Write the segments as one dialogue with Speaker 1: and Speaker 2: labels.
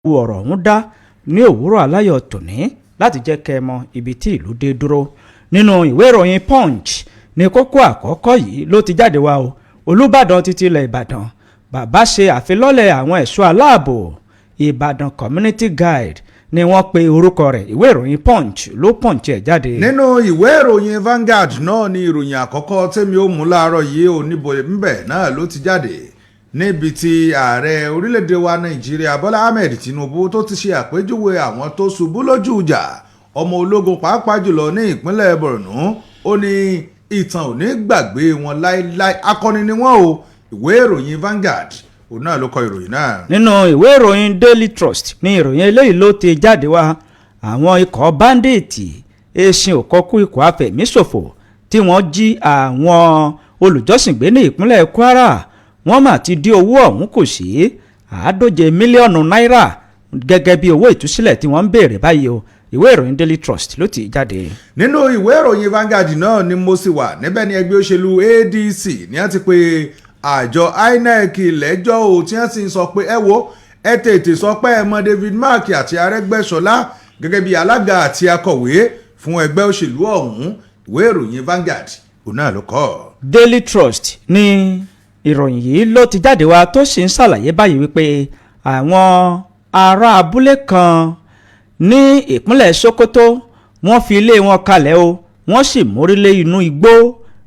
Speaker 1: Ọ̀rọ̀ ọ̀hún dá ní òwúrọ̀ aláyọ̀ tòní láti jẹ́ kẹ́ ẹ mọ ibi tí ìlú dé dúró. Nínú ìwé ìròyìn Punch ní kókó àkọ́kọ́ yìí ló ti jáde wá o. Olùbàdàn títí ilẹ̀ Ìbàdàn, bàbá ṣe àfilọ́lẹ̀ àwọn ẹ̀ṣọ́ aláàbò, Ìbàdàn Community Guard ni wọ́n pe orúkọ rẹ̀. Ìwé ìròyìn Punch ló punch ẹ̀ jáde.
Speaker 2: Nínú ìwé ìròyìn Vanguard náà ni ìròyìn àkọ́kọ́ tẹ́mi ó mú láàárọ̀ yìí ò níbo ńbẹ̀ náà ló ti jáde, níbi tí ààrẹ orílẹ̀-èdè wa Nàìjíríà, Bọ́lá Ahmed Tinubu, tó ti ṣe àpèjúwe àwọn tó ṣubú lójú ìjà ọmọ ológun, pàápàá jùlọ ní ìpínlẹ̀ Borno. Ó ní ìtàn ò ní gbàgbé wọn láéláé, akọni ni wọ́n o. Ìwé ìròyìn Vanguard, òun náà ló kọ ìròyìn náà.
Speaker 1: Nínú ìwé ìròyìn Daily Trust ní ìròyìn eléyìí ló ti jáde wá. Àwọn ikọ̀ bandit, eṣin òkọ́kú, ikọ̀ afẹ̀míṣòfò tí wọ́n jí àwọn olùjọ́sìn gbé ní ìpínlẹ̀ Kwara, wọ́n mà ti dín owó ọ̀hún kù sí 150 mílíọ̀nù náírà gẹ́gẹ́ bí owó ìtúsílẹ̀ tí wọ́n ń béèrè báyìí o. Ìwé ìròyìn Daily Trust ló ti jáde.
Speaker 2: Nínú ìwé ìròyìn Vanguard náà ni mo sì wà. Níbẹ̀ ni ẹgbẹ́ òṣèlú ADC ní wọ́n ti pe àjọ INEC lẹ́jọ́ o, tí wọ́n sì ń sọ pé ẹ wo, ẹ tètè sọ pé ẹ mọ David Mark àti Arẹ́gbẹ́ṣọlá gẹ́gẹ́ bí alága àti akọ̀wé fún ẹgbẹ́ òṣèlú ọ̀hún. Ìwé ìròyìn Vanguard, òun náà ló kọ.
Speaker 1: Daily Trust ní ìròyìn yìí ló ti jáde wá, tó sì ń ṣàlàyé báyìí wípé àwọn ará abúlé kan ní ìpínlẹ̀ Sokoto, wọ́n fi ilé wọn kalẹ̀ o, wọ́n sì mórílé inú igbó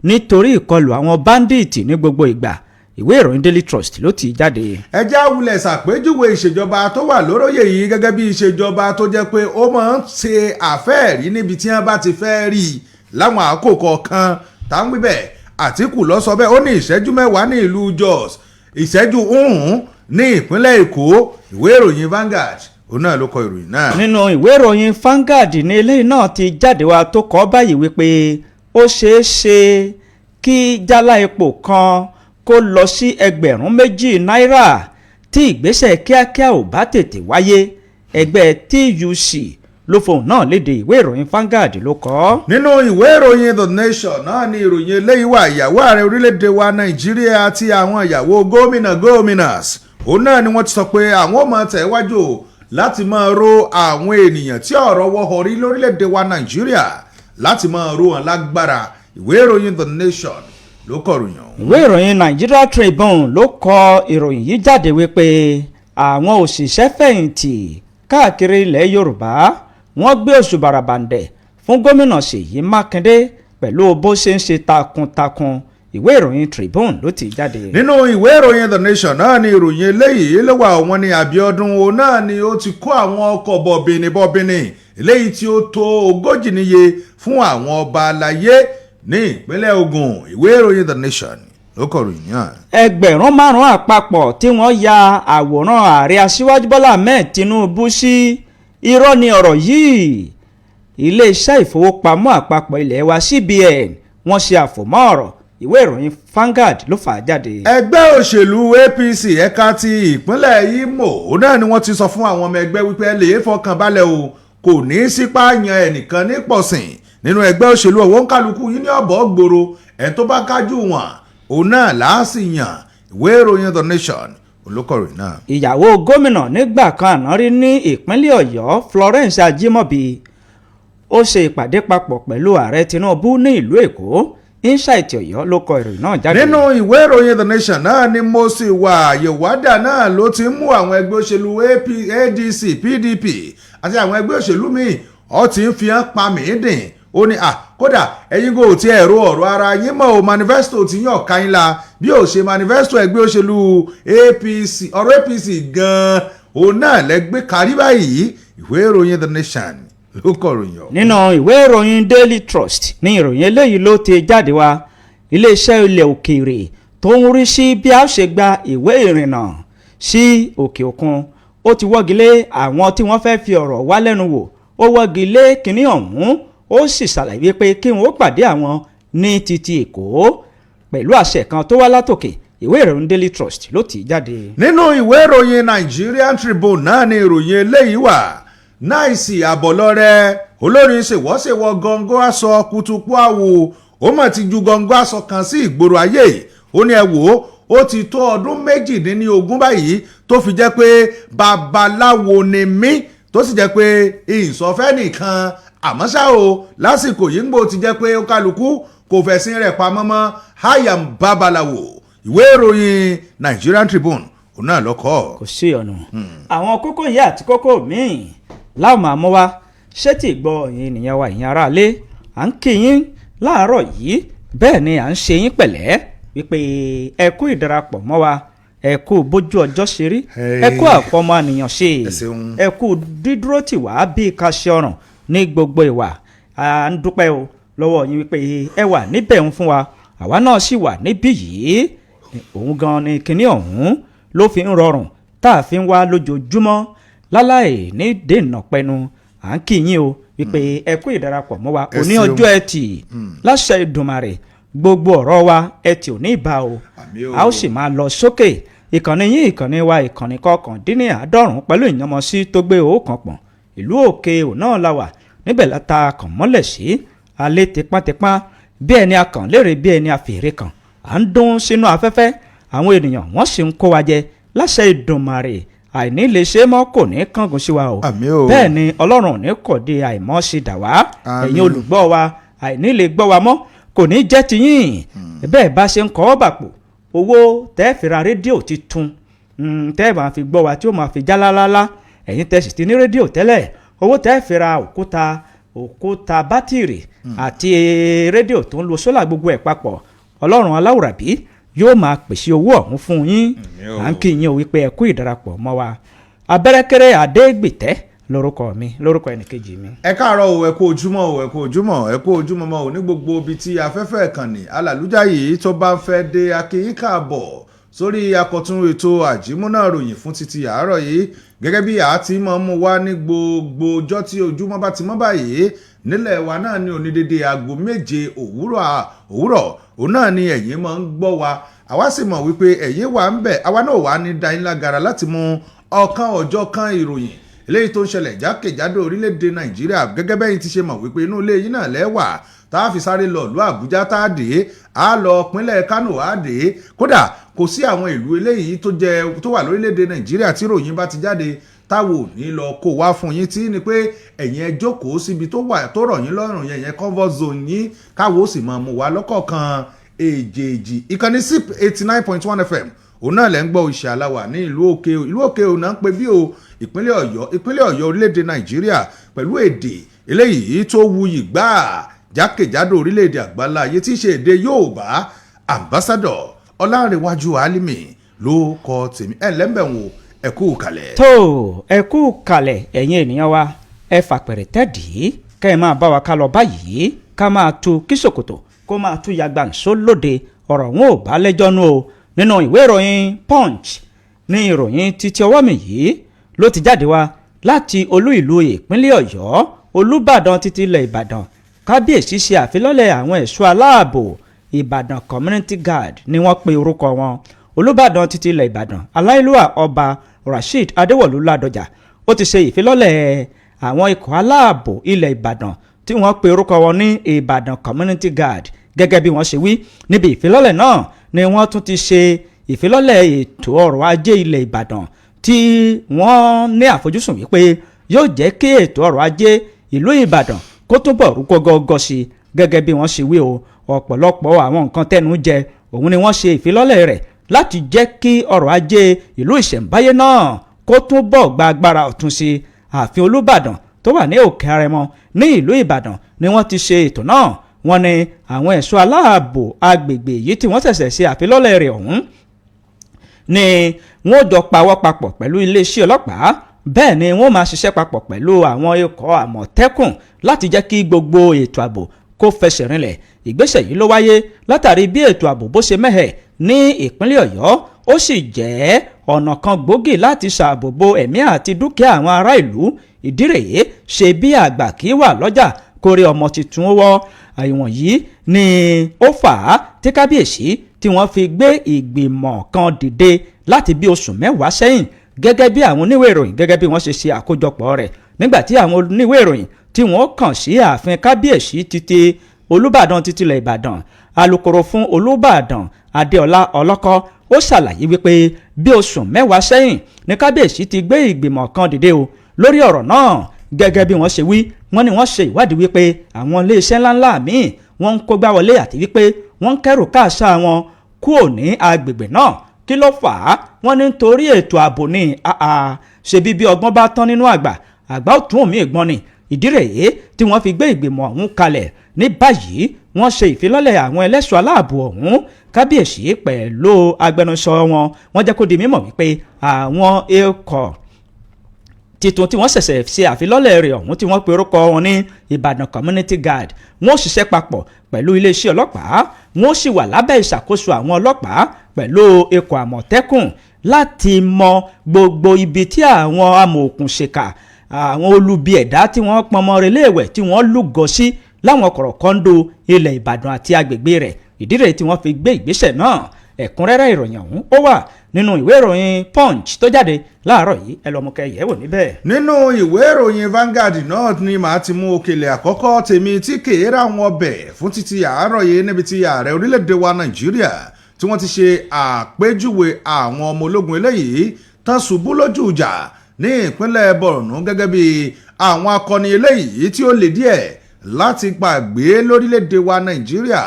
Speaker 1: nítorí ìkọlù àwọn bandit ní gbogbo ìgbà. Ìwé ìròyìn Daily Trust ló ti jáde.
Speaker 2: Ẹjẹ́ àwùlẹ̀ ṣàpèjúwe ìṣèjọba tó wà lóróyè yìí gẹ́gẹ́ bí ìṣèjọba tó jẹ́ pé ó máa ń ṣe àfẹ́ẹ̀rí níbi tí wọ́n bá ti fẹ́ rí i láwọn àkókò kọ̀ọ̀kan tá ń wí bẹ́ẹ̀. Àtìkù ló sọ bẹ́ẹ̀. Ó ní ìṣẹ́jú 10 ní ìlú Jos, ìṣẹ́jú ní ìpínlẹ̀ Èkó. Ìwé ìròyìn Vanguard, òun náà ló kọ ìròyìn náà.
Speaker 1: Nínú ìwé ìròyìn Vanguard ní eléyìí náà ti jáde wá, tó kọ báyìí wípé ó ṣeé ṣe kí jálá epo kan kó lọ sí 2,000 náírà tí ìgbésẹ̀ kíákíá ò bá tètè wáyé. Ẹgbẹ́ TUC ló fohùn náà léde. Ìwé ìròyìn Vanguard ló kọ ọ́.
Speaker 2: Nínú ìwé ìròyìn The Nation náà ni ìròyìn eléyìí wà. Ìyàwó ààrẹ orílẹ̀-èdè wa Nàìjíríà àti àwọn ìyàwó gómìnà gómìnàs, òun náà ni wọ́n ti sọ pé àwọn ò máa tẹ̀wájú láti máa ro àwọn ènìyàn tí ọ̀rọ̀ wọ́họ̀ rí lórílẹ̀-èdè wa Nàìjíríà, láti máa ro wọn lágbára. Ìwé ìròyìn The Nation ló kọ ìròyìn ọ̀hún.
Speaker 1: Ìwé ìròyìn Nigeria Tribune ló kọ ìròyìn yìí jáde wípé àwọn òṣìṣẹ́ fẹ̀yìntì káàkiri ilẹ̀ Yorùbá, wọ́n gbé òṣùbà ràbàǹdẹ̀ fún Gómìnà Ṣèyí Mákindé pẹ̀lú bó ṣe ń ṣe takuntakun. Ìwé ìròyìn Tribune ló ti jáde.
Speaker 2: Nínú ìwé ìròyìn The Nation náà ni ìròyìn eléyìí ló wà. Wọ́n ní Abiodun, òun náà ni ó ti kó àwọn ọkọ̀ bọ̀bìnì bọ̀bìnì eléyìí tí ó tó 40 níye fún àwọn ọba aláyé ní ìpínlẹ̀ Ògùn. Ìwé ìròyìn The Nation ló kọ ìròyìn náà.
Speaker 1: 5,000 àpapọ̀ tí wọ́n ya àwòrán ààrẹ Aṣíwájú Bọ́lá Ahmed Tinubu sí, irọ́ ni ọ̀rọ̀ yìí. Iléeṣẹ́ ìfowópamọ́ àpapọ̀ ilé wa, CBN, wọ́n ṣe àfòmọ́ ọ̀rọ̀. Ìwé ìròyìn Vanguard ló fà á jáde.
Speaker 2: Ẹgbẹ́ òṣèlú APC ẹ̀ka ti ìpínlẹ̀ Imo, òun náà ni wọ́n ti sọ fún àwọn ọmọ ẹgbẹ́ wípé ẹ lè fọkàn balẹ̀ o, kò ní í sípà yan ẹnìkan ní pọ̀sìn nínú ẹgbẹ́ òṣèlú ọ̀wọ́n. Kálukú yín ní ọ̀bọ̀ gbòòrò, ẹ̀ tó bá kájú wọn, òun náà láàsì yàn. Ìwé ìròyìn The Nation olókọ̀ròyìn náà.
Speaker 1: Ìyàwó gómìnà nígbà kan àná rí ní ìpínlẹ̀ Ọ̀yọ́, Florence Ajimobi, ó ṣe ìpàdé papọ̀ pẹ̀lú ààrẹ Tinubu ní ìlú Èkó. Insight Ọ̀yọ́ ló kọ ìròyìn náà jáde.
Speaker 2: Nínú ìwé ìròyìn The Nation náà ni mo sì wà. Yèwádà náà ló ti ń mú àwọn ẹgbẹ́ òṣèlú AP, ADC, PDP àti àwọn ẹgbẹ́ òṣèlú míì, ó ti ń fi hàn pa mí dìn. Ó ní à kódà ẹ̀yin kò tí ẹ̀rọ ọ̀rọ̀ ara yín mọ́ o, manifesto ti yàn ká yín la bí ó ṣe manifesto ẹgbẹ́ òṣèlú APC. Ọ̀rọ̀ APC gan-an òun náà lẹ́gbẹ́ kárí báyìí. Ìwé ìròyìn The Nation ló kọ ìròyìn ọ̀hún.
Speaker 1: Nínú ìwé ìròyìn Daily Trust ní ìròyìn eléyìí ló ti jáde wá. Iléeṣẹ́ ilẹ̀ òkèèrè tó ń rí sí bí a ṣe gba ìwé ìrìnnà sí òkè òkun, ó ti wọ́gi lé àwọn tí wọ́n fẹ́ fi ọ̀rọ̀ wá lẹ́nu wò. Ó wọ́gi lé kinní ọ̀hún, ó sì ṣàlàyé pé kí wọ́n ó pàdé àwọn ní títí Èkó pẹ̀lú àṣẹ kan tó wá látòkè. Ìwé ìròyìn Daily Trust ló tì í jáde.
Speaker 2: Nínú ìwé ìròyìn Nigerian Tribune náà ni ìròyìn eléyìí wà. Náìsì Àbọ̀lọ́rẹ́, olórin ṣèwọ́ṣèwọ́ gọ́ngọ́ aṣọ kutupu àwò, ó mà ti ju gọ́ngọ́ aṣọ kan sí ìgboro ayé. Ó ní ẹ wò ó, ó ti tó ọdún 18 báyìí. Tó fi jẹ́ pé babaláwo ni mí, tó sì jẹ́ pé ìsọfẹ́ nìkan. Àmọ́ ṣá o, lásìkò yìí ń gbò ti jẹ́ pé ó kálukú kò fẹ̀sìn rẹ̀ pamọ́ mọ́, I am babaláwo. Ìwé ìròyìn Nigerian Tribune, òun náà lọ́kọ́.
Speaker 1: Kò sí ọ̀nà. Àwọn kókó yìí àti kókó míì láwọn máa mú wá ṣé tí gbọ́ ẹ̀yin ènìyàn wa, ìyẹn aráalé. À ń kí yín láàárọ̀ yìí, bẹ́ẹ̀ ni à ń ṣe yín pẹ̀lẹ́ wípé ẹ kú ìdarapọ̀ mọ́ wa, ẹ kú bójú ọjọ́ ṣe rí, ẹ kú àfọmọnìyàn ṣe,
Speaker 2: Ẹ ṣeun.
Speaker 1: ẹ kú dídúró tì wá bí ká ṣe ọ̀ràn ní gbogbo ìwà. À ń dúpẹ́ o lọ́wọ́ yín wípé ẹ wà níbẹ̀ ń fún wa, àwa náà sì wà níbí yìí. Òun gan ni kinní ọ̀hún ló fi ń rọrùn tá a fi ń wá lójoojúmọ́ láláì ní dènà pẹnu. À ń kí yín o wípé ẹ kú ìdarapọ̀ mọ́ wa.
Speaker 2: Ẹ
Speaker 1: Òní
Speaker 2: ṣeun.
Speaker 1: ọjọ́ Ẹtì, láṣẹ Ìdùmarè, gbogbo ọ̀rọ̀ wa, Ẹtì ò ní ìbá o.
Speaker 2: Àmín o.
Speaker 1: A ó sì máa lọ sókè. Ìkànnì yín, ìkànnì wa, ìkànnì 99 pẹ̀lú ìyànmọ́sí tó gbé òókan pọ̀n, ìlú Òkè ò náà la wà níbẹ̀ láta kàn mọ́lẹ̀ sí alẹ́ tipátipá, bí ẹni akàn léèrè, bí ẹni àfèrè kan. À ń dún sínú afẹ́fẹ́, àwọn ènìyàn wọ́n sì ń kó wa jẹ. Láṣẹ Ìdùmarè, àìní lè ṣe é mọ́ kò ní kángun sí wa o.
Speaker 2: Àmín o.
Speaker 1: Bẹ́ẹ̀ ni Ọlọ́run ò ní kọ̀dé àìmọ́ sí dà wá.
Speaker 2: Àmín.
Speaker 1: Ẹ̀yin olùgbọ́ wa, àìní lè gbọ́ wa mọ́ kò ní jẹ́ tiyín. Bẹ́ẹ̀ bá ṣe ń kọ́ ọ́ bàpò owó tẹ́ fi ra rédíò titun, tẹ́ ẹ máa fi gbọ́ wa tí ó máa fi já lálálá, ẹ̀yin tẹ́ sì ti ní rédíò tẹ́lẹ̀, owó tẹ́ fi ra òkúta bátìrì àti rédíò tó ń lo sólà, gbogbo ẹ̀ papọ̀, Ọlọ́run aláwùrábí yóò máa pèsè owó ọ̀hún fún yín.
Speaker 2: Àmín o.
Speaker 1: À ń kí yín o wípé ẹ kú ìdarapọ̀ mọ́ wa. Abẹ́rẹ́kẹ́rẹ́ Adégbìtẹ́ lórúkọ mi, lórúkọ ẹnìkejì mi.
Speaker 2: Ẹ káàárọ̀ o, ẹ kú ojúmọ́ o, ẹ kú ojúmọ́, ẹ kú ojúmọ́ mọ́ o ní gbogbo ibi tí afẹ́fẹ́ ìkànnì alàlújá yìí tó bá ń fẹ́ dé. A kí yín káàbọ̀ sórí akọ̀tún ètò àjímúná ròyìn fún títí àárọ̀ yìí, gẹ́gẹ́ bí a ti máa ń mú wá ní gbogbo ọjọ́ tí ojúmọ́ bá ti mọ́ báyìí nílẹ̀ wa náà ní òní dédé aago 7 òwúrọ̀. Òun náà ni ẹ̀yin máa ń gbọ́ wa. Àwa sì mọ̀ wípé ẹ̀yin wà ń bẹ̀, àwa náà wà ní dá yín lágara láti mú ọ̀kan ọjọ́ kan ìròyìn eléyìí tó ń ṣẹlẹ̀ jákèjádò orílẹ̀-èdè Nàìjíríà, gẹ́gẹ́ bẹ́yìn ti ṣe mọ̀ wípé inú ilé yín náà lẹ́wà tá a fi sáré lọ ìlú Àbújá, tá a dé, a lọ pínlẹ̀ Kánò, a dé. Kódà kò sí àwọn ìlú eléyìí tó jẹ tó wà lórílẹ̀-èdè Nàìjíríà tí ròyìn bá ti jáde táwo ò ní lọ kó wá fún yín, tí ni pé ẹ̀yin ẹ jókòó síbi tó wà tó rọ̀ yín lọ́rùn yẹn, yẹn comfort zone yín, káwo ó sì máa mú wa lọ́kọ̀ọ̀kan èjèèjì. Ìkànnì SIP 89.1 FM, òun náà lẹ́ ń gbọ́. Ìṣe aláwà ní ìlú Òkè, ìlú Òkè òun náà ń pe bí o, ìpínlẹ̀ Ọ̀yọ́, ìpínlẹ̀ Ọ̀yọ́, orílẹ̀-èdè Nàìjíríà, pẹ̀lú èdè eléyìí tó wuyì gbáà jákèjádò orílẹ̀-èdè àgbáńlá ayé tí í ṣe èdè Yorùbá. Ambassador Ọlárẹ̀wájú Álímì ló kọ tèmi. Ẹ̀ lẹ́ńbẹ̀ wò, ẹ kú kalẹ̀.
Speaker 1: Tó, ẹ kú kalẹ̀ ẹ̀yin ènìyàn wa. Ẹ fàpẹ̀rẹ̀ tẹ́dì kẹ́ ẹ máa bá wa ká lọ báyìí, ká máa tu kí ṣòkòtò kó máa tú yagba nsó lóde. Ọ̀rọ̀ wọn ò bá lẹ́jọ́ nú o. Nínú ìwé ìròyìn Punch ní ìròyìn títí ọwọ́ mi yìí ló ti jáde wá láti olú ìlú ìpínlẹ̀ Ọ̀yọ́, Olúbàdàn títí ilẹ̀ Ìbàdàn. Kábíyèsí ṣe àfilọ́lẹ̀ àwọn ẹ̀ṣọ́ aláàbò, Ìbàdàn Community Guard ni wọ́n pe orúkọ wọn. Olúbàdàn títí ilẹ̀ Ìbàdàn, aláìlúwà Ọba Rasheed Adéwọ̀lú Ládọjà, ó ti ṣe ìfilọ́lẹ̀ àwọn ikọ̀ aláàbò ilẹ̀ Ìbàdàn tí wọ́n pe orúkọ wọn ní Ìbàdàn Community Guard. Gẹ́gẹ́ bí wọ́n ṣe wí, níbi ìfilọ́lẹ̀ náà ni wọ́n tún ti ṣe ìfilọ́lẹ̀ ètò ọrọ̀ ajé ilẹ̀ Ìbàdàn tí wọ́n ní àfojúsùn wípé yóò jẹ́ kí ètò ọrọ̀ ajé ìlú Ìbàdàn kó túbọ̀ rú gọ́gọ́gọ́ sí i. Gẹ́gẹ́ bí wọ́n ṣe wí o, ọ̀pọ̀lọpọ̀ àwọn nǹkan tẹnu jẹ òun ni wọ́n ṣe ìfilọ́lẹ̀ rẹ̀ láti jẹ́ kí ọrọ̀ ajé ìlú ìṣẹ̀ǹbáyé náà kó túbọ̀ gba agbára ọ̀tun sí i. Ààfin Olúbàdàn tó wà ní Òkè Arẹmọ ní ìlú Ìbàdàn ni wọ́n ti ṣe ètò náà. Wọ́n ní àwọn ẹ̀ṣọ́ aláàbò agbègbè yìí tí wọ́n ṣẹ̀ṣẹ̀ ṣe àfilọ́lẹ̀ rẹ̀ ọ̀hún ni wọ́n jọ pawọ́ papọ̀ pẹ̀lú iléeṣẹ́ ọlọ́pàá. Bẹ́ẹ̀ ni wọ́n máa ṣiṣẹ́ papọ̀ pẹ̀lú àwọn ikọ̀ Àmọ̀tẹ́kùn láti jẹ́ kí gbogbo ètò ààbò kó fẹsẹ̀ rinlẹ̀. Ìgbésẹ̀ yìí ló wáyé látàrí bí ètò ààbò bó ṣe mẹ́hẹ̀ ní ìpínlẹ̀ Ọ̀yọ́, ó sì jẹ́ ọ̀nà kan gbòógì láti ṣààbò bo ẹ̀mí àti dúkìá àwọn ará ìlú. Ìdí rèé ṣe bí àgbà kì í wà lọ́jà kórè ọmọ tuntun wọ́. Ìwọ̀n yìí ni ó fà á tí kábíyèsí tí wọ́n fi gbé ìgbìmọ̀ kan dìde láti bí oṣù 10 sẹ́yìn, gẹ́gẹ́ bí àwọn oníwèé ìròyìn, gẹ́gẹ́ bí wọ́n ṣe ṣe àkójọpọ̀ rẹ̀ nígbà tí àwọn oníwèé ìròyìn tí wọ́n kàn sí ààfin kábíyèsí títí. Olúbàdàn titilẹ̀ Ìbàdàn, alukoro fún Olúbàdàn Adéọlá Ọlọ́kọ́, ó ṣàlàyé wípé bí oṣù 10 sẹ́yìn ní kábíyèsí ti gbé ìgbìmọ̀ kan dìde o lórí ọ̀rọ̀ náà. Gẹ́gẹ́ bí wọ́n ṣe wí, wọ́n ní wọ́n ṣe ìwádìí wípé àwọn iléeṣẹ́ ńláńlá míì wọ́n ń kógbá wọlé àti wípé wọ́n ń kẹ́rù káàṣà wọn kúò ní agbègbè náà. Kí ló fà á? Wọ́n ní nítorí ètò ààbò ní. Ṣebí bí ọgbọ́n bá tán nínú àgbà, àgbà ó tún òmí ìgbọ́n ni. Ìdí rèé tí wọ́n fi gbé ìgbìmọ̀ ọ̀hún kalẹ̀. Ní báyìí, wọ́n ṣe ìfilọ́lẹ̀ àwọn ẹlẹ́ṣọ́ aláàbò ọ̀hún. Kábíyèsí pẹ̀lú agbẹnusọ wọn, wọ́n jẹ́ kó di mímọ̀ wípé àwọn ikọ̀ titun tí wọ́n ṣẹ̀ṣẹ̀ ṣe àfilọ́lẹ̀ rẹ̀ ọ̀hún, tí wọ́n pe orúkọ wọn ní Ìbàdàn Community Guard, wọ́n ṣiṣẹ́ papọ̀ pẹ̀lú iléeṣẹ́ ọlọ́pàá, wọ́n sì wà lábẹ́ ìṣàkóso àwọn ọlọ́pàá pẹ̀lú ikọ̀ Àmọ̀tẹ́kùn láti mọ gbogbo ibi tí àwọn amòòkùnṣèkà, àwọn olubi ẹ̀dá tí wọ́n pọnmọ reléèwẹ̀, tí wọ́n lúgọ sí láwọn kọ̀rọ̀kọ́ńdò ilẹ̀ Ìbàdàn àti agbègbè rẹ̀. Ìdí rèé tí wọ́n fi gbé ìgbésẹ̀ náà. Ẹ̀kúnrẹ́rẹ́ ìròyìn ọ̀hún, ó wà nínú ìwé ìròyìn Punch tó jáde láàárọ̀ yìí. Ẹ lọ́ọ́ mú kẹ́ yẹ̀wò níbẹ̀.
Speaker 2: Nínú ìwé ìròyìn Vanguard náà ni màá ti mú òkèlè àkọ́kọ́ tèmi tí kèéra wọn bẹ̀ fún títí àárọ̀ yìí, níbi tí ààrẹ orílẹ̀-èdè wa Nàìjíríà tí wọ́n ti ṣe àpèjúwe àwọn ọmọ ológun eléyìí tán ṣubú lójú ìjà ní ìpínlẹ̀ Borno gẹ́gẹ́ bí àwọn akọni eléyìí tí ó lè díẹ̀ láti gbàgbé lórílẹ̀-èdè wa Nàìjíríà.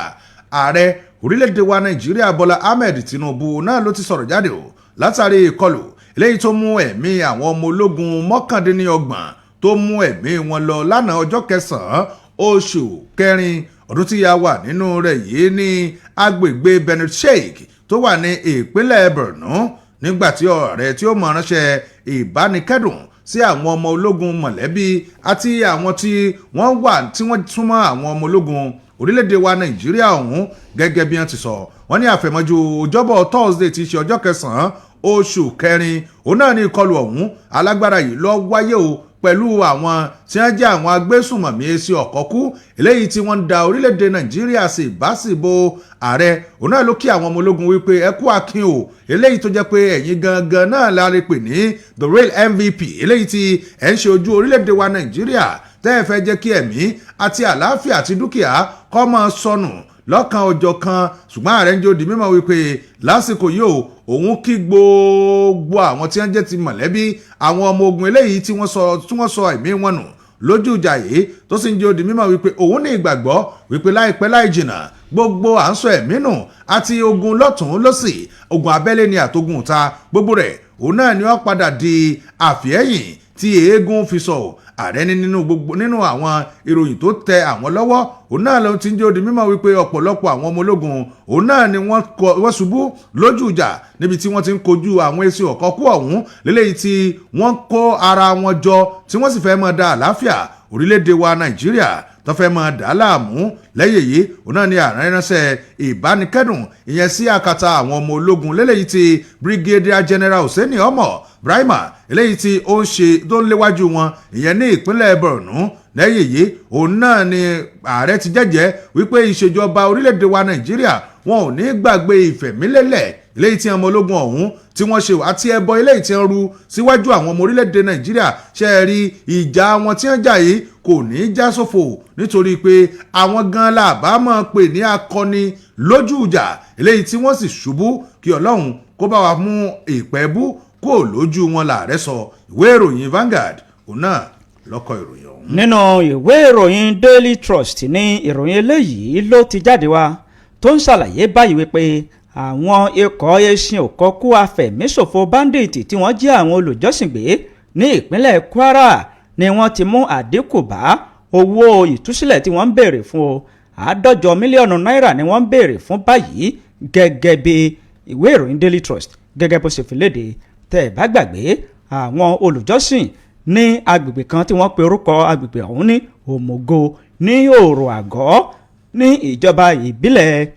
Speaker 2: Ààrẹ orílẹ̀-èdè wa Nàìjíríà Bọ́lá Ahmed Tinubu náà ló ti sọ̀rọ̀ jáde o látàrí ìkọlù eléyìí tó mú ẹ̀mí àwọn ọmọ ológun 29, tó mú ẹ̀mí wọn lọ lánàá, ọjọ́ 9 oṣù kẹrin ọdún tí a wà nínú rẹ̀ yìí, ní agbègbè Benisheikh tó wà ní ìpínlẹ̀ Borno. Nígbà tí ọ̀rẹ́ tí ó mọ̀ ránṣẹ́ ìbánikẹ́dùn sí àwọn ọmọ ológun, mọ̀lẹ́bí àti àwọn tí wọ́n wà tí wọ́n súnmọ́ àwọn ọmọ ológun orílẹ̀-èdè wa Nàìjíríà ọ̀hún, gẹ́gẹ́ bí wọ́n ti sọ, wọ́n ní àfẹ̀mọ́jú ọjọ́bọ̀ Thursday tí í ṣe ọjọ́ 9 oṣù kẹrin, òun náà ní ìkọlù ọ̀hún alágbára yìí lọ wáyé o, pẹ̀lú àwọn tí wọ́n jẹ́ àwọn agbésùmọ̀mí èsì ọ̀kọ́kú eléyìí tí wọ́n ń da orílẹ̀-èdè Nàìjíríà sí ìbásìbò. Ààrẹ òun náà ló kí àwọn ọmọ ológun wípé ẹ kú akin o, eléyìí tó jẹ́ pé ẹ̀yin gangan náà la lè pè ní the real MVP, eléyìí tí ẹ̀ ń ṣe ojú orílẹ̀-èdè wa Nàìjíríà, tẹ́ ẹ fẹ́ jẹ́ kí ẹ̀mí àti àlàáfíà àti dúkìá kó máa sọnù lọ́kan ọjọ́ kan. Ṣùgbọ́n ààrẹ ń jẹ́ ó di mímọ̀ wípé lásìkò yìí o, òun kí gbogbo àwọn tí wọ́n jẹ́ ti mọ̀lẹ́bí àwọn ọmọ ogun eléyìí tí wọ́n sọ ẹ̀mí wọn nù lójú ìjà yìí, tó sì ń jẹ́ ó di mímọ̀ wípé òun ní ìgbàgbọ́ wípé láìpẹ́ láì jìnnà, gbogbo à ń sọ ẹ̀mí nù àti ogun lọ́tún lọ́sì, ogun abẹ́lé ni àtogun ìta, gbogbo rẹ̀ òun náà ni wọ́n padà di àfihẹ́yìn tí eégún fi sọ. Ààrẹ ní nínú gbogbo nínú àwọn ìròyìn tó tẹ àwọn lọ́wọ́, òun náà ló ti ń jẹ́ ó di mímọ̀ wípé ọ̀pọ̀lọpọ̀ àwọn ọmọ ológun òun náà ni wọ́n ṣubú lójú ìjà níbi tí wọ́n ti ń kojú àwọn èsì ọ̀kọ́kú ọ̀hún lélẹ́yìí tí wọ́n kó ara wọn jọ, tí wọ́n sì fẹ́ máa da àlàáfíà orílẹ̀-èdè wa Nàìjíríà, tó fẹ́ máa dà á láàmú. Lẹ́yìn èyí, òun náà ni ààrẹ ránṣẹ́ ìbánikẹ́dùn ìyẹn sí àkàtà àwọn ọmọ ológun lélẹ́yìí tí Brigadier General Hussaini Ọmọ Brahima eléyìí tí ó ń ṣe tó ń léwájú wọn ìyẹn ní ìpínlẹ̀ Borno. Lẹ́yìn èyí, òun náà ni ààrẹ ti jẹ́jẹ́ wípé ìṣèjọba orílẹ̀-èdè wa Nàìjíríà, wọn ò ní gbàgbé ìfẹ̀mílélẹ̀ eléyìí tí ọmọ ológun ọ̀hún tí wọ́n ṣe àti ẹbọ eléyìí tí wọ́n ru síwájú àwọn ọmọ orílẹ̀-èdè Nàìjíríà. Ṣe é rí ìjà wọn tí wọ́n jà yìí kò ní í já sófò, nítorí pé àwọn gan la bá máa pè ní akọni lójú ìjà eléyìí tí wọ́n sì ṣubú. Kí Ọlọ́run kó bá wa mú ìpẹ́bú kó lójú wọn, làárẹ̀ sọ. Ìwé ìròyìn Vanguard òun náà lọ́kọ̀ ìròyìn ọ̀hún.
Speaker 1: Nínú ìwé ìròyìn Daily Trust ní ìròyìn eléyìí ló ti jáde wá, tó ń ṣàlàyé báyìí wípé àwọn ikọ̀ ẹṣin òkọ́kú afẹ̀míṣòfò bandit tí wọ́n jí àwọn olùjọ́sìn gbé ní ìpínlẹ̀ Kwara ni wọ́n ti mú àdínkù bá owó ìtúsílẹ̀ tí wọ́n ń béèrè fún o. 150 mílíọ̀nù náírà ni wọ́n ń béèrè fún báyìí, gẹ́gẹ́ bí ìwé ìròyìn Daily Trust gẹ́gẹ́ bó ṣe fi léde. Tẹ́ ẹ̀ bá gbàgbé, àwọn olùjọ́sìn ní agbègbè kan tí wọ́n pe orúkọ agbègbè ọ̀hún ní Òmògo ní Òrò Àgọ́ ní ìjọba ìbílẹ̀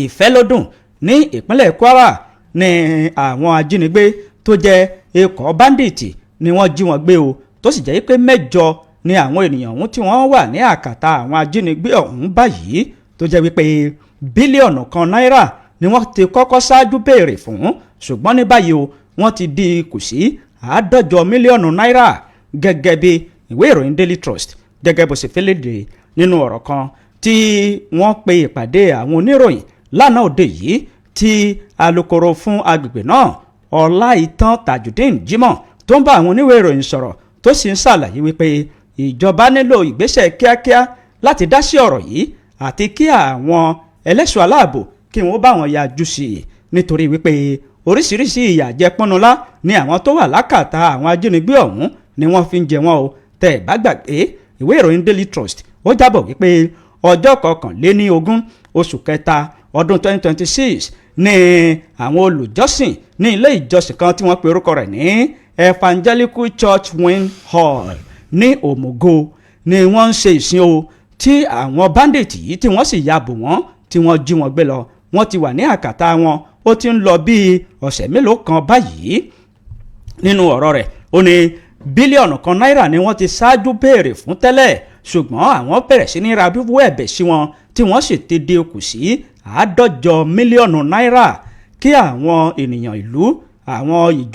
Speaker 1: Ìfẹ́lódùn ní ìpínlẹ̀ Kwara ní àwọn ajínigbé tó jẹ́ ikọ̀ bandit ni wọ́n jí wọn gbé o, tó sì jẹ́ pé mẹ́jọ ni àwọn ènìyàn ọ̀hún tí wọ́n wà ní àkàtà àwọn ajínigbé ọ̀hún báyìí, tó jẹ́ wípé 1 bílíọ̀nù náírà ni wọ́n ti kọ́kọ́ ṣáájú béèrè fún, ṣùgbọ́n ní báyìí o, wọ́n ti di kù sí 50 mílíọ̀nù náírà, gẹ́gẹ́ bí ìwé ìròyìn Daily Trust gẹ́gẹ́ bó ṣe fi léde nínú ọ̀rọ̀ kan. Tí wọ́n pe ìpàdé àwọn oníròyìn lánàá òde yìí, tí alukoro fún agbègbè náà, Ọláìtàn Tajudeen Jimoh, tó ń bá àwọn oníwèé ìròyìn sọ̀rọ̀, tó sì ń ṣàlàyé wípé ìjọba nílò ìgbésẹ̀ kíákíá láti dá sí ọ̀rọ̀ yìí, àti kí àwọn ẹlẹ́ṣọ́ aláàbò kí wọ́n bá wọn yájú sí i, nítorí wípé oríṣiríṣi ìyà jẹpọ́nulá ni àwọn tó wà lákàtà àwọn ajínigbé ọ̀hún ni wọ́n fi ń jẹ wọ́n o. Tẹ́ ẹ̀ bá gbàgbé, ìwé ìròyìn Daily Trust ó jábọ̀ wípé ọjọ́ 21 oṣù kẹta ọdún 2026 ní àwọn olùjọ́sìn ní ilé ìjọsìn kan tí wọ́n pe orúkọ rẹ̀ ní Evangelical Church Wing Hall ní Òmùgo ni wọ́n ń ṣe ìsìn o, tí àwọn bandit yìí tí wọ́n sì ya bò wọ́n, tí wọ́n jí wọn gbé lọ. Wọ́n ti wà ní àkàtà wọn, ó ti ń lọ bíi ọ̀sẹ̀ mélòó kan báyìí. Nínú ọ̀rọ̀ rẹ̀, ó ní 1 bílíọ̀nù náírà ni wọ́n ti ṣáájú béèrè fún tẹ́lẹ̀, ṣùgbọ́n àwọn bẹ̀rẹ̀ sí ní ra bíbú ẹ̀bẹ̀ sí wọn, tí wọ́n sì ti dín kù sí 50 mílíọ̀nù náírà, kí àwọn ènìyàn ìlú, àwọn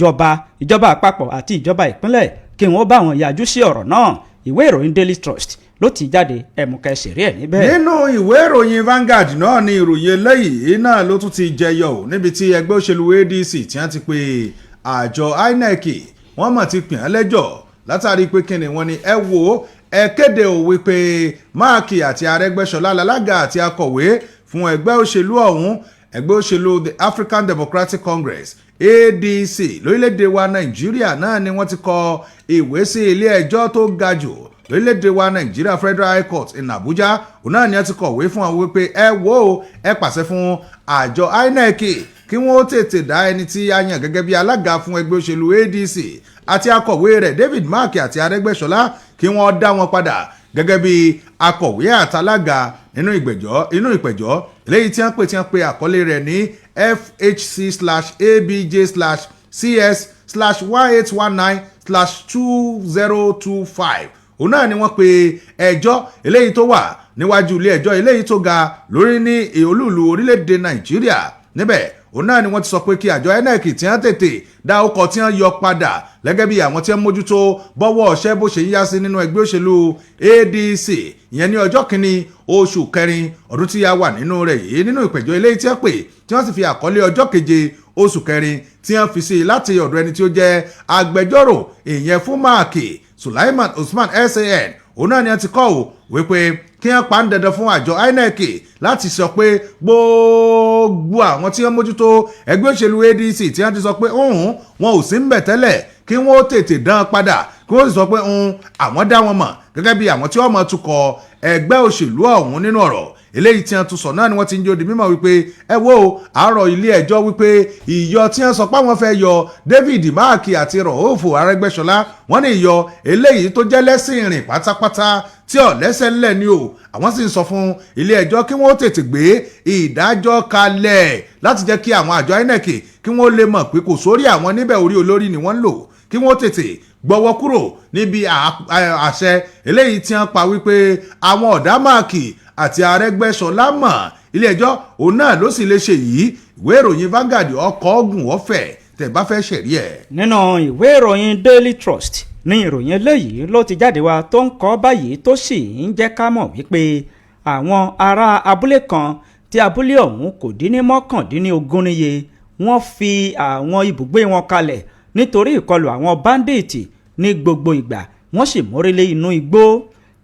Speaker 1: ìjọba àpapọ̀ àti ìjọba ìpínlẹ̀ kí wọ́n bá wọn yájú sí ọ̀rọ̀ náà. Ìwé ìròyìn Daily Trust ló ti jáde, ẹ̀mùkẹ́ ṣeré ẹ̀ níbẹ̀.
Speaker 2: Nínú ìwé ìròyìn Vanguard náà ni ìròyìn eléyìí náà ló tún ti jẹyọ ò, níbi tí ẹgbẹ́ òṣèlú ADC tí wọ́n ti pe àjọ INEC, wọ́n mọ̀ ti pè án lẹ́jọ́ látàrí pé kíni wọ́n ní, ẹ wo, ẹ kéde ò wípé Mark àti Arẹ́gbẹ́ṣọlá lálága àti akọ̀wé fún ẹgbẹ́ òṣèlú ọ̀hún, ẹgbẹ́ òṣèlú the African Democratic Congress, ADC, lórílẹ̀‐èdè wa Nàìjíríà náà ni wọ́n ti kọ ìwé sí ilé ẹjọ́ tó ga jù lórílẹ̀‐èdè wa Nàìjíríà, Federal High Court in Abuja. Òun náà ni wọ́n ti kọ̀wé fún àwọn wípé ẹ wo, ẹ pàṣẹ fún àjọ INEC kí wọ́n tètè dá ẹni tí a yàn gẹ́gẹ́ bí alága fún ẹgbẹ́ òṣèlú ADC àti akọ̀wé rẹ̀, David Mark àti Arẹ́gbẹ́ṣọlá, kí wọ́n dá wọn padà gẹ́gẹ́ bí akọ̀wé àtàlága. Nínú ìgbẹ́jọ́, inú ìpẹ̀jọ́ eléyìí tí wọ́n pè àkọlé rẹ̀ ní FHC/ABJ/CS/1819/2025, òun náà ni wọ́n pe ẹjọ́ eléyìí tó wà níwájú ilé ẹjọ́ eléyìí tó ga lórí ní olúùlú orílẹ̀-èdè Nàìjíríà. Níbẹ̀ òun náà ni wọ́n ti sọ pé kí àjọ INEC tí wọ́n tètè dá ọkọ̀ tí wọ́n yọ padà gẹ́gẹ́ bí àwọn tí wọ́n mójútó bọ́wọ́ ọ̀ṣẹ́ bó ṣe ń yá sí nínú ẹgbẹ́ òṣèlú ADC, ìyẹn ní ọjọ́ 1 oṣù kẹrin ọdún tí a wà nínú rẹ̀ yìí. Nínú ìpẹ̀jọ́ eléyìí tí wọ́n pè, tí wọ́n sì fi àkọlé ọjọ́ 7 oṣù kẹrin tí wọ́n fi sí i láti ọ̀dọ̀ ẹni tí ó jẹ́ agbẹjọ́rò ìyẹn fún Mark, Sulaiman Usman SAN, òun náà ni wọ́n ti kọ́ ò wípé kí wọ́n pa ń dandan fún àjọ INEC láti sọ pé gbogbo àwọn tí wọ́n mójútó ẹgbẹ́ òṣèlú ADC tí wọ́n ti sọ pé òun wọn ò sí ń bẹ̀ tẹ́lẹ̀, kí wọ́n tètè dán padà, kí wọ́n sì sọ pé òun àwọn dá wọn mọ̀ gẹ́gẹ́ bí àwọn tí wọ́n mọ̀ tukọ̀ ẹgbẹ́ òṣèlú ọ̀hún. Nínú ọ̀rọ̀ eléyìí tí wọ́n tún sọ náà ni wọ́n ti ń jó di mímọ̀ wípé ẹ wo, àárọ̀ ilé ẹjọ́ wípé ìyọ tí wọ́n sọ pé àwọn fẹ́ yọ David Mark àti Rọ̀hófò Arẹ́gbẹ́ṣọlá, wọ́n ní ìyọ eléyìí tó jẹ́ lẹ́sìn rìn pátápátá tí ò lẹ́sẹ̀ ńlẹ̀ ni o. Àwọn sì ń sọ fún ilé ẹjọ́ kí wọ́n tètè gbé ìdájọ́ kalẹ̀ láti jẹ́ kí àwọn àjọ INEC kí wọ́n lè mọ̀ pé kò sórí àwọn níbẹ̀, orí olórí ni wọ́n ń lò, kí wọ́n tètè gbọ́wọ́ kúrò níbi àṣẹ eléyìí tí wọ́n pa wípé àwọn ọ̀dà Mark àti Arẹ́gbẹ́ṣọlá mọ̀. Ilé ẹjọ́ òun náà ló sì lè ṣe yìí. Ìwé ìròyìn Vanguard, ọkọ̀ ọ̀gùn ọ̀fẹ́ tẹ̀ bá fẹ́ ṣẹ̀rí ẹ̀.
Speaker 1: Nínú ìwé ìròyìn Daily Trust ní ìròyìn eléyìí ló ti jáde wá, tó ń kọ báyìí, tó sì ń jẹ́ ká mọ̀ wípé àwọn ará abúlé kan tí abúlé ọ̀hún kò dín ní 19 níye, wọ́n fi àwọn ibùgbé wọn kalẹ̀ nítorí ìkọlù àwọn bandits ní gbogbo ìgbà, wọ́n sì mórílé inú igbó.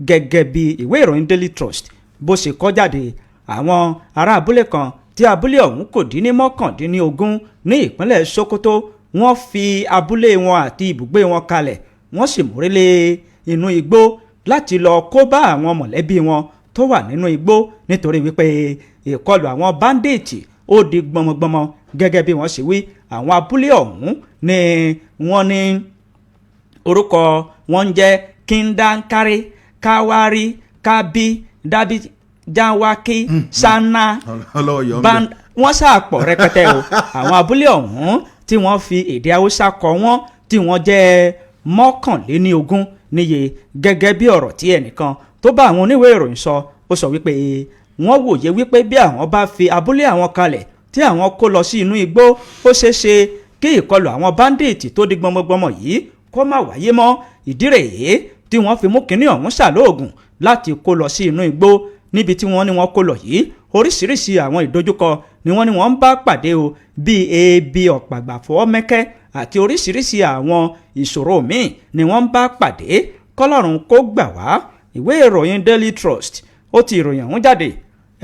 Speaker 1: Gẹ́gẹ́ bí ìwé ìròyìn Daily Trust bó ṣe kọ jáde, àwọn ará abúlé kan tí abúlé ọ̀hún kò dín ní 19 ní ìpínlẹ̀ Sokoto, wọ́n fi abúlé wọn àti ibùgbé wọn kalẹ̀, wọ́n sì mórílé inú igbó láti lọ kó bá àwọn mọ̀lẹ́bí wọn tó wà nínú igbó, nítorí wípé ìkọlù àwọn bandits ó di gbọmọgbọmọ. Gẹ́gẹ́ bí wọ́n ṣe wí, àwọn abúlé ọ̀hún ni wọ́n ní orúkọ wọn ń jẹ́ Kindankari, Kawari, Kabi, Dabi, Janwaki, Sana.
Speaker 2: Ọlọ́wọ́ yọ̀ ń bẹ̀.
Speaker 1: Band wọ́n ṣàpọ̀ rẹpẹtẹ o. Àwọn abúlé ọ̀hún tí wọ́n fi èdè Haúsá kọ wọ́n, tí wọ́n jẹ́ 21 níye. Gẹ́gẹ́ bí ọ̀rọ̀ tí ẹnìkan tó bá àwọn oníwèé ìròyìn sọ, ó sọ wípé wọ́n wòye wípé bí àwọn bá fi abúlé àwọn kalẹ̀ tí àwọn kó lọ sí inú igbó, ó ṣeé ṣe kí ìkọlù àwọn bandits tó di gbọmọgbọmọ yìí kó má wáyé mọ́. Ìdí rèé tí wọ́n fi mú kinní ọ̀hún ṣàlóògùn láti kó lọ sí inú igbó. Níbi tí wọ́n ní wọ́n kó lọ yìí, oríṣiríṣi àwọn ìdojúkọ ni wọ́n ní wọ́n ń bá pàdé o, bíi ebi ọ̀pàgbàfọ́ mẹ́kẹ́ àti oríṣiríṣi àwọn ìṣòro míì ni wọ́n ń bá pàdé. Kọ́lọ́run kó gbà wá. Ìwé ìròyìn Daily Trust ó ti ìròyìn ọ̀hún jáde,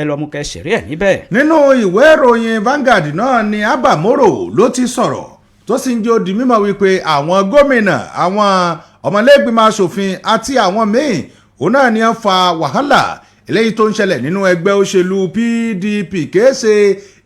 Speaker 1: ẹ lọ́ọ́ mú kẹ́ ṣeré ẹ̀ níbẹ̀.
Speaker 2: Nínú ìwé ìròyìn Vanguard náà ni Abba Moro ló ti sọ̀rọ̀, tó sì ń jẹ́ ó di mímọ̀ wípé àwọn gómìnà, àwọn ọmọlẹ́gbìmọ̀ asòfin àti àwọn míì, òun náà ni wọ́n fa wàhálà eléyìí tó ń ṣẹlẹ̀ nínú ẹgbẹ́ òṣèlú PDP. Kéèṣe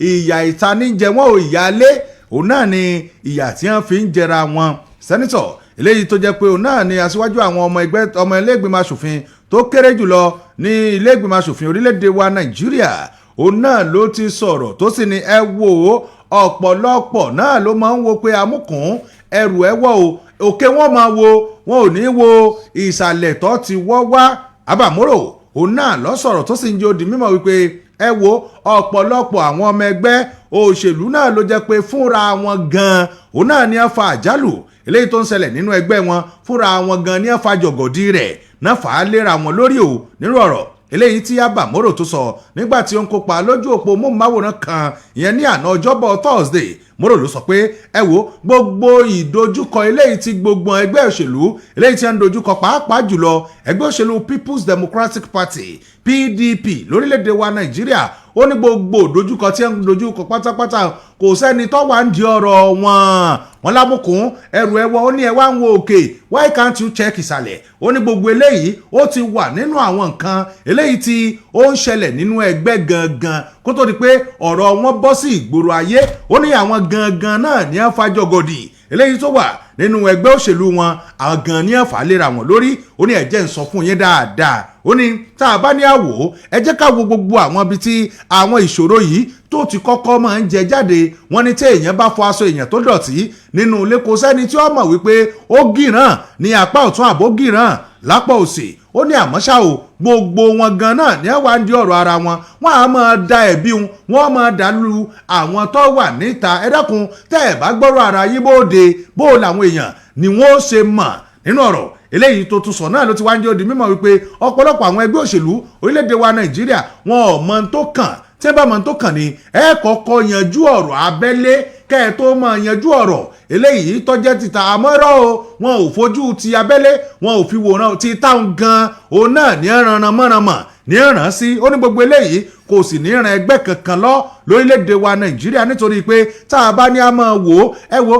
Speaker 2: ìyà ìta níjẹ wọn ò, ìyáálé òun náà ni ìyà tí wọ́n fi ń jẹra wọn. Senator eléyìí tó jẹ́ pé òun náà ni aṣíwájú àwọn ọmọ ẹgbẹ́ ọmọ ilé-ìgbìmọ̀ asòfin tó kéré jùlọ ní ilé-ìgbìmọ̀ asòfin orílẹ̀-èdè wa Nàìjíríà, òun náà ló ti sọ̀rọ̀, tó sì ní, ẹ wò ó, ọ̀pọ̀lọpọ̀ náà ló máa ń wo pé amúkùn ẹrù ẹ wọ́ o, òkè wọn máa wo, wọn ò ní wo ìsàlẹ̀ tó ti wọ́ wá. Abba Moro òun náà ló sọ̀rọ̀, tó sì ń jẹ́ ó di mímọ̀ wípé, ẹ wo, ọ̀pọ̀lọpọ̀ àwọn ọmọ ẹgbẹ́ òṣèlú náà ló jẹ́ pé fúnra wọn gan-an òun náà ní fa àjálù eléyìí tó ń ṣẹlẹ̀ nínú ẹgbẹ́ wọn, fúnra wọn gan ní fa jọ̀gọ̀dì rẹ̀ náà fà á léra wọn lórí o. Nínú ọ̀rọ̀ eléyìí tí Abba Moro tó sọ nígbà tí ó ń kópa lójú òpó móhùnmáwòrán kan, ìyẹn ní àná ọjọ́bọ̀ Thursday, Moro ló sọ pé, ẹ wo, gbogbo ìdojúkọ eléyìí tí gbogbo ẹgbẹ́ òṣèlú eléyìí tí ń dojúkọ, pàápàá jùlọ ẹgbẹ́ òṣèlú People's Democratic Party, PDP, lórílẹ̀‐èdè wa Nàìjíríà, ó ní gbogbo ìdojúkọ tí ń dojúkọ pátápátá, kò sẹ́ni tó wà ń di ọ̀rọ̀ wọn. Wọn lábùkún ẹrù ẹwọ, ó ní ẹ wá ń wo òkè, why can't you check ìsàlẹ̀? Ó ní gbogbo eléyìí ó ti wà nínú àwọn nǹkan eléyìí tí ó ń ṣẹlẹ̀ nínú ẹgbẹ́ gangan kó tó di pé ọ̀rọ̀ wọn bọ́ sí ìgboro ayé. Ó ní àwọn gangan náà ní àfàjọgọdì eléyìí tó wà nínú ẹgbẹ́ òṣèlú wọn, àwọn gan ní àfà léra wọn lórí. Ó ní ẹ̀jẹ̀ ń sọ fún yín dáadáa, ó ní tá a bá ní àwò, ẹ jẹ́ ká wo gbogbo àwọn ibi tí àwọn ìṣòro yìí tó ti kọ́kọ́ máa ń jẹ jáde. Wọ́n ní tí èèyàn bá fọ aṣọ èèyàn tó dọ̀tí nínú ilé, kò sẹ́ni tí ó mọ̀ wípé ó gìràn ní apá ọ̀tún àbó gìràn lápá òsì. Ó ní àmọ́ ṣá o, gbogbo wọn gan náà ní wàá di ọ̀rọ̀ ara wọn, wọn á máa da ẹ̀bi wọn, wọ́n máa dà lu àwọn tó wà níta. Ẹ dákun, tẹ́ ẹ̀ bá gbọ́rọ̀ ara yín bóde, bó làwọn èèyàn ni wọ́n ṣe mọ̀? Nínú ọ̀rọ̀ eléyìí tó tún sọ náà ló ti wá ń jẹ́ ó di mímọ̀ wípé ọ̀pọ̀lọpọ̀ àwọn ẹgbẹ́ òṣèlú orílẹ̀-èdè wa Nàìjíríà, wọn ò mọ tó kàn. Tí ẹ bá mọ tó kàn ní, ẹ kọ́kọ́ yanjú ọ̀rọ̀ abẹ́lé kẹ́ ẹ tó máa yanjú ọ̀rọ̀ eléyìí tó jẹ́ títa. Àmọ́rọ́ o, wọn ò fojú ti abẹ́lé, wọn ò fi wòran ti táwọn gan, òun náà ní ẹranran mọ̀rànmọ̀ ní ẹ̀ràn sí. Ó ní gbogbo eléyìí kò sì ní ran ẹgbẹ́ kankan lọ lórílẹ̀‐èdè wa Nàìjíríà, nítorí pé tá a bá ní a máa wò ó, ẹ wo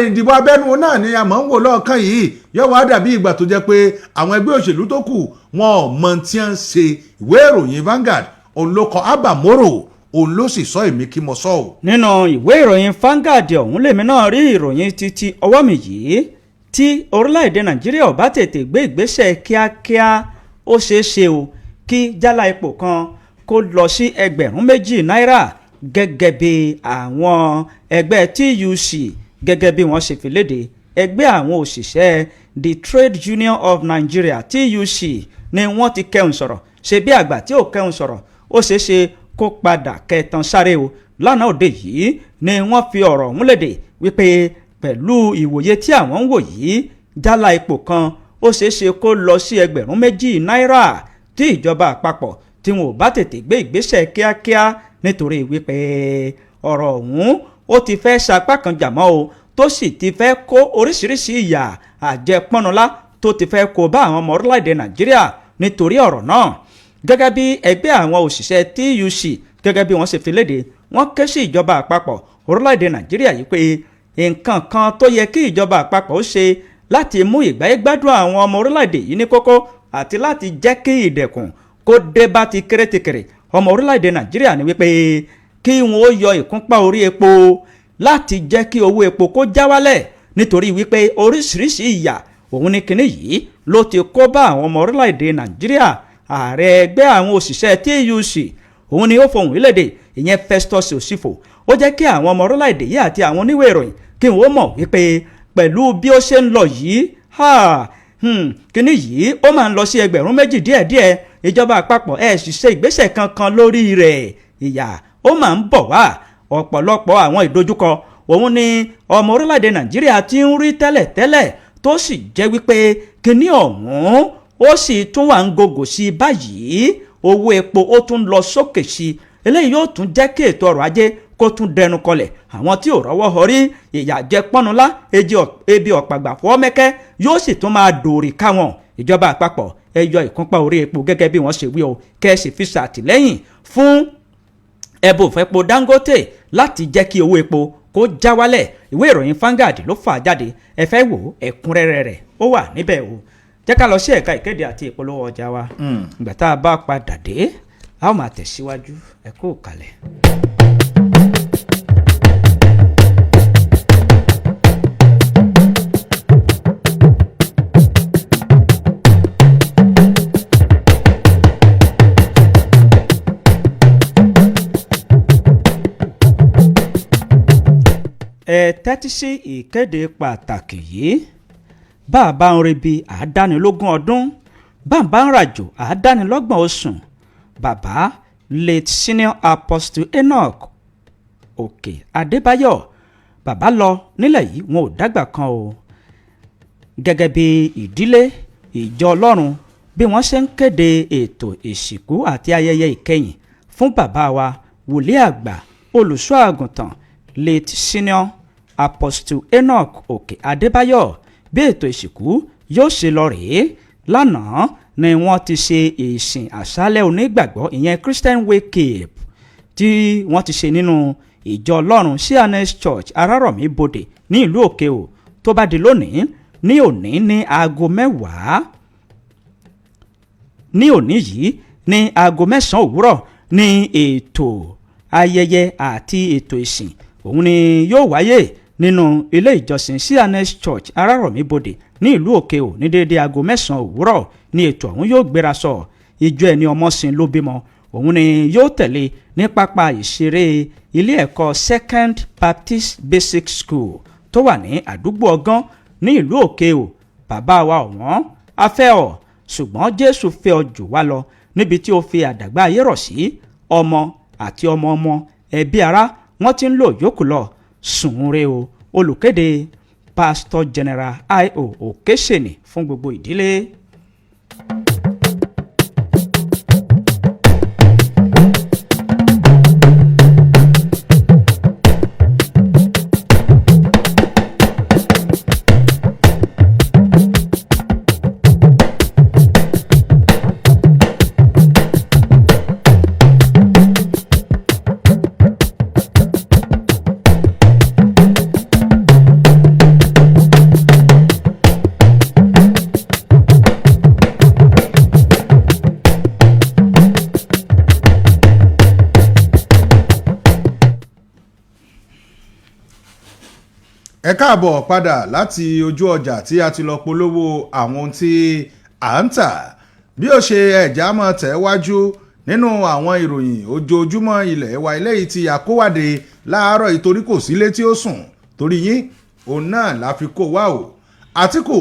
Speaker 2: ìdìbò abẹ́nú náà ni a máa ń wò lọ́ọ̀kan yìí, yóò wá dàbí ìgbà tó jẹ́ pé àwọn ẹgbẹ́ òṣèlú tó kù, wọn ò mọ tí wọ́n ń ṣe. Ìwé ìròyìn Vanguard òun ló kọ, Abba Moro òun ló sì sọ, èmi kí mo sọ o.
Speaker 1: Nínú ìwé ìròyìn Vanguard ọ̀hún lèmi náà rí ìròyìn títí ọwọ́ mi yìí. Tí orílẹ̀-èdè Nàìjíríà ò bá tètè gbé ìgbésẹ̀ kíákíá, ó ṣeé ṣe o kí jálá epo kan kó lọ sí 2,000 náírà, gẹ́gẹ́ bí àwọn ẹgbẹ́ TUC, gẹ́gẹ́ bí wọ́n ṣe fi léde. Ẹgbẹ́ àwọn òṣìṣẹ́, the Trade Union of Nigeria, TUC, ni wọ́n ti kẹ́hùn sọ̀rọ̀. Ṣe bí àgbà tí ò kẹ́hùn sọ̀rọ̀, ó ṣeé ṣe kó padà kẹtàn sáré o. Lánàá òde yìí ni wọ́n fi ọ̀rọ̀ ọ̀hún léde wípé pẹ̀lú ìwòye tí àwọn ń wò yìí, jálá epo kan ó ṣeé ṣe kó lọ sí 2,000 náírà tí ìjọba àpapọ̀ tí wọn ò bá tètè gbé ìgbésẹ̀ kíákíá, nítorí wípé ọ̀rọ̀ ọ̀hún ó ti fẹ́ sapá kan jàmọ́ o, tó sì ti fẹ́ kó oríṣiríṣi ìyà àjẹpọ́nulá, tó ti fẹ́ kó bá àwọn ọmọ orílẹ̀-èdè Nàìjíríà nítorí ọ̀rọ̀ náà. Gẹ́gẹ́ bí ẹgbẹ́ àwọn òṣìṣẹ́ TUC, gẹ́gẹ́ bí wọ́n ṣe fi léde, wọ́n ké sí ìjọba àpapọ̀ orílẹ̀-èdè Nàìjíríà yìí pé nǹkan kan tó yẹ kí ìjọba àpapọ̀ ó ṣe láti mú ìgbáyégbádùn àwọn ọmọ orílẹ̀-èdè yìí ní kókó àti láti jẹ́ kí ìdẹ̀kùn kó dé bá ti kérétìkèrè ọmọ orílẹ̀-èdè Nàìjíríà ni wípé kí wọn ó yọ ìkúnpá orí epo láti jẹ́ kí owó epo kó já wálẹ̀, nítorí wípé oríṣiríṣi ìyà òun ní kinní yìí ló ti kó bá àwọn ọmọ orílẹ̀-èdè Nàìjíríà. Ààrẹ ẹgbẹ́ àwọn òṣìṣẹ́ TUC òun ni ó fohùn ìlédè, ìyẹn Festus Osifo. Ó jẹ́ kí àwọn ọmọ orílẹ̀-èdè yìí àti àwọn oníwèé ìròyìn kí wọ́n mọ̀ wípé pẹ̀lú bí ó ṣe ń lọ yìí, kinní yìí ó máa ń lọ sí 2,000 díẹ̀díẹ̀. Ìjọba àpapọ̀ ẹ̀ sì ṣe ìgbésẹ̀ kankan lórí rẹ̀, ìyà ó máa ń bọ̀ wá. Ọ̀pọ̀lọpọ̀ àwọn ìdojúkọ òun ni ọmọ orílẹ̀-èdè Nàìjíríà ti ń rí tẹ́lẹ̀tẹ́lẹ̀, tó sì jẹ́ wípé kinní ọ̀hún ó sì tún wà ń gògò sí i báyìí. Owó epo ó tún lọ sókè sí i. Eléyìí yóò tún jẹ́ kí ètò ọrọ̀ ajé kó tún dẹnu kọlẹ̀. Àwọn tí ò rọ́wọ́ họrí, ìyà jẹ pọ́nulá, ebi ọ̀pàgbà fọ́mẹ́kẹ́ yóò sì tún máa dòrì káwọn. Ìjọba àpapọ̀, ẹ yọ ìkúnpá orí epo gẹ́gẹ́ bí wọ́n ṣe wí o, kẹ́ ẹ sì fi ṣàtìlẹ́yìn fún ẹbùfẹ́po Dangote láti jẹ́ kí owó epo kó já wálẹ̀. Ìwé ìròyìn Vanguard ló fà jáde. Ẹ fẹ́ wò ẹ̀kúnrẹ́rẹ́ rẹ̀, ó wà níbẹ̀ o. Jẹ́ ká lọ sí ẹ̀ka ìkéde àti ìpolówó ọjà wa. Ìgbà tá a bá padà dé, a ó máa tẹ̀síwájú. Ẹ kú kalẹ̀. Ẹ tẹ́tí sí ìkéde pàtàkì yìí. Bá a bá ń rebi àádánilógún ọdún, bá a bá ń ràjò àádánilọ́gbọ̀n oṣù, bàbá late Senior Apostle Enoch Òkè Adébáyọ̀, bàbá lọ nílẹ̀ yìí, wọn ò dágbà kan o. Gẹ́gẹ́ bí ìdílé ìjọ Ọlọ́run bí wọ́n ṣe ń kéde ètò ìsìnkú àti ayẹyẹ ìkẹyìn fún bàbá wa, wòlíì àgbà, olùṣọ́ àgùntàn late Senior Apostle Enoch Òkè Adébáyọ̀, bí ètò ìsìnkú yóò ṣe lọ rèé. Lánàá ni wọ́n ti ṣe ìsìn àṣálẹ́ onígbàgbọ́, ìyẹn Christian Wake Up, tí wọ́n ti ṣe nínú ìjọ Ọlọ́run C&S Church, Arárọ̀mí Bòdè ní ìlú Òkè O. Tó bá di lónìí, ní òní ní aago 10, ní òní yìí ní aago 9 òwúrọ̀ ní ètò ayẹyẹ àti ètò ìsìn òun ni yóò wáyé nínú ilé ìjọsìn C&S Church, Arárọ̀mí Bòdè ní ìlú Òkè O. Ní déédéé aago 9 òwúrọ̀ ní ètò ọ̀hún yóò gbéra sọ. Ìjọ ẹni ọmọsìn ló bímọ òun ni yóò tẹ̀lé ní pápá ìṣeré ilé ẹ̀kọ́ Second Baptist Basic School tó wà ní àdúgbò Ọgán ní ìlú Òkè O. Bàbá wa ọ̀wọ́n, a fẹ́ ọ, ṣùgbọ́n Jésù fẹ́ ọ jù wá lọ níbi tí ó fi àdàgbà ayé rọ̀ sí. Ọmọ àti ọmọ ọmọ, ẹbí, ará, wọ́n ti ń lò yòókù lọ sùn re o. Olùkéde, Pastor General I.O. Òkèṣèní fún gbogbo ìdílé.
Speaker 2: Ẹ káàbọ̀ padà láti ojú ọjà tí a ti lọ polówó àwọn ohun tí à ń tà. Bí ó ṣe ẹ̀já mọ́ tẹ̀ wájú nínú àwọn ìròyìn ojoojúmọ́ ilẹ̀ wa eléyìí tí àkówádé láàárọ̀, ìtorí kò sílé tí ó sùn torí yín, òun náà la fi kó wá o. Àtìkù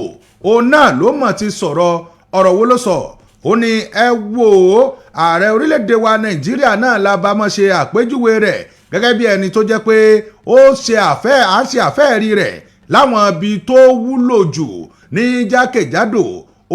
Speaker 2: òun náà ló mọ̀ ti sọ̀rọ̀. Ọ̀rọ̀ wo ló sọ? Ó ní ẹ wò ó, ààrẹ orílẹ̀-èdè wa Nàìjíríà náà la bá mọ́ ṣe àpèjúwe rẹ̀ gẹ́gẹ́ bí ẹni tó jẹ́ pé ó ṣe àfẹ́ à ń ṣe àfẹ́ẹ̀rí rẹ̀ láwọn ibi tó wúlò jù ní jákèjádò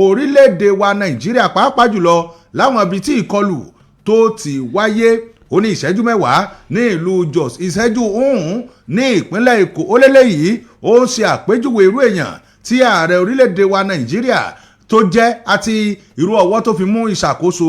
Speaker 2: orílẹ̀-èdè wa Nàìjíríà, pàápàá jùlọ láwọn ibi tí ìkọlù tó ti wáyé. Ó ní ìṣẹ́jú 10 ní ìlú Jos, ìṣẹ́jú ọ̀hún ní ìpínlẹ̀ Èkó. Ó lélẹ́yìí ó ń ṣe àpèjúwe irú èèyàn tí ààrẹ orílẹ̀-èdè wa Nàìjíríà tó jẹ́ àti irú ọwọ́ tó fi mú ìṣàkóso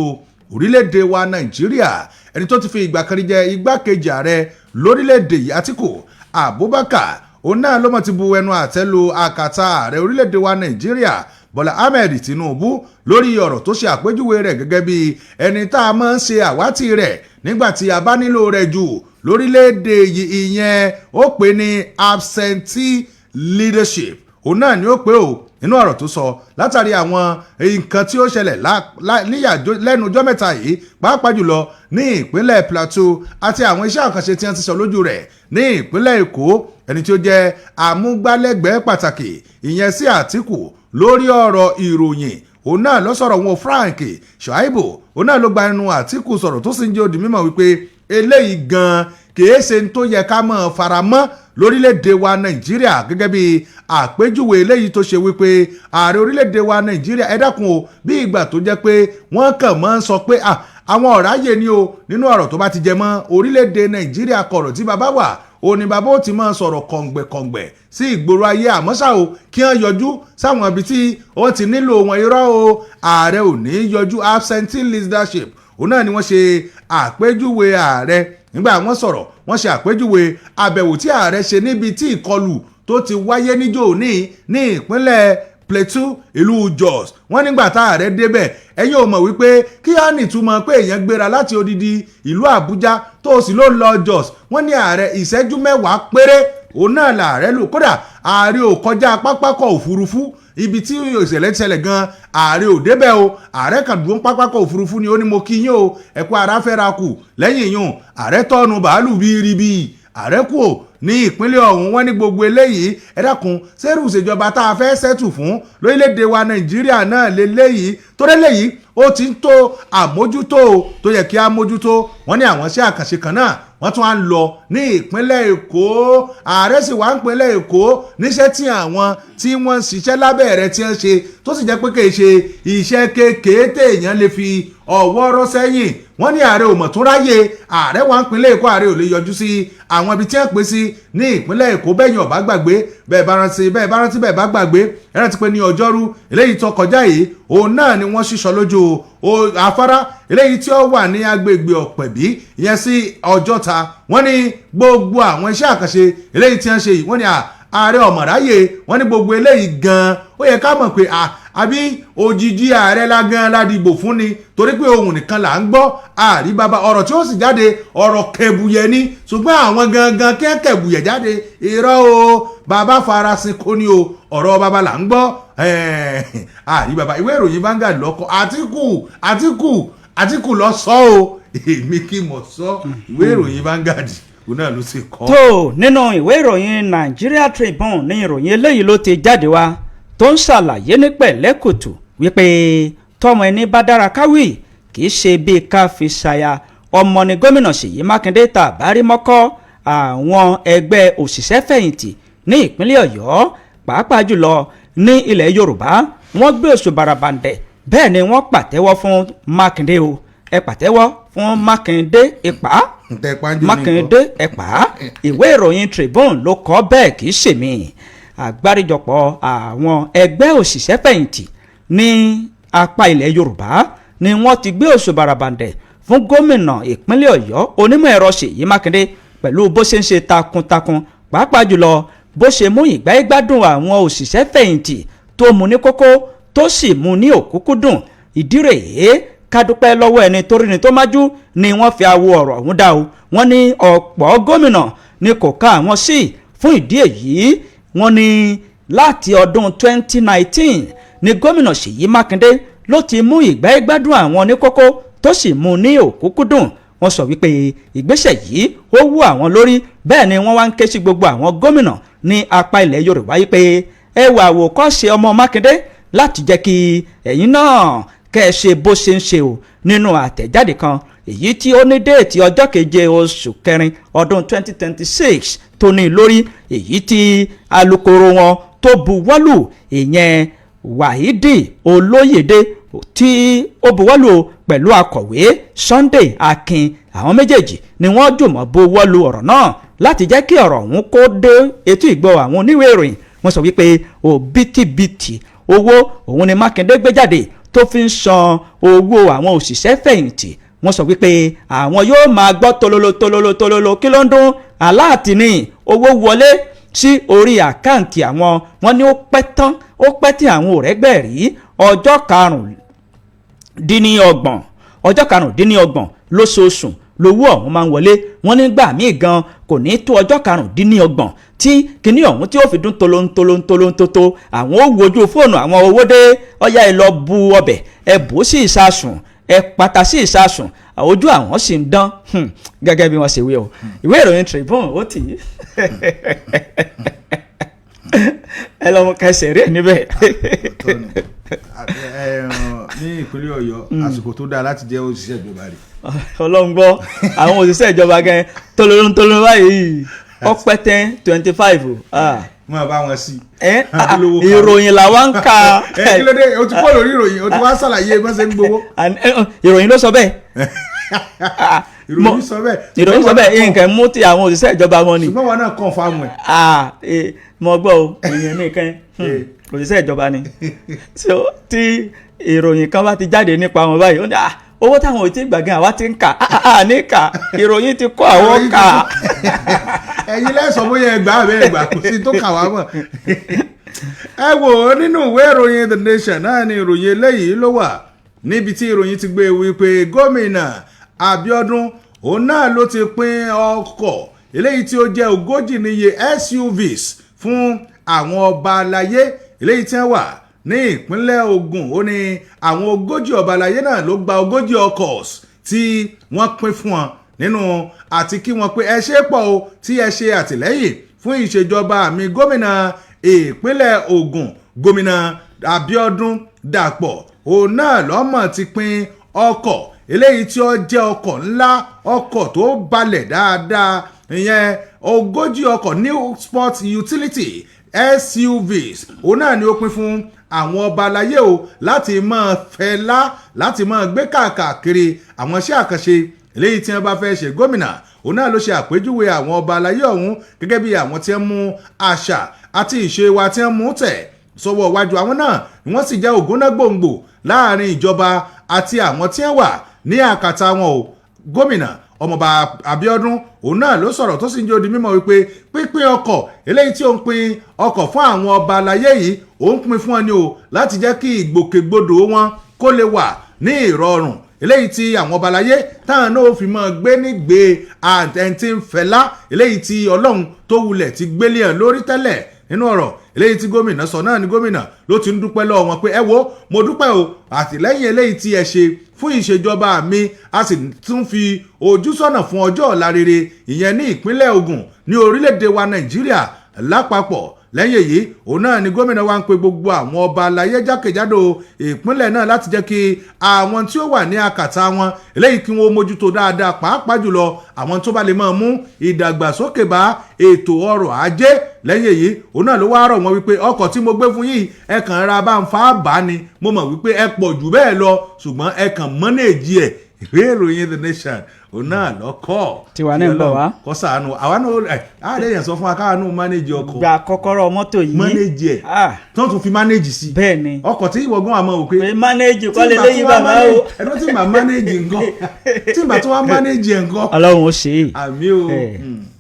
Speaker 2: orílẹ̀-èdè wa Nàìjíríà. Ẹni tó ti fi ìgbà kan rí jẹ́ igbákejì ààrẹ lórílẹ̀-èdè yìí, Àtíkù Abubakar, òun náà ló mọ̀ ti bu ẹnu àtẹ́ lu àkàtà ààrẹ orílẹ̀-èdè wa Nàìjíríà Bọ́lá Ahmed Tinubu lórí ọ̀rọ̀ tó ṣe àpèjúwe rẹ̀ gẹ́gẹ́ bí ẹni tá a máa ń ṣe àwátì rẹ̀ nígbà tí a bá nílò rẹ̀ jù lórílẹ̀-èdè yìí. Ìyẹn ó pè ní absentee leadership, òun náà ni ó pè ó nínú ọ̀rọ̀ tó sọ látàrí àwọn nǹkan tí ó ṣẹlẹ̀ lẹ́nu ọjọ́ mẹ́ta yìí, pàápàá jùlọ ní ìpínlẹ̀ Plateau àti àwọn iṣẹ́ àkànṣe tí wọ́n ti sọ lójú rẹ̀ ní ìpínlẹ̀ Èkó. Ẹni tí ó jẹ́ amúgbálẹ́gbẹ̀ẹ́ pàtàkì ìyẹn sí Àtìkù lórí ọ̀rọ̀ ìròyìn, òun náà ló sọ̀rọ̀ wọn. Frank Shaibu, òun náà ló gba ẹnu Àtìkù sọ̀rọ̀, tó sì ń jẹ́ ó di mímọ̀ wípé eléyìí gan kìí ṣe tó yẹ ká mọ̀ faramọ́ lórílẹ̀‐èdè wa Nàìjíríà, gẹ́gẹ́ bí àpèjúwe eléyìí tó ṣe wípé ààrẹ orílẹ̀‐èdè wa Nàìjíríà, ẹ dákun o, bí ìgbà tó jẹ́ pé wọ́n kàn máa ń sọ pé Àwọn ọ̀ráyè ni o nínú ọ̀rọ̀ tó bá ti jẹ mọ́ orílẹ̀-èdè Nàìjíríà. Kọ̀rọ̀ tí bàbá wà ó ní bàbá ó ti máa sọ̀rọ̀ kọ̀ǹgbẹ̀kọ̀ǹgbẹ̀ sí ìgboro ayé. Àmọ́ ṣá o, kí wọ́n yọjú sáwọn ibi tí wọ́n ti nílò wọn, irọ́ o, ààrẹ ò ní yọjú. Absentee leadership, òun náà ni wọ́n ṣe àpèjúwe ààrẹ. Nígbà wọ́n sọ̀rọ̀, wọ́n ṣe àpèjúwe àbẹ̀wò tí ààrẹ ṣe níbi tí ìkọlù tó ti wáyé níjó ní ìpínlẹ̀ Plateau, ìlú Jos. Wọ́n nígbà tá ààrẹ débẹ̀, ẹ̀yin ò mọ̀ wípé kí á nìtumọ̀ pé èèyàn gbéra láti odidi ìlú Àbújá tó sì ló lọ Jos. Wọ́n ní ààrẹ, ìṣẹ́jú 10 péré òun náà làárẹ̀ lò. Kódà ààrẹ ò kọjá pápákọ̀ òfurufú ibi tí ìṣẹ̀lẹ̀ ti ṣẹlẹ̀ gan, ààrẹ ò débẹ̀ o. Ààrẹ kan dúró pápákọ̀ òfurufú ni, ó ní, "Mo kí yín o, ẹ kú ara fẹ́ra kù." Lẹ́yìn yùn, ààrẹ tọ́nu bàálù bíi ààrẹ kù ò ní ìpínlẹ̀ ọ̀hún. Wọ́n ní gbogbo eléyìí, ẹ dákun, sẹ́rù ìṣèjọba tá a fẹ́ ṣẹ́tù fún lórílẹ̀‐èdè wa Nàìjíríà náà lélẹ́yìí? Torí eléyìí ó ti ń tó àmójútó tó yẹ kí á mójútó. Wọ́n ní àwọn iṣẹ́ àkànṣe kan náà wọ́n tún á ń lọ ní ìpínlẹ̀ Èkó. Ààrẹ sì wá ń pínlẹ̀ Èkó níṣẹ́ tí àwọn tí wọ́n ń ṣiṣẹ́ lábẹ́ rẹ̀ tí wọ́n ṣe, tó sì jẹ́ pé kì í ṣe iṣẹ́ kékeré téèyàn lè fi ọwọ́ rọ́ sẹ́yìn. Wọ́n ní ààrẹ ò mọ̀ tún ráyè. Ààrẹ wà ń pínlẹ̀ Èkó, ààrẹ ò lè yọjú sí àwọn ibi tí wọ́n pè sí ní ìpínlẹ̀ Èkó. Bẹ́yìn ọ̀bá gbàgbé, bẹ́ẹ̀ bá rántí, bẹ́ẹ̀ bá rántí, bẹ́ẹ̀ bá gbàgbé, ẹ rántí pé ní ọjọ́rú eléyìí tó kọjá yìí, òun náà ni wọ́n ṣíṣọ lójú afárá eléyìí tí ó wà ní agbègbè Ọ̀pẹ̀bí, ìyẹn sí Ọjọ́ta. Wọ́n ní gbogbo àwọn iṣẹ́ àkànṣe eléyìí tí wọ́n ṣe yìí, wọ́n ní ààrẹ ọ̀mọ̀ráyè. Wọ́n ní gbogbo eléyìí gan-an, ó yẹ ká mọ̀ pé àbí òjijì ààrẹ lágan ládìgbò fún ni, torí pé ohun nìkan là ń gbọ́, àrí bàbá ọ̀rọ̀ tí ó sì jáde, ọ̀rọ̀ kẹbùyẹ ni. Ṣùgbọ́n àwọn gangan kí wọ́n kẹbùyẹ jáde, irọ́ o, bàbá farasin kò ní o, ọ̀rọ̀ bàbá là ń gbọ́, àrí bàbá. Ìwé ìròyìn Vanguard lọ́kọ̀. Àtíkù, Àtíkù, Àtíkù lọ sọ o, èmi kí mo sọ. Ìwé ìròyìn Vanguard, òun náà ló sì kọ.
Speaker 1: Tó nínú ìwé ìròyìn Nigeria Tribune ní ìròyìn eléyìí ló ti jáde wá, tó ń ṣàlàyé ní pẹ̀lẹ́kùtù wípé tọmọ ẹni bá dára káwí, kì í ṣe bíi ká fi ṣàyà ọmọ ni. Gómìnà Ṣèyí Mákindé tàbárí mọ́kọ́ àwọn ẹgbẹ́ òṣìṣẹ́ fẹ̀yìntì ní ìpínlẹ̀ Ọ̀yọ́, pàápàá jùlọ ní ilẹ̀ Yorùbá, wọ́n gbé òṣù barabandẹ̀, bẹ́ẹ̀ ni wọ́n pàtẹ́wọ́ fún Mákindé o. Ẹ pàtẹ́wọ́ fún Mákindé ìpá. Mákindé ẹ̀pá. Ìwé ìròyìn Tribune ló kọ bẹ́ẹ̀, kì í ṣèmi. Àgbáríjọpọ̀ àwọn ẹgbẹ́ òṣìṣẹ́ fẹ̀yìntì ní apá ilẹ̀ Yorùbá ni wọ́n ti gbé òṣù barabandẹ̀ fún gómìnà ìpínlẹ̀ Ọ̀yọ́, onímọ̀ ẹ̀rọ Ṣèyí Mákindé, pẹ̀lú bó ṣe ń ṣe takuntakun, pàápàá jùlọ bó ṣe mú ìgbáyégbádùn àwọn òṣìṣẹ́ fẹ̀yìntì tó mú ní kókó, tó sì mú ní òkúkúdùn. Ìdí rèé, ká dúpẹ́ lọ́wọ́ ẹni tó rí ni tó májú ni wọ́n fi awo ọ̀rọ̀ ọ̀hún dá o. Wọ́n ní ọ̀pọ̀ gómìnà ni kò ká àwọn sí. Fún ìdí èyí, wọ́n ní láti ọdún 2019 ni gómìnà Ṣèyí Mákindé ló ti mú ìgbáyégbádùn àwọn oníkókó, tó sì mú ní òkúkúdùn. Wọ́n sọ wípé ìgbésẹ̀ yìí ó wú àwọn lórí. Bẹ́ẹ̀ ni wọ́n wá ń ké sí gbogbo àwọn gómìnà ní apá ilẹ̀ Yorùbá yìí pé ẹ wà àwòkọ́ṣe ọmọ Mákindé láti jẹ́ kí ẹ̀yin náà kẹ́ ẹ ṣe bó ṣe ń ṣe o. Nínú àtẹ̀jáde kan èyí tí ó ní déètì ọjọ́ 7 oṣù kẹrin ọdún 2026 tó ní lórí, èyí tí alukoro wọn tó buwọ́lù, ìyẹn Wáhídì Olóyèdè, tí ó buwọ́lù pẹ̀lú akọ̀wé Sunday Akin, àwọn méjèèjì ni wọ́n jùmọ̀ buwọ́lù ọ̀rọ̀ náà láti jẹ́ kí ọ̀rọ̀ ọ̀hún kó dé etí ìgbọ́ àwọn oníwèé ìròyìn. Wọ́n sọ wípé òbítíbitì owó òun ni Mákindé gbé jáde tó fi ń san owó àwọn òṣìṣẹ́ fẹ̀yìntì. Wọ́n sọ wípé àwọn yóò máa gbọ́ tololo tololo tololo, kí ló ń dún? Alert ní owó wọlé sí orí àkáǹtì àwọn. Wọ́n ní ó pẹ́ tán, ó pẹ́ tí àwọn ò rẹ́gbẹ́ rí. Ọjọ́ 25, ọjọ́ 25 lóṣooṣù lówó ọ̀hún máa ń wọlé. Wọ́n nígbà míì gan kò ní tó ọjọ́ 25 tí kinní ọ̀hún tí ó fi dún tolóńtolóńtolóńtótó. Àwọn ó wojú fóònù àwọn, owó dé, ọ̀yá, ẹ lọ bu ọbẹ̀, ẹ bù ú sí ìsasùn, ẹ pata sí ìsasùn. Ojú àwọn sì ń dán gẹ́gẹ́ bí wọ́n ṣe wí o. Ìwé ìròyìn Tribune ó tì í, ẹ lọ́mọ kẹsẹ̀ rí ẹ̀ níbẹ̀.
Speaker 2: Ní ìpínlẹ̀ Ọ̀yọ́, àsìkò tó dáa láti jẹ́ òṣìṣẹ́ ìjọba rẹ̀.
Speaker 1: Ọlọ́run gbọ́, àwọn òṣìṣẹ́ ìjọba gan tolóró tolóró báyìí, ọpẹ́ tẹ́ 25.
Speaker 2: Máa bá wọn sí.
Speaker 1: Ẹ
Speaker 2: Olówó kan.
Speaker 1: ìròyìn làwa ń kà.
Speaker 2: Ẹ kí ló dé? O ti kọ́ lórí ìròyìn, o ti wá ṣàlàyé bọ́n ṣe ń gbowó.
Speaker 1: Ìròyìn ló sọ bẹ́ẹ̀. Ah,
Speaker 2: Ìròyìn sọ bẹ́ẹ̀.
Speaker 1: Ìròyìn sọ bẹ́ẹ̀, nǹkan mú ti àwọn òṣìṣẹ́ ìjọba wọn ni.
Speaker 2: Ṣùgbọ́n wọn náà confirm ẹ̀.
Speaker 1: Ah, mo gbọ́ o, ìyẹn nìkan òṣìṣẹ́ ìjọba ni. So tí ìròyìn kan bá ti jáde nípa wọn báyìí, ó ní, "Ah, owó táwọn ò tí gbà gan, àwa ti ń kà á." Ah, ní kà, ìròyìn ti kó àwọn kà.
Speaker 2: Ẹ̀yin lẹ́sọ̀ bóyá ẹgbàá àbẹ́ ẹgbàá, kò sí tó kà wá mọ̀. Ẹ wò ó, nínú ìwé ìròyìn The Nation náà ni ìròyìn eléyìí ló wà, níbi tí ìròyìn ti gbé wípé gómìnà Abíọ́dún òun náà ló ti pín ọkọ̀ eléyìí tí ó jẹ́ 40 níye SUVs fún àwọn ọba aláyé eléyìí tí wọ́n wà ní ìpínlẹ̀ Ògùn. Ó ní àwọn 40 ọba aláyé náà ló gba 40 ọkọ̀ tí wọ́n pín fún wọn nínú àti kí wọ́n pé ẹ ṣe pọ̀ o tí ẹ ṣe àtìlẹ́yìn fún ìṣèjọba mi, gómìnà ìpínlẹ̀ Ògùn, gómìnà Abíọ́dún Dàpọ̀. Òun náà lọ́mọ̀ ti pín ọkọ̀ eléyìí tí ó jẹ́ ọkọ̀ ńlá, ọkọ̀ tó balẹ̀ dáadáa, ìyẹn 40 ọkọ̀ new sport utility SUVs. Òun náà ni ó pín fún àwọn ọba aláyé o láti máa fẹlá, láti máa gbé káàkiri àwọn iṣẹ́ àkànṣe eléyìí tí wọ́n bá fẹ́ ṣe. Gómìnà òun náà ló ṣe àpèjúwe àwọn ọba aláyé ọ̀hún gẹ́gẹ́ bí àwọn tí wọ́n mú àṣà àti ìṣe wa tí wọ́n mú tẹ̀ sọ́wọ́ iwájú. Àwọn náà ni wọ́n sì jẹ́ ògúnná gbòǹgbò láàrin ìjọba àti àwọn tí wọ́n wà ní àkàtà wọn o. Gómìnà ọmọọba Abíọ́dún òun náà ló sọ̀rọ̀, tó sì ń jẹ́ ó di mímọ̀ wípé pínpín ọkọ̀ eléyìí tí ó ń pín ọkọ̀ fún àwọn ọba aláyé yìí, ó ń pín fún wọn ni o láti jẹ́ kí ìgbòkègbodò wọn kó lè wà ní ìrọ̀rùn, eléyìí tí àwọn ọba aláyé táwọn náà fi máa gbé nígbé àtẹ̀ntì ń fẹlá, eléyìí tí Ọlọ́run tó wulẹ̀ ti gbélé ẹ̀ lórí tẹ́lẹ̀. Nínú ọ̀rọ̀ eléyìí tí gómìnà sọ náà ni gómìnà ló ti ń dúpẹ́ lọ́wọ́ wọn pé, "Ẹ wo, mo dúpẹ́ o, àtìlẹ́yìn eléyìí tí ẹ ṣe fún ìṣèjọba mi." A sì tún fi ojú sọ́nà fún ọjọ́ ọ̀la rere, ìyẹn ní ìpínlẹ̀ Ògùn, ní orílẹ̀-èdè wa Nàìjíríà lápapọ̀. Lẹ́yìn èyí, òun náà ni gómìnà wa ń pe gbogbo àwọn ọba aláyé jákèjádò ìpínlẹ̀ náà láti jẹ́ kí àwọn tí ó wà ní àkàtà wọn eléyìí kí wọ́n mójútó dáadáa, pàápàá jùlọ àwọn tó bá lè máa mú ìdàgbàsókè bá ètò ọrọ̀ ajé. Lẹ́yìn èyí, òun náà ló wá rọ̀ wọ́n wípé ọkọ̀ tí mo gbé fún yìí, ẹ kàn ra bá ń fa bá ni. Mo mọ̀ wípé ẹ pọ̀ jù bẹ́ẹ̀ lọ, ṣùgbọ́n ẹ kàn manage ẹ̀. Ìwé ìròyìn The Nation òun náà lọ́kọ̀.
Speaker 1: Tiwa náà ń bọ̀ wá.
Speaker 2: Kọ́ sànù àwa náà. Ẹ àárẹ̀ èèyàn sọ fún wa káwa náà manage ọkọ̀.
Speaker 1: Gba kọ́kọ́rọ́ mọ́tò yìí.
Speaker 2: Manage ẹ̀.
Speaker 1: Ah,
Speaker 2: tó tún fi manage sí.
Speaker 1: Bẹ́ẹ̀ ni.
Speaker 2: Ọkọ̀ tí ìwọ gan àmọ́ wò pé
Speaker 1: Pé manage kọ́ leléyìí bàbá o.
Speaker 2: Ẹ̀dọ́ tí màá manage nǹkan, tí màá tún wá manage ẹ̀ nǹkan.
Speaker 1: Ọlọ́run ó ṣe é.
Speaker 2: Àmì o.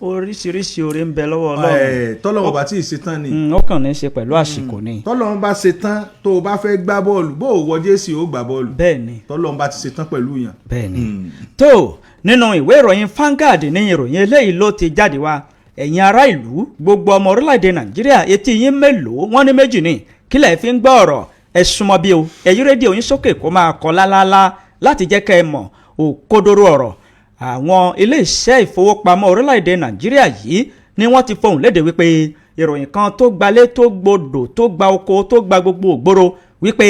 Speaker 1: Oríṣiríṣi oore ń bẹ lọ́wọ́ Ọlọ́run.
Speaker 2: Tọ́lọ́run bá tí ì ṣe tán ni.
Speaker 1: Ó kàn ní í ṣe pẹ̀lú àsìkò ni.
Speaker 2: Tọ́lọ́run bá ṣe tán, tó o bá fẹ́ gbá bọ́ọ̀lù, bó o wọ jersey, ó gbá bọ́ọ̀lù.
Speaker 1: Bẹ́ẹ̀ ni.
Speaker 2: Tọ́lọ́run bá ti ṣe tán pẹ̀lú yàn.
Speaker 1: Bẹ́ẹ̀ ni. Tó nínú ìwé ìròyìn Vanguard ní ìròyìn eléyìí ló ti jáde wá. Ẹ̀yin ará ìlú, gbogbo ọmọ orílẹ̀-èdè Nàìjíríà, etí yín mélòó? Wọ́n ní méjì ni, kílẹ̀ fi ń gbọ́ ọ̀rọ̀? Ẹ súnmọ́ bí o, ẹ yí rédíò yín sókè kó máa kọ lálálá láti jẹ́ kẹ́ ẹ mọ̀ òkodoro ọ̀rọ̀. Àwọn ilé-iṣẹ́ ìfowópamọ́ orílẹ̀-èdè Nàìjíríà yìí ni wọ́n ti fohùn léde wípé ìròyìn kan tó gbalé, tó gbodò, tó gba oko, tó gba gbogbo ògbóró wípé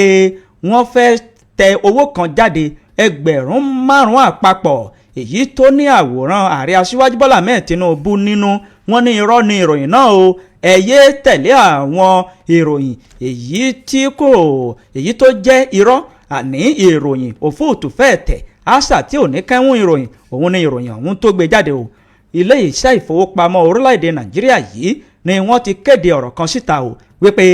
Speaker 1: wọ́n fẹ́ tẹ owó kan jáde, 5,000 àpapọ̀, èyí tó ní àwòrán ààrẹ Aṣíwájú Bọ́lá Ahmed Tinubu nínú, wọ́n ní irọ́ ni ìròyìn náà o. Ẹ yé tẹ̀lé àwọn ìròyìn èyí tí kò èyí tó jẹ́ irọ́, àní ìròyìn òfúùtù fẹ́ẹ̀ tẹ̀ àṣà tí ò ní kẹ́hún. Ìròyìn òun ni ìròyìn ọ̀hún tó gbé jáde o. Ilé iṣẹ́ ìfowópamọ́ orílẹ̀-èdè Nàìjíríà yìí ni wọ́n ti kéde ọ̀rọ̀ kan síta o wípé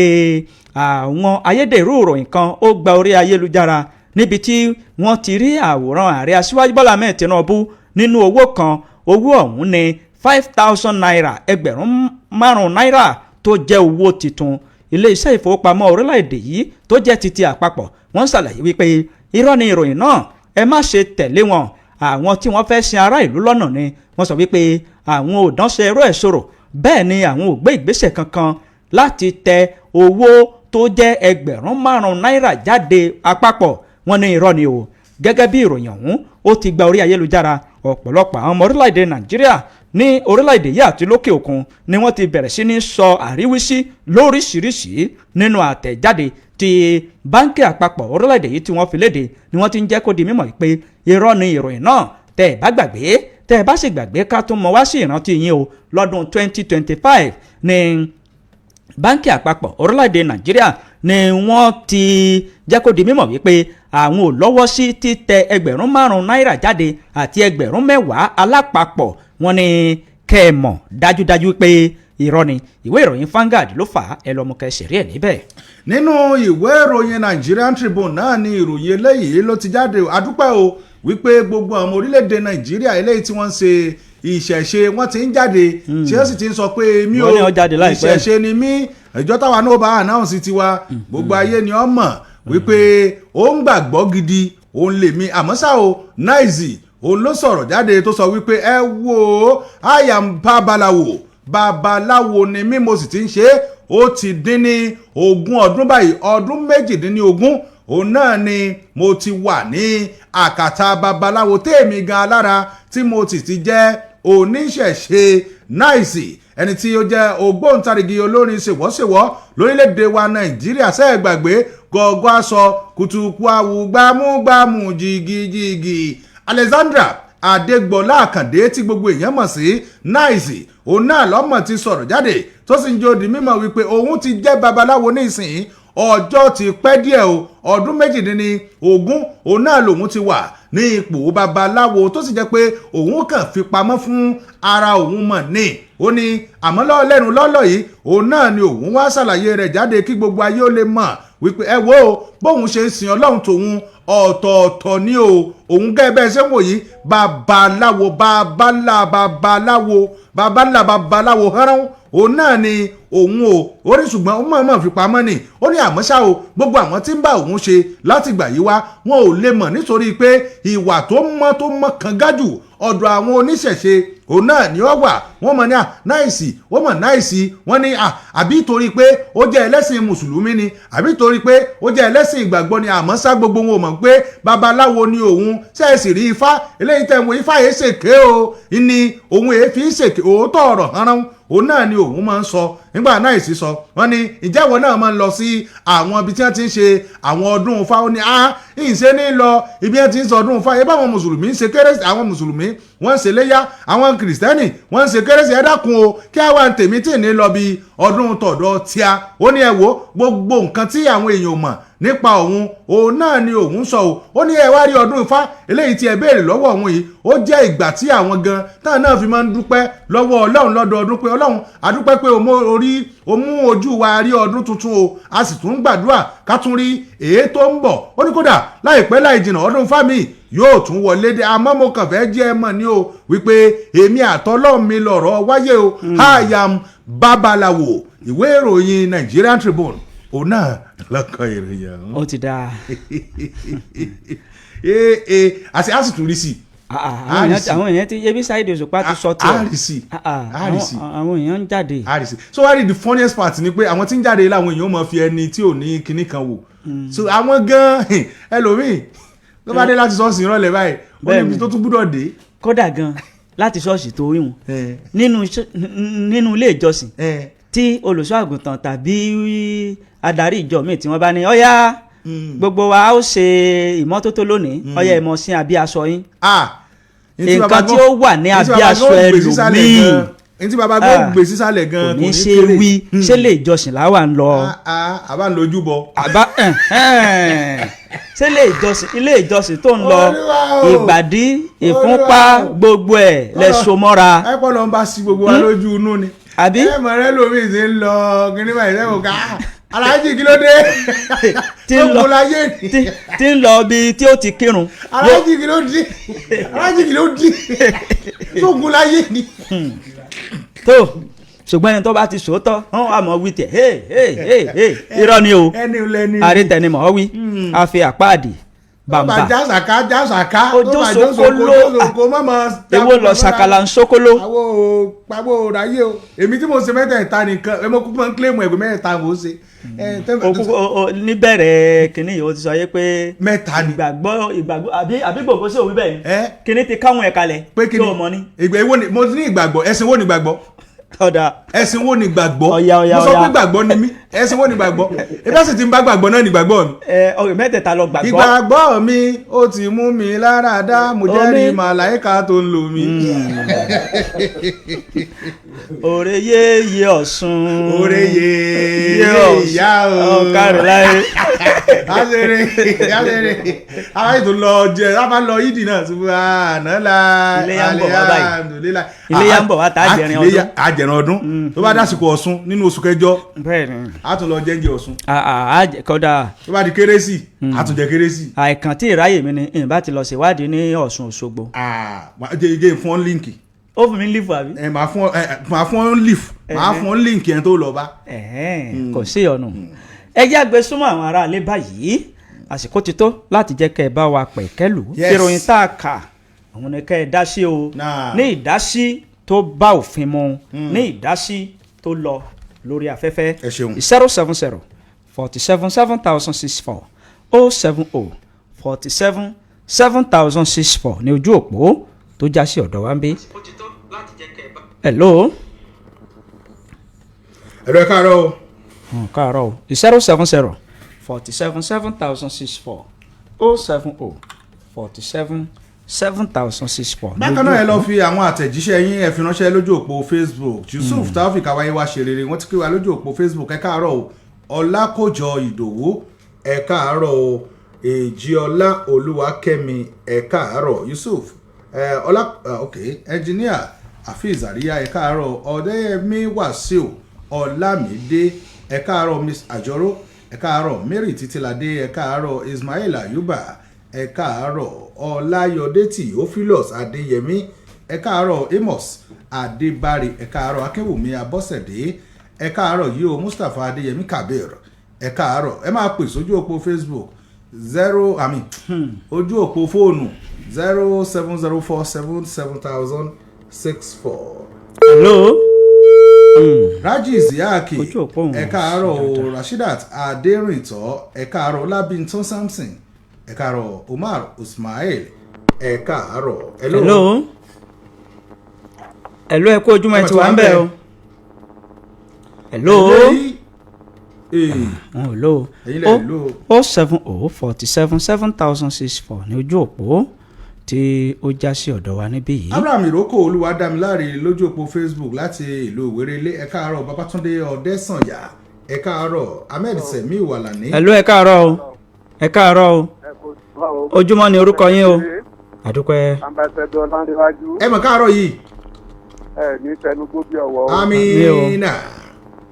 Speaker 1: àwọn ayédèrú ìròyìn kan ó gba orí ayélujára níbi tí wọ́n ti rí àwòrán ààrẹ Aṣíwájú Bọ́lá Ahmed Tinubu nínú owó kan. Owó ọ̀hún ní ₦5,000, 5,000 náírà tó jẹ́ owó tuntun. Ilé iṣẹ́ ìfowópamọ́ orílẹ̀-èdè yìí tó jẹ́ ti àpapọ̀, wọ́n ṣàlàyé wípé irọ́ ni ìròyìn náà, ẹ má ṣe tẹ̀lé wọn, àwọn tí wọ́n fẹ́ sin ará ìlú lọ́nà ni. Wọ́n sọ wípé àwọn ò dánṣẹ́ ẹrú ẹ̀ sọ̀rọ̀, bẹ́ẹ̀ ni àwọn ò gbé ìgbésẹ̀ kankan láti tẹ owó tó jẹ́ 5,000 náírà jáde àpapọ̀. Wọ́n ní irọ́ ni o. Gẹ́gẹ́ bí ìròyìn ọ̀hún ó ti gba orí ayélujára, ọ̀pọ̀lọpọ̀ àwọn ọmọ orílẹ̀-èdè Nàìjíríà ní orílẹ̀-èdè yìí àti lókè òkun ni wọ́n ti bẹ̀rẹ̀ sí ní sọ àríwísí lóríṣiríṣi. Nínú àtẹ̀jáde ti báńkì àpapọ̀ orílẹ̀-èdè yìí tí wọ́n fi léde ni wọ́n ti ń jẹ́ kó di mímọ̀ pé irọ́ ni ìròyìn náà. Tẹ́ ẹ bá gbàgbé, tẹ́ ẹ bá sì gbàgbé, ká tún mọ wá sí ìrántí yín o, lọ́dún 2025 ni. Báńkì àpapọ̀ orílẹ̀-èdè Nàìjíríà ni wọ́n ti jẹ́ kó di mímọ̀ wípé àwọn ò lọ́wọ́ sí títẹ 5,000 náírà jáde àti 10,000 alápapọ̀. Wọn ni kẹ́ ẹ mọ̀ dájúdájú pé irọ́ ni. Ìwé ìròyìn Vanguard ló fà á, ẹ lọ́mú kẹ́ ṣẹ̀rí ẹ̀ níbẹ̀.
Speaker 2: Nínú ìwé ìròyìn Nigerian Tribune náà ni ìròyìn eléyìí ló ti jáde. Adúpẹ́ o wípé gbogbo àwọn orílẹ̀-èdè Nàìjíríà eléyìí tí wọ́n ń ṣe ìṣẹ̀ṣe, wọ́n ti ń jáde, tí wọ́n sì ti ń sọ pé mi ò
Speaker 1: Wọ́n ní ó jáde láìpẹ́.
Speaker 2: ìṣẹ̀ṣe ni mí. Ìjọ táwa náà bá announce tiwa, gbogbo ayé ni ó mọ̀ wípé ó ń gbàgbọ́ gidi òun lèmi. Àmọ́ ṣá o, 9ice òun ló sọ̀rọ̀ jáde tó sọ wípé, "Ẹ wo, I am babaláwo, babaláwo ni mí, mo sì ti ń ṣe é, ó ti dín ní 20 ọdún báyìí, ọdún 18 òun náà ni mo ti wà ní àkàtà babaláwo tèmi gan alára tí mo sì ti jẹ́ oníṣẹ̀ṣe." 9ice, ẹni tí ó jẹ́ ògbóǹtarìgì olórin ṣèwọ́ṣèwọ́ lórílẹ̀‐èdè wa Nàìjíríà, ṣẹ́ gbàgbé gọ́gọ́ aṣọ kùtùkù àwù gbámúgbámú jìgìjìgì, Alexandra Adégbọlá Àkàndé tí gbogbo èèyàn mọ̀ sí 9ice, òun náà lọ́mọ̀ ti sọ̀rọ̀ jáde tó sì ń jó di mímọ̀ wípé òun ti jẹ́ babaláwo ní ìsìn, ọjọ́ ti pẹ́ díẹ̀ o, ọdún 18 òun náà lòun ti wà ní ipò babaláwo, tó sì jẹ́ pé òun kàn fi pamọ́ fún ara òun mọ̀ ní. Ó ní àmọ́ lẹ́nu lọ́lọ́ yìí, òun náà ni òun wá ṣàlàyé rẹ̀ jáde kí gbogbo ayé ó lè mọ̀ wípé ẹ wo bóun ṣe ń sin Ọlọ́run tòun ọ̀tọ̀ọ̀tọ̀ ni o. Òun gẹ́gẹ́ bẹ́ẹ̀ ṣe ń wò yìí, babaláwo, babalá babaláwo, babalá babaláwo hánrán òun náà ni òun o. Ó ní ṣùgbọ́n ó mọ̀ọ́mọ̀ fi pamọ́ ni. Ó ní àmọ́ ṣá o, gbogbo àwọn tí ń bá òun ṣe láti gbà yí wá, wọn ò lè mọ̀ nítorí pé ìwà tó mọ́ tó mọ́ kan gájù ọ̀dọ̀ àwọn oníṣẹ̀ṣe òun náà ni ó wà. Wọ́n mọ̀ ní à 9ice, wọ́n mọ̀ 9ice, wọ́n ní à àbí torí pé ó jẹ́ ẹlẹ́sìn mùsùlùmí ni, àbí torí pé ó jẹ́ ẹlẹ́sìn ìgbàgbọ́ ni. Àmọ́ ṣá, gbogbo wọn ò mọ̀ pé babaláwo ni òun. Ṣe é sì rí ifá eléyìí tẹ̀ wọ́n, ifá yìí ṣèké o, ní òun èé fi ṣèké. Òótọ́ ọ̀rọ̀ hánrán òun náà ni òun máa ń sọ. Nígbà náà ìsì sọ, wọ́n ní ìjẹ́wọ́ náà máa ń lọ sí àwọn ibi tí wọ́n ti ń ṣe àwọn ọdún Ifá? Ó ní á ìṣe ní lọ ibi wọ́n ti ń sọ ọdún Ifá yẹ báwọn mùsùlùmí ń ṣe kérésì, àwọn mùsùlùmí wọ́n ń ṣe léyà, àwọn kìrìsìtẹ́nì wọ́n ń ṣe kérésì. Ẹ dákun o, kí àwa ń tèmi tí ní lọ bí ọdún tọ̀dọ̀ tíá? Ó ní ẹ wo, gbogbo nǹkan tí àwọn èèyàn mọ̀ nípa òun, òun náà ni òun sọ o. Ó ní ẹ wá rí ọdún Ifá eléyìí tí ẹ béèrè lọ́wọ́ òun yìí, ó jẹ́ ìgbà tí àwọn gan táwọn náà fi máa ń dúpẹ́ lọ́wọ́ Ọlọ́run lọ́dọọdún pé Ọlọ́run, àdúpẹ́ pé o mú orí o mú ojú wa rí ọdún tuntun o, a sì tún gbàdúrà ká tún rí èyí tó ń bọ̀. Ó ní kódà láìpẹ́ láì jìnnà, ọdún fámi yóò tún wọlé dé. Àmọ́ mo kàn fẹ́ jẹ́ ẹ mọ̀ ní o wípé èmi àtọ́lọ́ mi lọ̀rọ̀ wáyé o, I am babaláwo. Ìwé ìròyìn Nigerian Tribune òun náà lọ́kọ̀ ìròyìn ọ̀hún.
Speaker 1: Ó ti dáa.
Speaker 2: Ee, àti a sì tún rí sí i.
Speaker 1: Àwọn èèyàn ti ebi Saheed Òṣùpá ti sọ tiẹ̀.
Speaker 2: Àrísì àrísì.
Speaker 1: Àwọn èèyàn ń jáde.
Speaker 2: Àrísì. So wá rí, the funniest part ni pé àwọn tí ń jáde láwọn èèyàn máa fi ẹni tí ò ní kinní kan wò. So àwọn gan ẹlòmíì tó bá dé láti ṣọ́ọ̀ṣì ìrọ̀lẹ́ báyìí, ó ní ibi tó tún gbúdọ̀ dé.
Speaker 1: Kódà gan láti ṣọ́ọ̀ṣì tó rí wọn nínú ilé ìjọsìn tí olùṣọ́ àgùntàn tàbí adarí ìjọ míì tí wọ́n bá ní ọ̀yá, gbogbo wa ó ṣe ìmọ́tótó lónìí, ọ̀yá, ẹ mọ̀ sí àbí aṣọ yín, nǹkan tí ó wà ní abẹ́ aṣọ ẹlòmíì
Speaker 2: ní tí baba gbọ́ gbé sísàlẹ̀ gan
Speaker 1: kò ní ṣe wí. Ṣé lè ìjọsìn láwà ń lọ?
Speaker 2: Àbá ń lójú bọ.
Speaker 1: Àbá ṣé ilé ìjọsìn tó ń lọ, ìgbàdí, ìfúnpá, gbogbo ẹ̀ lẹ so mọ́ra.
Speaker 2: Ẹ pọ́ lọ ń bá sí gbogbo wa lójú inú ni.
Speaker 1: Àbí.
Speaker 2: Ẹ mọ̀ rẹ lómi ti ń lọ kíní báyìí sẹ́wọ̀n ká, aláàjì, kí ló dé?
Speaker 1: Tí ń lọ tí ń lọ bí tí ó ti kírun.
Speaker 2: Aláàjì, kí ló dé? Aláàjì, kí ló dé? Tóògùn láyé ni.
Speaker 1: Tó ṣùgbọ́n ẹni tó bá ti sòótọ́ wọ́n wà mọ́ wí tẹ̀ hey hey hey hey, irọ́ ni o.
Speaker 2: Ẹni lẹni.
Speaker 1: Àrètẹnimọ̀ wí a fi àpáàdì bàbà.
Speaker 2: Tó bá jásàká jásàká.
Speaker 1: Ojú sokolo, èwo lọ sàkàlà ń sokolo.
Speaker 2: Àwo pàwọ́ ráyé o, èmi tí mo ṣe mẹ́tẹ̀ẹ̀ta nìkan, èmi kúkú máa ń claim ẹ̀gbẹ́ mẹ́tẹ̀ẹ̀ta mo ṣe.
Speaker 1: Òkú níbẹ̀rẹ̀ kínní yìí, ó ti sọ yé pé
Speaker 2: mẹ́ta ni.
Speaker 1: Ìgbàgbọ́, ìgbàgbọ́, àbí gbogbo sí òwú bẹ́ẹ̀ ni kínní ti káwọn ẹ̀ kalẹ̀.
Speaker 2: Pé kínní
Speaker 1: tó mọ ní.
Speaker 2: Ìgbà èwo ni mo ní ìgbàgbọ́? Ẹ̀sìn wo ni ìgbàgbọ́?
Speaker 1: Ọ̀dà.
Speaker 2: Ẹ̀sìn wo ni ìgbàgbọ́?
Speaker 1: Ọ̀yà, ọ̀yà.
Speaker 2: Mo sọ
Speaker 1: Ọ̀yà.
Speaker 2: pé gbàgbọ́ ni mí. Ẹ̀sìn wo ni gbàgbọ́? Ebi ẹ̀sìn tí ń bá gbàgbọ́ náà ni gbàgbọ́ mi.
Speaker 1: Ẹ ọ̀rẹ́ mẹ́tẹ̀ẹ̀ta lọ gbàgbọ́.
Speaker 2: Ìgbàgbọ́ mi ó ti mú mi lára dá, mo jẹ́rìí màláìka tó ń lò mí.
Speaker 1: Òrè yéye Ọ̀ṣun.
Speaker 2: Òrè yéye ìyá o.
Speaker 1: Ọ̀kàrẹ̀ láyé.
Speaker 2: Kásẹ̀rẹ̀ kásẹ̀rẹ̀, àwọn ètò lọ jẹ, a máa lọ yídì náà, subhanallah.
Speaker 1: Iléyá ń bọ̀ wá báyìí.
Speaker 2: Alhamdulillah.
Speaker 1: Iléyá ń bọ̀ wá, tá a jẹrin ọdún.
Speaker 2: A jẹrin ọdún tó bá dásìkò Ọ̀ṣun nínú oṣù kẹjọ.
Speaker 1: Bẹ́ẹ̀ni.
Speaker 2: A tún lọ jẹ́ǹjẹ Ọ̀ṣun.
Speaker 1: Kódà.
Speaker 2: Tó bá di kérésì, a tún jẹ kérésì.
Speaker 1: Àìkàn tí ìráyè mi ni ìbá ti lọ ṣèwádìí ní Ọ̀ṣun Òṣogbo.
Speaker 2: Jẹ́ jẹ́ fún ọ link.
Speaker 1: Ó fún mi lífù àbí.
Speaker 2: Ẹ máa fún ọ, ẹ máa fún ọ lífù, máa fún ọ link yẹn tó lọ bá.
Speaker 1: Kò sí ọ̀nà. Ẹ jẹ́ àgbẹ̀ súnmọ́ àwọn aráalé báyìí, àsìkò ti tó láti jẹ́ kẹ́ ẹ bá wa pẹ̀kẹ́lù. Ìròyìn tá a kà òun ni kẹ́ ẹ dá sí o, ní ìdásí tó bá òfin mu, ní ìdásí tó lọ lórí afẹ́fẹ́.
Speaker 2: Ẹ ṣeun.
Speaker 1: 070 47 7064, 070 47 7064 ní ojú òpó tó já sí ọ̀dọ̀ wa ń bí. Hello.
Speaker 2: Ẹ̀rọ, ẹ káàárọ̀ o.
Speaker 1: Káàárọ̀ o. 070 47 7064, 070 47 7064.
Speaker 2: Bákan náà, ẹ lọ fi àwọn àtẹ̀jíṣẹ́ yín, ẹ fi ránṣẹ́ lójú òpó Facebook. Yusuf Taofik awáyé wá ṣe rere, wọ́n ti kí wa lójú òpó Facebook. Ẹ káàárọ̀ o. Ọlákòjọ Ìdòwú, ẹ káàárọ̀ o. Èjìọlá Olúwakẹ́mi, ẹ káàárọ̀. Yusuf ọlá, ok, engineer Afeez Àríyá, ẹ káàárọ̀. Ọ̀dẹ́yẹmí Wàsíù Ọlámídé, ẹ káàárọ̀. Miss Àjọrò, ẹ káàárọ̀. Mary Títíládé, ẹ káàárọ̀. Ismail Ayuba, ẹ káàárọ̀. Ọláyọdé Theophilus Adéyẹmí, ẹ káàárọ̀. Amos Adébárí, ẹ káàárọ̀. Akínwùmí Abọ́sẹ̀dé, ẹ káàárọ̀ yìí o. Mustapha Adéyẹmí Kabir, ẹ káàárọ̀. Ẹ máa pè sójú òpó Facebook zero, I mean, ojú òpó fóònù 070477064.
Speaker 1: Hello.
Speaker 2: Raji Isiaki,
Speaker 1: Ojú òpó òun
Speaker 2: ẹ káàárọ̀ o.
Speaker 1: sí dáadáa.
Speaker 2: Rashidat Adérìntọ́, ẹ káàárọ̀. Ọlábìntàn Samson, ẹ káàárọ̀. Umar Usmail, ẹ káàárọ̀.
Speaker 1: Hello. Hello, ẹ kú ojúmọ́, ẹ ti wà ń bẹ̀ o. Hello. Wọn ò lò ó.
Speaker 2: Ẹ̀yin lẹ lò ó.
Speaker 1: 070 47 7064 ní ojú òpó tí ó já sí ọ̀dọ̀ wa níbí yìí.
Speaker 2: Abraham Iroko Olúwadámiláre lójú òpó Facebook láti ìlú Ìwérelé, ẹ káàárọ̀. Babatunde Ọdẹsànyà, ẹ káàárọ̀. Ahmed Semi Wàlàní.
Speaker 1: Hello, ẹ káàárọ̀ o, ẹ káàárọ̀ o. Ojúmọ́ ni orúkọ yín o. Àdúpẹ́.
Speaker 3: Ambassador Ọlánrewájú.
Speaker 2: Ẹ mọ̀ káàárọ̀ yìí.
Speaker 3: Ẹ ní tẹnugbó bí ọwọ́ o.
Speaker 2: Amina.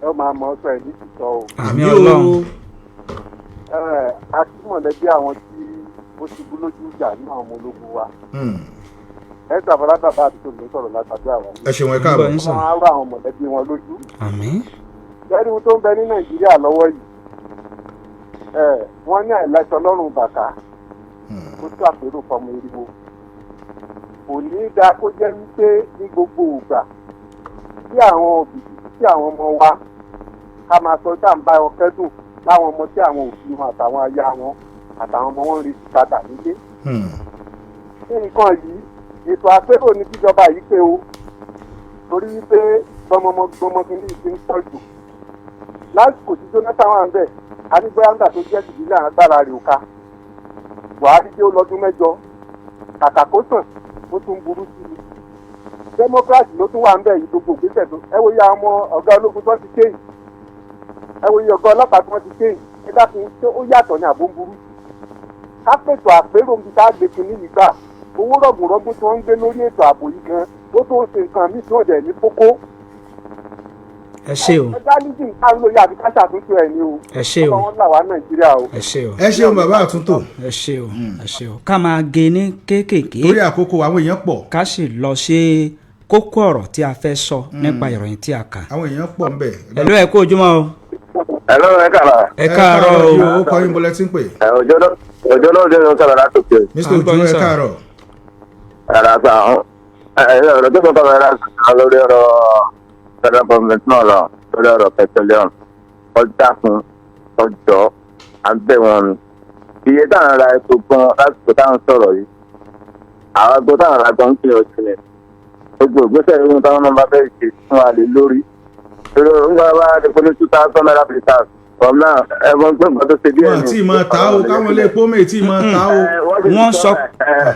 Speaker 3: Ẹ ó máa mọ ọ sọ ẹ ní tìtọ́ o.
Speaker 1: Àmín Ọlọ́run.
Speaker 3: Ẹ akímọ̀lẹ́bí àwọn tí ó ṣubú lójú ìjà ní àwọn ọmọ ológun wa. Ẹ sàfọlá bàbá àti tòun ló sọ̀rọ̀ látàdé àwọn.
Speaker 2: Ẹ ṣeun, ẹ káàbọ̀.
Speaker 1: Ń bọ̀ yín sà.
Speaker 3: Wọ́n á rọ àwọn mọ̀lẹ́bí wọn lójú.
Speaker 1: Àmín.
Speaker 3: Lẹ́rí ohun tó ń bẹ ní Nàìjíríà lọ́wọ́ yìí. Ẹ wọ́n ní àìláṣọ lọ́rùn bàtà ó tó àpérò fọmọ eriwo. Kò ní í dáa kó jẹ́ wípé ní gbogbo ìgbà tí àwọn òbí tí àwọn ọmọ wa ká máa sọ tá à ń bá wọn kẹ́dùn láwọn ọmọ tí àwọn òbí wọn àtàwọn aya wọn àtàwọn ọmọ wọn ń retí padà nílé. Nǹkan yìí, ètò àpérò ní kíjọba yìí pé o, torí wípé gbọmọmọ gbọmọkìnrin yìí ti ń pọ̀ jù lásìkò tí Jonathan wà ń bẹ̀. A ní bóyá ńgbà tó jẹ́ tìbílẹ̀ agbára rẹ̀ ò ká. Buhari dé, ó lọ́dún 8, kàkà kó sàn ó tún burú sí i. Democrat ló tún wà ń bẹ̀ yìí. Gbogbo ìgbésẹ̀ tó, ẹ wo iye àwọn ọmọ ọ̀gá ológun tó ti ké yìí, ẹ wo iye ọ̀gá ọlọ́pàá tí wọ́n ti ké yìí. Ẹ dákun, ṣé ó yàtọ̀ ní àbó ń burú sí i? Ká pètò àpérò níbi tá a gbé kinní yìí gbà. Owó rọ̀gùnrọ̀gùn tí wọ́n ń gbé lórí ètò ààbò yìí gan ó tó ń ṣe nǹkan míì tí wọ́n dẹ̀ ní kókó.
Speaker 1: Ẹ ṣé o.
Speaker 3: Federalism ká ń lóye àbí ká ṣàtúntò ẹ̀ ní o.
Speaker 1: Ẹ ṣé o.
Speaker 3: Ọmọ wọn là wá Nàìjíríà o.
Speaker 1: Ẹ ṣé o.
Speaker 2: Ẹ ṣeun, bàbá àtúntò.
Speaker 1: Ẹ ṣé o, ẹ ṣé o. Ká máa gé ní kéékèèké
Speaker 2: torí àkókò, àwọn èèyàn pọ̀.
Speaker 1: Ká sì lọ sí kókó ọ̀rọ̀ tí a fẹ́ sọ nípa ìròyìn tí a kà.
Speaker 2: Àwọn èèyàn pọ̀ ń bẹ̀.
Speaker 1: Hello, ẹ kú ojúmọ́ o.
Speaker 4: Hello, ẹ kàrà.
Speaker 1: Ẹ káàárọ̀ o.
Speaker 2: Yóò ó kọ́ yín bọ́lẹ́ tí ń pè.
Speaker 4: Ẹ òjò náà, òjò náà jẹ́ ìrìn sọ̀rọ̀ látòkè.
Speaker 2: Mr
Speaker 1: À ń gbọ́
Speaker 2: Ojú,
Speaker 1: yín
Speaker 2: ẹ
Speaker 1: sir.
Speaker 2: káàárọ̀.
Speaker 4: Rárá sá, ẹ ọ̀rọ̀ tó kọ́ kọ́ rárá lórí ọ̀rọ̀ federal government náà lọ lórí ọ̀rọ̀ petroleum. Ọjà fún ọjọ́ à ń bẹ̀ wọn ni. Iye táwọn ra epo gan lásìkò táwọn sọ̀rọ̀ yìí. Àwọn epo táwọn ra gan ń pè ọ̀sẹ̀. Gbogbo ìgbésẹ̀ ìwọ̀n táwọn náà bá fẹ́ ṣe fún wa lè lórí. Torí ń gbọ́ bá ti pé ní ₦2,000 per litre from now, ẹ mọ̀ pé nǹkan tó ṣe díẹ̀
Speaker 2: Wọn tí ì máa ta o, káwọn ilé epo mẹ́ẹ̀ tí ì máa ta o.
Speaker 1: Wọ́n sọ-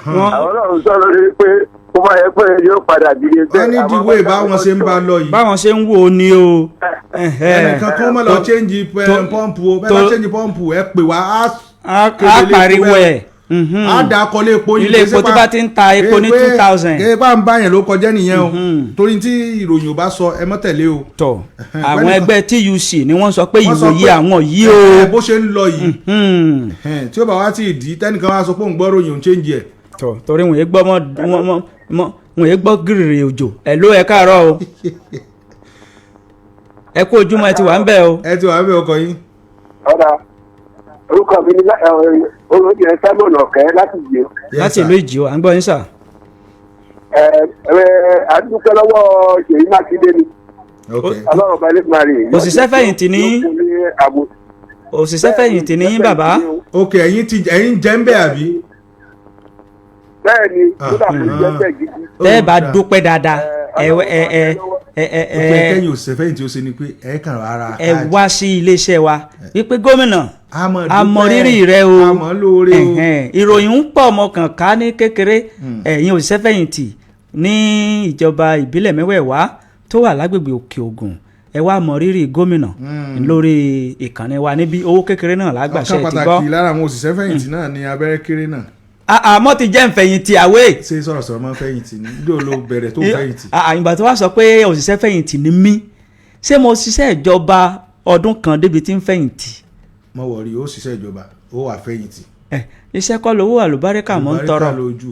Speaker 4: Àwọn náà ń sọ lórí pé kó má yẹ pé yóò padà di iye
Speaker 2: Wọ́n ní dìwé báwọn ṣe ń bá lọ yìí.
Speaker 1: Báwọn ṣe ń wò ó ni o.
Speaker 2: Ẹnìkan kó má lọ change pọ́ǹpù o. Bẹ́ẹ̀ bá change pọ́ǹpù, ẹ pè wá, á
Speaker 1: Á
Speaker 2: kéde ilé epo
Speaker 1: pariwo
Speaker 2: bẹ́ẹ̀.
Speaker 1: ẹ̀. Mhm.
Speaker 2: Á dà kọ́lé epo yìí.
Speaker 1: Ilé epo tó bá ti ń ta epo ní 2,000.
Speaker 2: Kéé bá ń bá yẹn ló kọjá nìyẹn o, torí tí ìròyìn ò bá sọ, ẹ mọ́ tẹ̀lé o.
Speaker 1: Tọ àwọn ẹgbẹ́ TUC ni wọ́n sọ pé
Speaker 2: Wọ́n sọ
Speaker 1: ìwòye
Speaker 2: pé,
Speaker 1: àwọn yìí o.
Speaker 2: Bó ṣe ń lọ yìí,
Speaker 1: Hmm.
Speaker 2: tí ó bá wá tí ì dí tẹ́nìkan wá sọ pé òun gbọ́ ròyìn, òun change ẹ̀.
Speaker 1: Tọ torí wọn yé gbọ́ mọ́ wọn yé gbọ́ gírìrì òjò. Ẹ̀ ló, ẹ káàárọ̀ o, ẹ kú ojúmọ́, ẹ ti wà ń bẹ̀ o.
Speaker 2: Ẹ ti wà ń bẹ, ọkọ yín.
Speaker 3: Ọ̀dà, orúkọ mi ní olóyè Simon Ọ̀kẹ́ láti yè.
Speaker 2: Yes,
Speaker 1: Láti
Speaker 2: sir.
Speaker 1: ìlú Ìjì o, à ń gbọ́ yín sà.
Speaker 3: Ẹ ẹ, adúpẹ́ lọ́wọ́ Ṣèyí Mákindé ni. Ọlọ́run ọba ẹlẹ́sìnmáà rè.
Speaker 1: Òṣìṣẹ́ fẹ̀yìntì ní- Òṣìṣẹ́ fẹ̀yìntì ní yín, bàbá.
Speaker 2: Ok, ẹ̀yin ti ẹ̀yin jẹ́ ń bẹ̀ àbí?
Speaker 3: Bẹ́ẹ̀ ni, kódà kò jẹ́ bẹ́ẹ̀ gidi.
Speaker 1: Tẹ́ ẹ bá dúpẹ́ dáadáa, ẹ ẹ ẹ ẹ ẹ
Speaker 2: Ó pé
Speaker 1: ẹ
Speaker 2: kẹ́yìn òṣìṣẹ́ fẹ̀yìntì ó ṣe ni pé ẹ kàn rárá.
Speaker 1: Ẹ wá sí iléeṣẹ́ wa wípé gómìnà,
Speaker 2: A mọ̀
Speaker 1: a mọ
Speaker 2: dúpẹ́,
Speaker 1: rírì rẹ o.
Speaker 2: A mọ̀ lóore o.
Speaker 1: Ẹ̀hẹ̀n, ìròyìn ń pọ̀ ọmọ kàn ká ní kékeré. Ẹ̀yin òṣìṣẹ́ fẹ̀yìntì ní ìjọba ìbílẹ̀ mẹ́wẹ̀ẹ̀wá tó wà lágbègbè Òkè Ògùn, ẹ wá mọ rírì gómìnà lórí ìkànnì wa níbi owó kékeré náà lágbàṣẹ
Speaker 2: Ọ̀kan
Speaker 1: ti gbọ́.
Speaker 2: pàtàkì lára àwọn òṣìṣẹ́ fẹ̀yìntì náà ni abẹ́rẹ́ kéré náà.
Speaker 1: Àmọ́ ti jẹ́ nfẹ̀yìntì àwẹ̀.
Speaker 2: Ṣé sọ̀rọ̀sọ̀rọ̀ máa ń fẹ̀yìntì ní bí ó lo bẹ̀rẹ̀ tó fẹ̀yìntì?
Speaker 1: Ìgbà tó wá sọ pé òṣìṣẹ́ fẹ̀yìntì ni mí, ṣé mo ṣiṣẹ́ ìjọba ọdún kan débi tí ń fẹ̀yìntì?
Speaker 2: Mọ wọ̀rí, ó ṣiṣẹ́ ìjọba, ó wà fẹ̀yìntì.
Speaker 1: Ẹ iṣẹ́ kọ́ lówó, àlùbáríkà mọ́ ń tọrọ.
Speaker 2: Àlùbáríkà lójú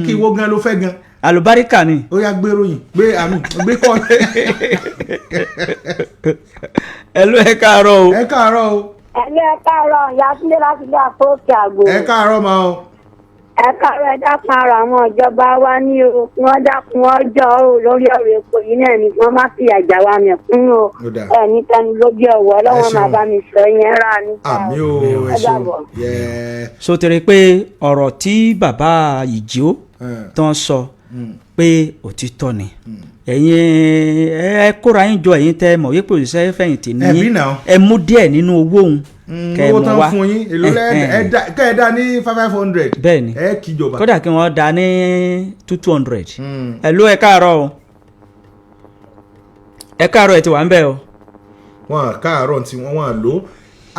Speaker 2: kí ìwọ gan ló fẹ́ gan.
Speaker 1: Àlùbáríkà ni.
Speaker 2: Ó yá, gbé ròyìn, gbé àmì, gbé kọ́.
Speaker 1: Ẹ ló, ẹ káàárọ̀ o.
Speaker 2: Ẹ káàárọ̀ o.
Speaker 5: Ẹ̀lẹ́, ẹ káàárọ̀, ìyá Túndé láti ilé àpòkè àgbò.
Speaker 2: Ẹ káàárọ̀ máa o.
Speaker 5: Ẹ káàárọ̀, ẹ dákun, ara àwọn ìjọba wa ní o, kí wọ́n dákun, wọ́n jọ o, lórí ọ̀rọ̀ epo yìí náà ni, kí wọ́n má fìyà jà wá mẹ̀kúnnù o.
Speaker 2: Ó dáa.
Speaker 5: Ẹ ní tẹnu lójú ọ̀wọ́ ọlọ́wọ́n
Speaker 2: Ẹ ṣeun.
Speaker 5: máa bá mi sọ yẹn rà níta.
Speaker 2: Àmì o, ẹ
Speaker 5: Ẹ
Speaker 2: ṣeun.
Speaker 5: dàbọ̀.
Speaker 2: Yẹ.
Speaker 1: So tẹ̀rẹ̀ pé ọ̀rọ̀ tí bàbá Ìjì ó tán sọ pé òtítọ́ ni, ẹ̀yin ẹ kóra yín jọ, ẹ̀yin tẹ́ mọ̀ wípé òṣìṣẹ́ fẹ̀yìntì ní
Speaker 2: Ẹ̀bí náà.
Speaker 1: ẹ mú díẹ̀ nínú owó òun kẹ́ ẹ
Speaker 2: Owó
Speaker 1: mú
Speaker 2: tán
Speaker 1: wá.
Speaker 2: fún yín èló lẹ ẹ kẹ́ ẹ dá ní five five hundred.
Speaker 1: Bẹ́ẹ̀ ni.
Speaker 2: Ẹ kíjọba.
Speaker 1: Kódà kí wọ́n dá ní two two hundred. Ẹ ló, ẹ káàárọ̀ o, ẹ káàárọ̀, ẹ ti wà ń bẹ̀ o.
Speaker 2: Wọn káàárọ̀ tí wọ́n wọ́n lò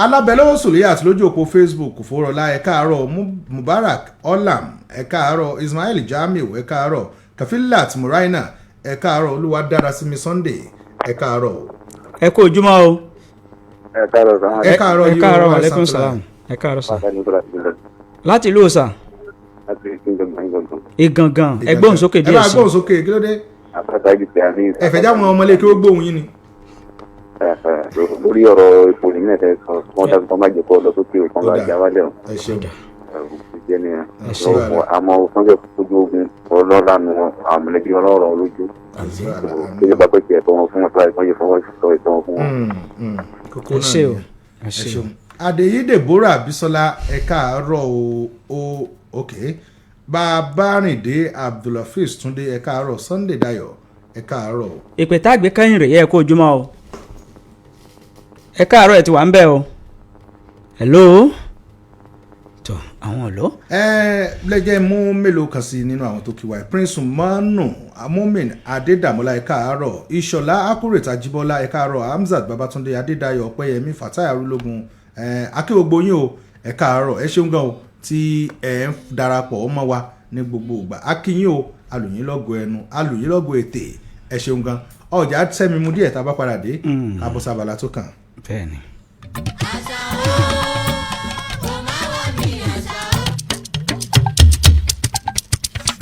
Speaker 2: alábẹ́lẹ́wọ̀ sòlẹ́yà àti lójú òpó Facebook fòrọ̀lá, ẹ káàárọ̀. Mubarak Olam, ẹ káàárọ̀. Ismail Jamiu, ẹ káàárọ̀. Kafilat Muraina, ẹ káàárọ̀. Olúwa dára sí mi Sunday, ẹ káàárọ̀ o.
Speaker 1: Ẹ kú ojúmọ́ o.
Speaker 4: Ẹ káàárọ̀ sàn.
Speaker 2: Ẹ káàárọ̀
Speaker 1: Ẹ
Speaker 2: yìí o,
Speaker 1: káàárọ̀
Speaker 2: wa
Speaker 1: aleykum
Speaker 2: sàmtúlà.
Speaker 1: salam, ẹ káàárọ̀ sà. Láti ìlú Ọ̀sà. Ìgangan, ẹ gbóhùn sókè
Speaker 2: Ẹ
Speaker 1: díẹ̀
Speaker 2: bá
Speaker 1: sí.
Speaker 2: gbóhùn sókè, kí ló dé? Ẹ fẹ́ jáwọn ọmọlé kí ó gbóhùn yín ni.
Speaker 4: Lórí ọ̀rọ̀ ipò ní mílẹ̀ tẹ́ sọ, wọ́n dábìí kọ́ má jẹ́ kó lọ sókè òkan bá
Speaker 2: Ó dáa.
Speaker 4: já wálẹ̀ o.
Speaker 2: Ẹ ṣeun.
Speaker 4: Jẹ́ nìyẹn.
Speaker 2: Ẹ ṣeun.
Speaker 4: Àmọ́ sọ́jọ́ ojú ogun ọlọ́lànà àwọn mọ̀lẹ́bí ọlọ́rọ̀ lójú. Kí ló bá pẹ́ kí ẹ̀tọ́ wọn fún wọn tó àìsàn yìí fọwọ́ sọ ẹ̀tọ́ wọn fún wọn.
Speaker 2: Kókó
Speaker 1: Ẹ
Speaker 2: náà
Speaker 1: ṣé o.
Speaker 2: nìyẹn.
Speaker 1: Ẹ
Speaker 2: Ẹ
Speaker 1: ṣé o.
Speaker 2: ṣeun. Adèyí Deborah Bisola, ẹ káàárọ̀ o. O ok, Babárìndé Abdulhafiz Túndé, ẹ káàárọ̀. Sunday Dayo, ẹ káàárọ̀ o.
Speaker 1: Ìpè tá a gbé kẹ́yìn rèé. Ẹ kú ojúmọ́ o, ẹ káàárọ̀, ẹ ti wà ń bẹ̀ o. Hello, tó àwọn ọ̀lọ́.
Speaker 2: Ẹ lẹ́jẹ̀ mú mélòó kan sí nínú àwọn tó kí wa. Prince Manu Amumin Adédàmọ́lá, ẹ káàárọ̀. Ìṣọ̀lá Akúrètà Ajíbọ́lá, ẹ káàárọ̀. Hamzat Babatunde Adédayọ̀ Ọpẹ́yẹmí Fatai Arúlógún, ẹ akéwògbò yín o, ẹ káàárọ̀, ẹ ṣeun gan o tí ẹ ń darapọ̀ mọ́ wa ní gbogbo ìgbà. Akínyìn o, alùyìn lọ́gọ̀ ẹnu, alùyìn lọ́gọ̀ ètè, ẹ ṣeun gan. Ọjà sẹ́mi mu díẹ̀, tá a bá padà dé, kábọ́sábàlá tó kàn.
Speaker 1: Bẹ́ẹ̀ ni.
Speaker 6: Àṣà o, kò má wà ní àṣà o.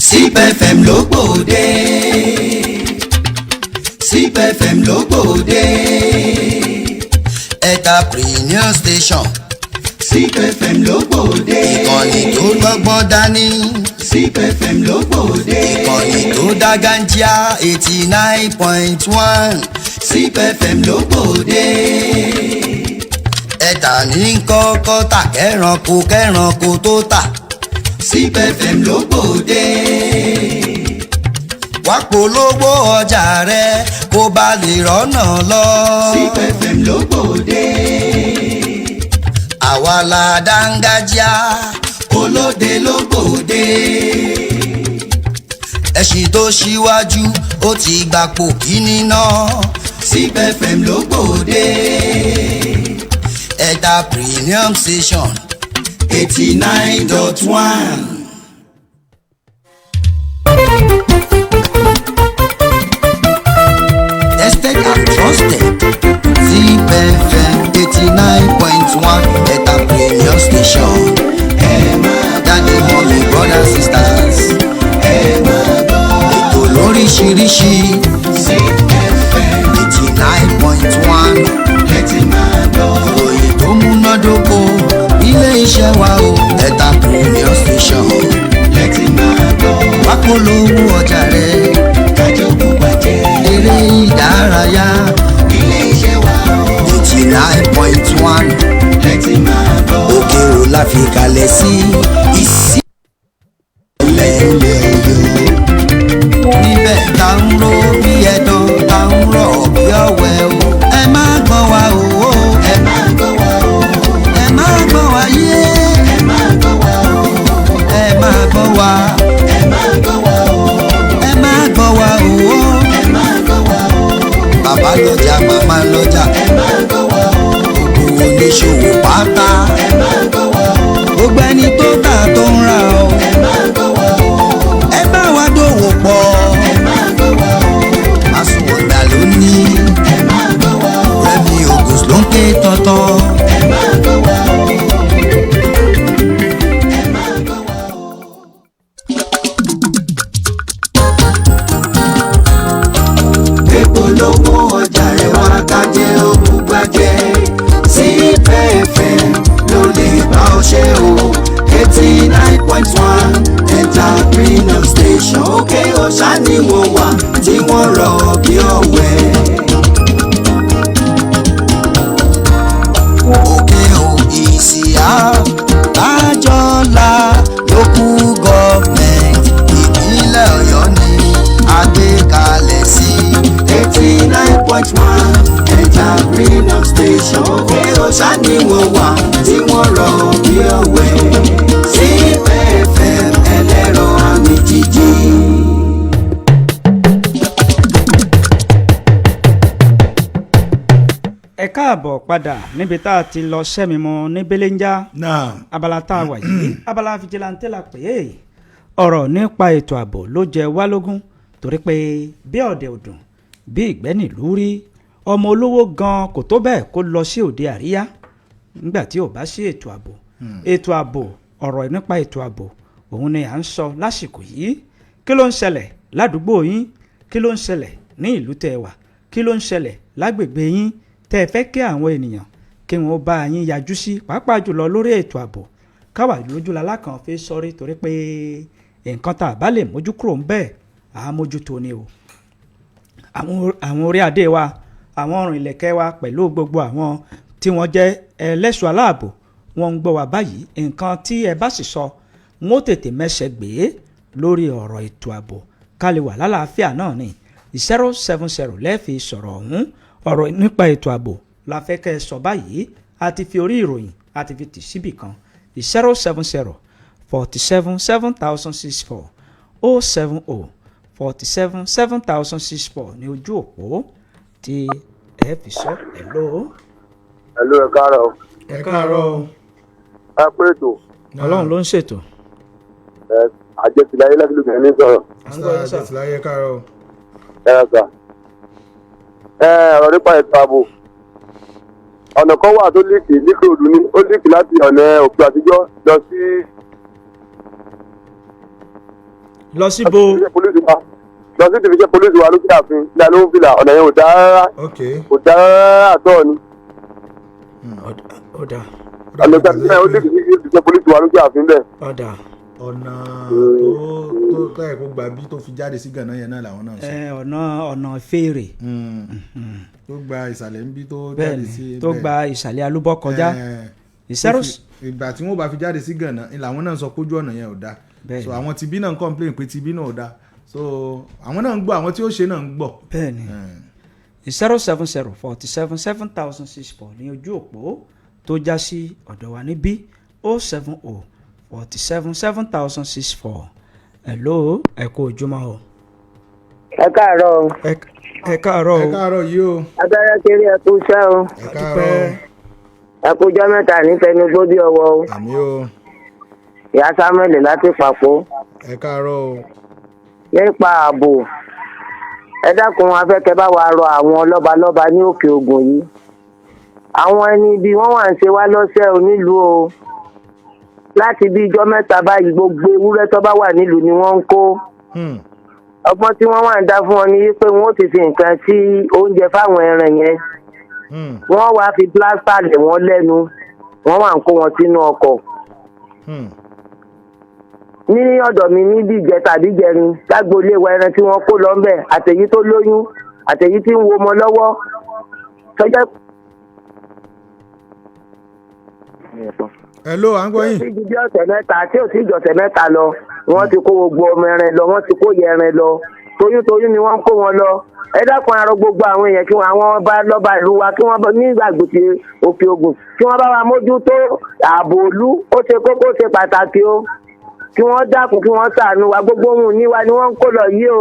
Speaker 7: Zip FM ló gbòde. Zip FM ló gbòde. Entrepreneur station. Zip FM ló gbòde. Ìkànnì tó gbọ́gbọ́n dání. Zip FM ló gbòde. Ìkànnì tó dágájíá, 89.1. Zip FM ló gbòde. Ẹ̀tà ní kọ́kọ́ tà, kẹ́ranko kẹ́ranko tó tà. Zip FM ló gbòde. Wá polówó ọjà rẹ kó bá lè rọ́nà lọ.
Speaker 8: Zip FM ló gbòde.
Speaker 7: Àwa la dángájá.
Speaker 8: Olóde ló gbòde.
Speaker 7: Ẹṣin tó ṣíwájú ó ti gbapò kíní náà.
Speaker 8: Zip FM ló gbòde.
Speaker 7: Ẹ̀ta premium station
Speaker 8: 89.1.
Speaker 7: Tested and trusted. Zip FM 89.1 Ẹ̀ta premium station.
Speaker 8: Ẹ máa
Speaker 7: Daddy, mummy, brothers, sisters.
Speaker 8: Ẹ máa gbọ́.
Speaker 7: Ètò lóríṣiríṣi.
Speaker 8: Zip FM
Speaker 7: 89.1.
Speaker 8: Lẹ́tí máa gbọ́.
Speaker 7: Ìròyìn tó múnádóko ilé iṣẹ́ wa o. Ẹ̀ta premium station.
Speaker 8: Lẹ́tí máa gbọ́.
Speaker 7: Wá polówó ọjà rẹ̀.
Speaker 8: Kájọ bùgbàjẹ́.
Speaker 7: Eré ìdárayá.
Speaker 8: Ilé iṣẹ́ wa o.
Speaker 7: 89.1.
Speaker 8: Lẹ́tí máa gbọ́.
Speaker 7: Òkè ò la fi kalẹ̀ sí ìsí. Lẹ́lẹ̀ yó. Níbẹ̀ tá ń ró bí ẹ̀dán, tá ń rọ̀ bí ọ̀wẹ́ o. Ẹ má gbọ́n wa o.
Speaker 8: Ẹ máa gbọ́ wa o.
Speaker 7: Ẹ má gbọ́n wa yé.
Speaker 8: Ẹ máa gbọ́ wa o.
Speaker 7: Ẹ má gbọ́n wa.
Speaker 8: Ẹ máa gbọ́ wa o.
Speaker 7: Ẹ má gbọ́n wa o.
Speaker 8: Ẹ máa gbọ́ wa o.
Speaker 7: Bàbá lọ́jà, màmá lọ́jà.
Speaker 8: Ẹ máa gbọ́ wa o.
Speaker 7: Gbogbo oníṣòwò pátá.
Speaker 8: Ẹ máa gbọ́ wa o.
Speaker 7: Gbogbo ẹni tó tà tó ń rà o.
Speaker 8: Ẹ máa gbọ́ wa o.
Speaker 7: Ẹ bá wa dòwò pọ̀.
Speaker 8: Ẹ máa gbọ́ wa o.
Speaker 7: Àsùnwọ̀n ló ní.
Speaker 8: Ẹ máa gbọ́ wa o.
Speaker 7: Rẹ́mi Ògùn ló ń ké tọ́tọ́.
Speaker 8: Ẹ máa gbọ́ wa o. Ẹ máa gbọ́ wa o. Èpolówó ọjà rẹ̀ wá kájẹ́ òbúgbàjẹ́. Zip FM ló lè bá ọ ṣe o. 89.1 Entrepreneur Station òkè ọ̀ṣà ni wọ́n wà tí wọ́n rọ̀ bí ọ̀wẹ́.
Speaker 7: Òkè ò ìsìá bájọ́lá local government ìpínlẹ̀ Ọ̀yọ́ ni àgbékalẹ̀ sí.
Speaker 8: 89.1 Entrepreneur Station òkè ọ̀ṣà ni wọ́n wà tí wọ́n rọ̀ bí ọ̀wẹ́. Zip FM ẹlẹ́rọ àmì jíjí.
Speaker 1: Ẹ káàbọ̀ padà níbi tá a ti lọ sẹ́mi mu ní belenja.
Speaker 2: Náà.
Speaker 1: Abala tá a wà yìí, abala fìjìláńtẹ́ la pè é. Ọ̀rọ̀ nípa ètò ààbò ló jẹ wá lógún, torí pé bí ọ̀dẹ̀ òdùn bí ìgbẹ́ nílùú rí, ọmọ olówó gan kò tó bẹ́ẹ̀ kó lọ sí òde àríyá nígbà tí ò bá sí ètò ààbò. Ètò ààbò, ọ̀rọ̀ nípa ètò ààbò òun ni à ń sọ lásìkò yìí. Kí ló ń ṣẹlẹ̀ ládùúgbò yín? Kí ló ń ṣẹlẹ̀ ní ìlú tẹ́ ẹ wà? Kí ló ń ṣẹlẹ̀ lágbègbè yín tẹ́ ẹ fẹ́ kí àwọn ènìyàn kí wọ́n bá yín yájú sí, pàápàá jùlọ lórí ètò ààbò? Káwà lójúlalá kan fi sọrí, torí pé nǹkan tá a bá lè mójú kúrò ń bẹ́ẹ̀ à á mójútó ni o. Àwọn orí adé wa, àwọn ọrùn ìlẹ̀kẹ̀ wa, pẹ̀lú gbogbo àwọn tí wọ́n jẹ́ ẹlẹ́ṣọ́ aláàbò, wọ́n ń gbọ́ wa báyìí. Nǹkan tí ẹ bá sì sọ, wọ́n ó tètè mẹ́sẹ̀ gbé lórí ọ̀rọ̀ ètò ààbò ká lè wà lálàáfíà náà ni. 070 lẹ́ẹ̀fi sọ̀rọ̀ ọ̀hún. Ọ̀rọ̀ nípa ètò ààbò la fẹ́ kẹ́ ẹ sọ báyìí. A ti fi orí ìròyìn, a ti fi tì síbì kan. 070 47 7064, 070 47 7064 ní ojú òpó tí ẹ fi sọ. Ẹ lóo.
Speaker 4: Hello, ẹ káàárọ̀ o.
Speaker 2: Ẹ káàárọ̀ o.
Speaker 4: Ẹ kú ètò.
Speaker 1: Ọlọ́run ló ń ṣètò.
Speaker 4: Ẹ àjẹsíláyé láti lóbìnrin ní sọ̀rọ̀.
Speaker 1: À ń gbọ́ yín sà.
Speaker 2: Àjẹsíláyé, ẹ káàárọ̀ o.
Speaker 4: Ẹ rà sà. Ẹ ọ̀rọ̀ nípa ètò ààbò. Ọ̀nà kan wà tó líìkì níkòròdú ní ó líìkì láti ọ̀nà òkè àtijọ́ lọ sí.
Speaker 1: Lọ síbo?
Speaker 4: Polisi wa lọ sí tìfíṣẹ́ polisi wa lókè ààfin ní alóhùn fìlà. Ọ̀nà yẹn ò dáa rárá.
Speaker 2: Ok.
Speaker 4: Kò dáa rárá àtọ́ ni.
Speaker 1: Ọ̀dà.
Speaker 4: Ọ̀nà òkè àtijọ́ yẹn ó líìkì sí tìfíṣẹ́ polisi wa lókè ààfin bẹ́ẹ̀.
Speaker 1: Ọ̀dà.
Speaker 2: Ọ̀nà tó tó ẹ̀ kó gbà bí tó fi jáde sí gànà yẹn náà làwọn náà sọ.
Speaker 1: Ẹ ọ̀nà fèrè.
Speaker 2: Tó gba ìsàlẹ̀ ń bí tó jáde
Speaker 1: Bẹ́ẹ̀ni
Speaker 2: sí.
Speaker 1: Tó gba ìsàlẹ̀ alúbọ̀ kọjá. Zero.
Speaker 2: Ìgbà tí wọ́n bá fi jáde sí gànà ni làwọn náà sọ pójú ọ̀nà yẹn ò dáa.
Speaker 1: Bẹ́ẹ̀ni.
Speaker 2: So àwọn tibí náà ń complain pé tibí náà ò dáa. So àwọn náà ń gbọ́, àwọn tí ó ṣe náà ń gbọ́.
Speaker 1: Bẹ́ẹ̀ni, 070 47 7064 ní ojú òpó tó já sí ọ̀dọ̀ wa níbí, 070 47 7064. Hello, ẹ kú ojúmọ́ o.
Speaker 9: Ẹ káàárọ̀ o.
Speaker 1: Ẹ káàárọ̀
Speaker 2: Ẹ
Speaker 1: o.
Speaker 2: káàárọ̀ yìí o.
Speaker 9: Abẹ́rẹ́ kéré, ẹ kú iṣẹ́ o.
Speaker 2: Ẹ káàárọ̀ o.
Speaker 9: Ẹ kú jọ́ mẹ́ta ní tẹnugbó bí ọwọ́ o.
Speaker 2: Àmì o.
Speaker 9: Ìyá Samuel láti Pàpó.
Speaker 2: Ẹ káàárọ̀ o.
Speaker 9: Nípa ààbò, ẹ dákun, afẹ́kẹ́ bá wa rọ àwọn lọ́balọ́ba ní Òkè Ògùn yìí. Àwọn ẹni ibi wọ́n wà ń ṣe wá lọ́sẹ̀ onílùú o. Láti bí ijọ́ mẹ́ta báyìí, gbogbo ewúrẹ́ tó bá wà nílùú ni wọ́n ń kó. Ọgbọ́n tí wọ́n wà ń dá fún wọn ni wípé wọ́n ó ti fi nǹkan sí oúnjẹ fáwọn ẹran yẹn. Wọ́n wá fi plásítà lẹ̀ wọ́n lẹ́nu, wọ́n wà ń kó wọn sínú ọkọ̀. Ní ọ̀dọ̀ mi níbi ìjẹta àbí ìjẹrin, lágboolé wa, ẹran tí wọ́n kó lọ ń bẹ̀, àtẹ̀yí tó lóyún, àtẹ̀yí tí ń wo ọmọ lọ́wọ́ tọ́jọ́.
Speaker 2: Hello, à ń gbọ́ yín.
Speaker 9: Tí ju bí ọ̀sẹ̀ mẹ́ta tí ò sí ìjọ̀sẹ̀ mẹ́ta lọ, wọ́n ti kó gbogbo ọmọ ẹran lọ, wọ́n ti kó yẹ ẹran lọ, toyúntoyún ni wọ́n ń kó wọn lọ. Ẹ dákun, arọ gbogbo àwọn èèyàn kí wọn, àwọn ọba lọ́ba ìlú wa, kí wọ́n ní ìgbàgbọ́sí Òkè Ògùn, kí wọ́n bá wa mójútó ààbò ìlú. Ó ṣe kókó, ó ṣe pàtàkì o. Kí wọ́n dákun, kí wọ́n ṣàánú wa. Gbogbo ohun ìní wa ni wọ́n ń kó lọ yìí o.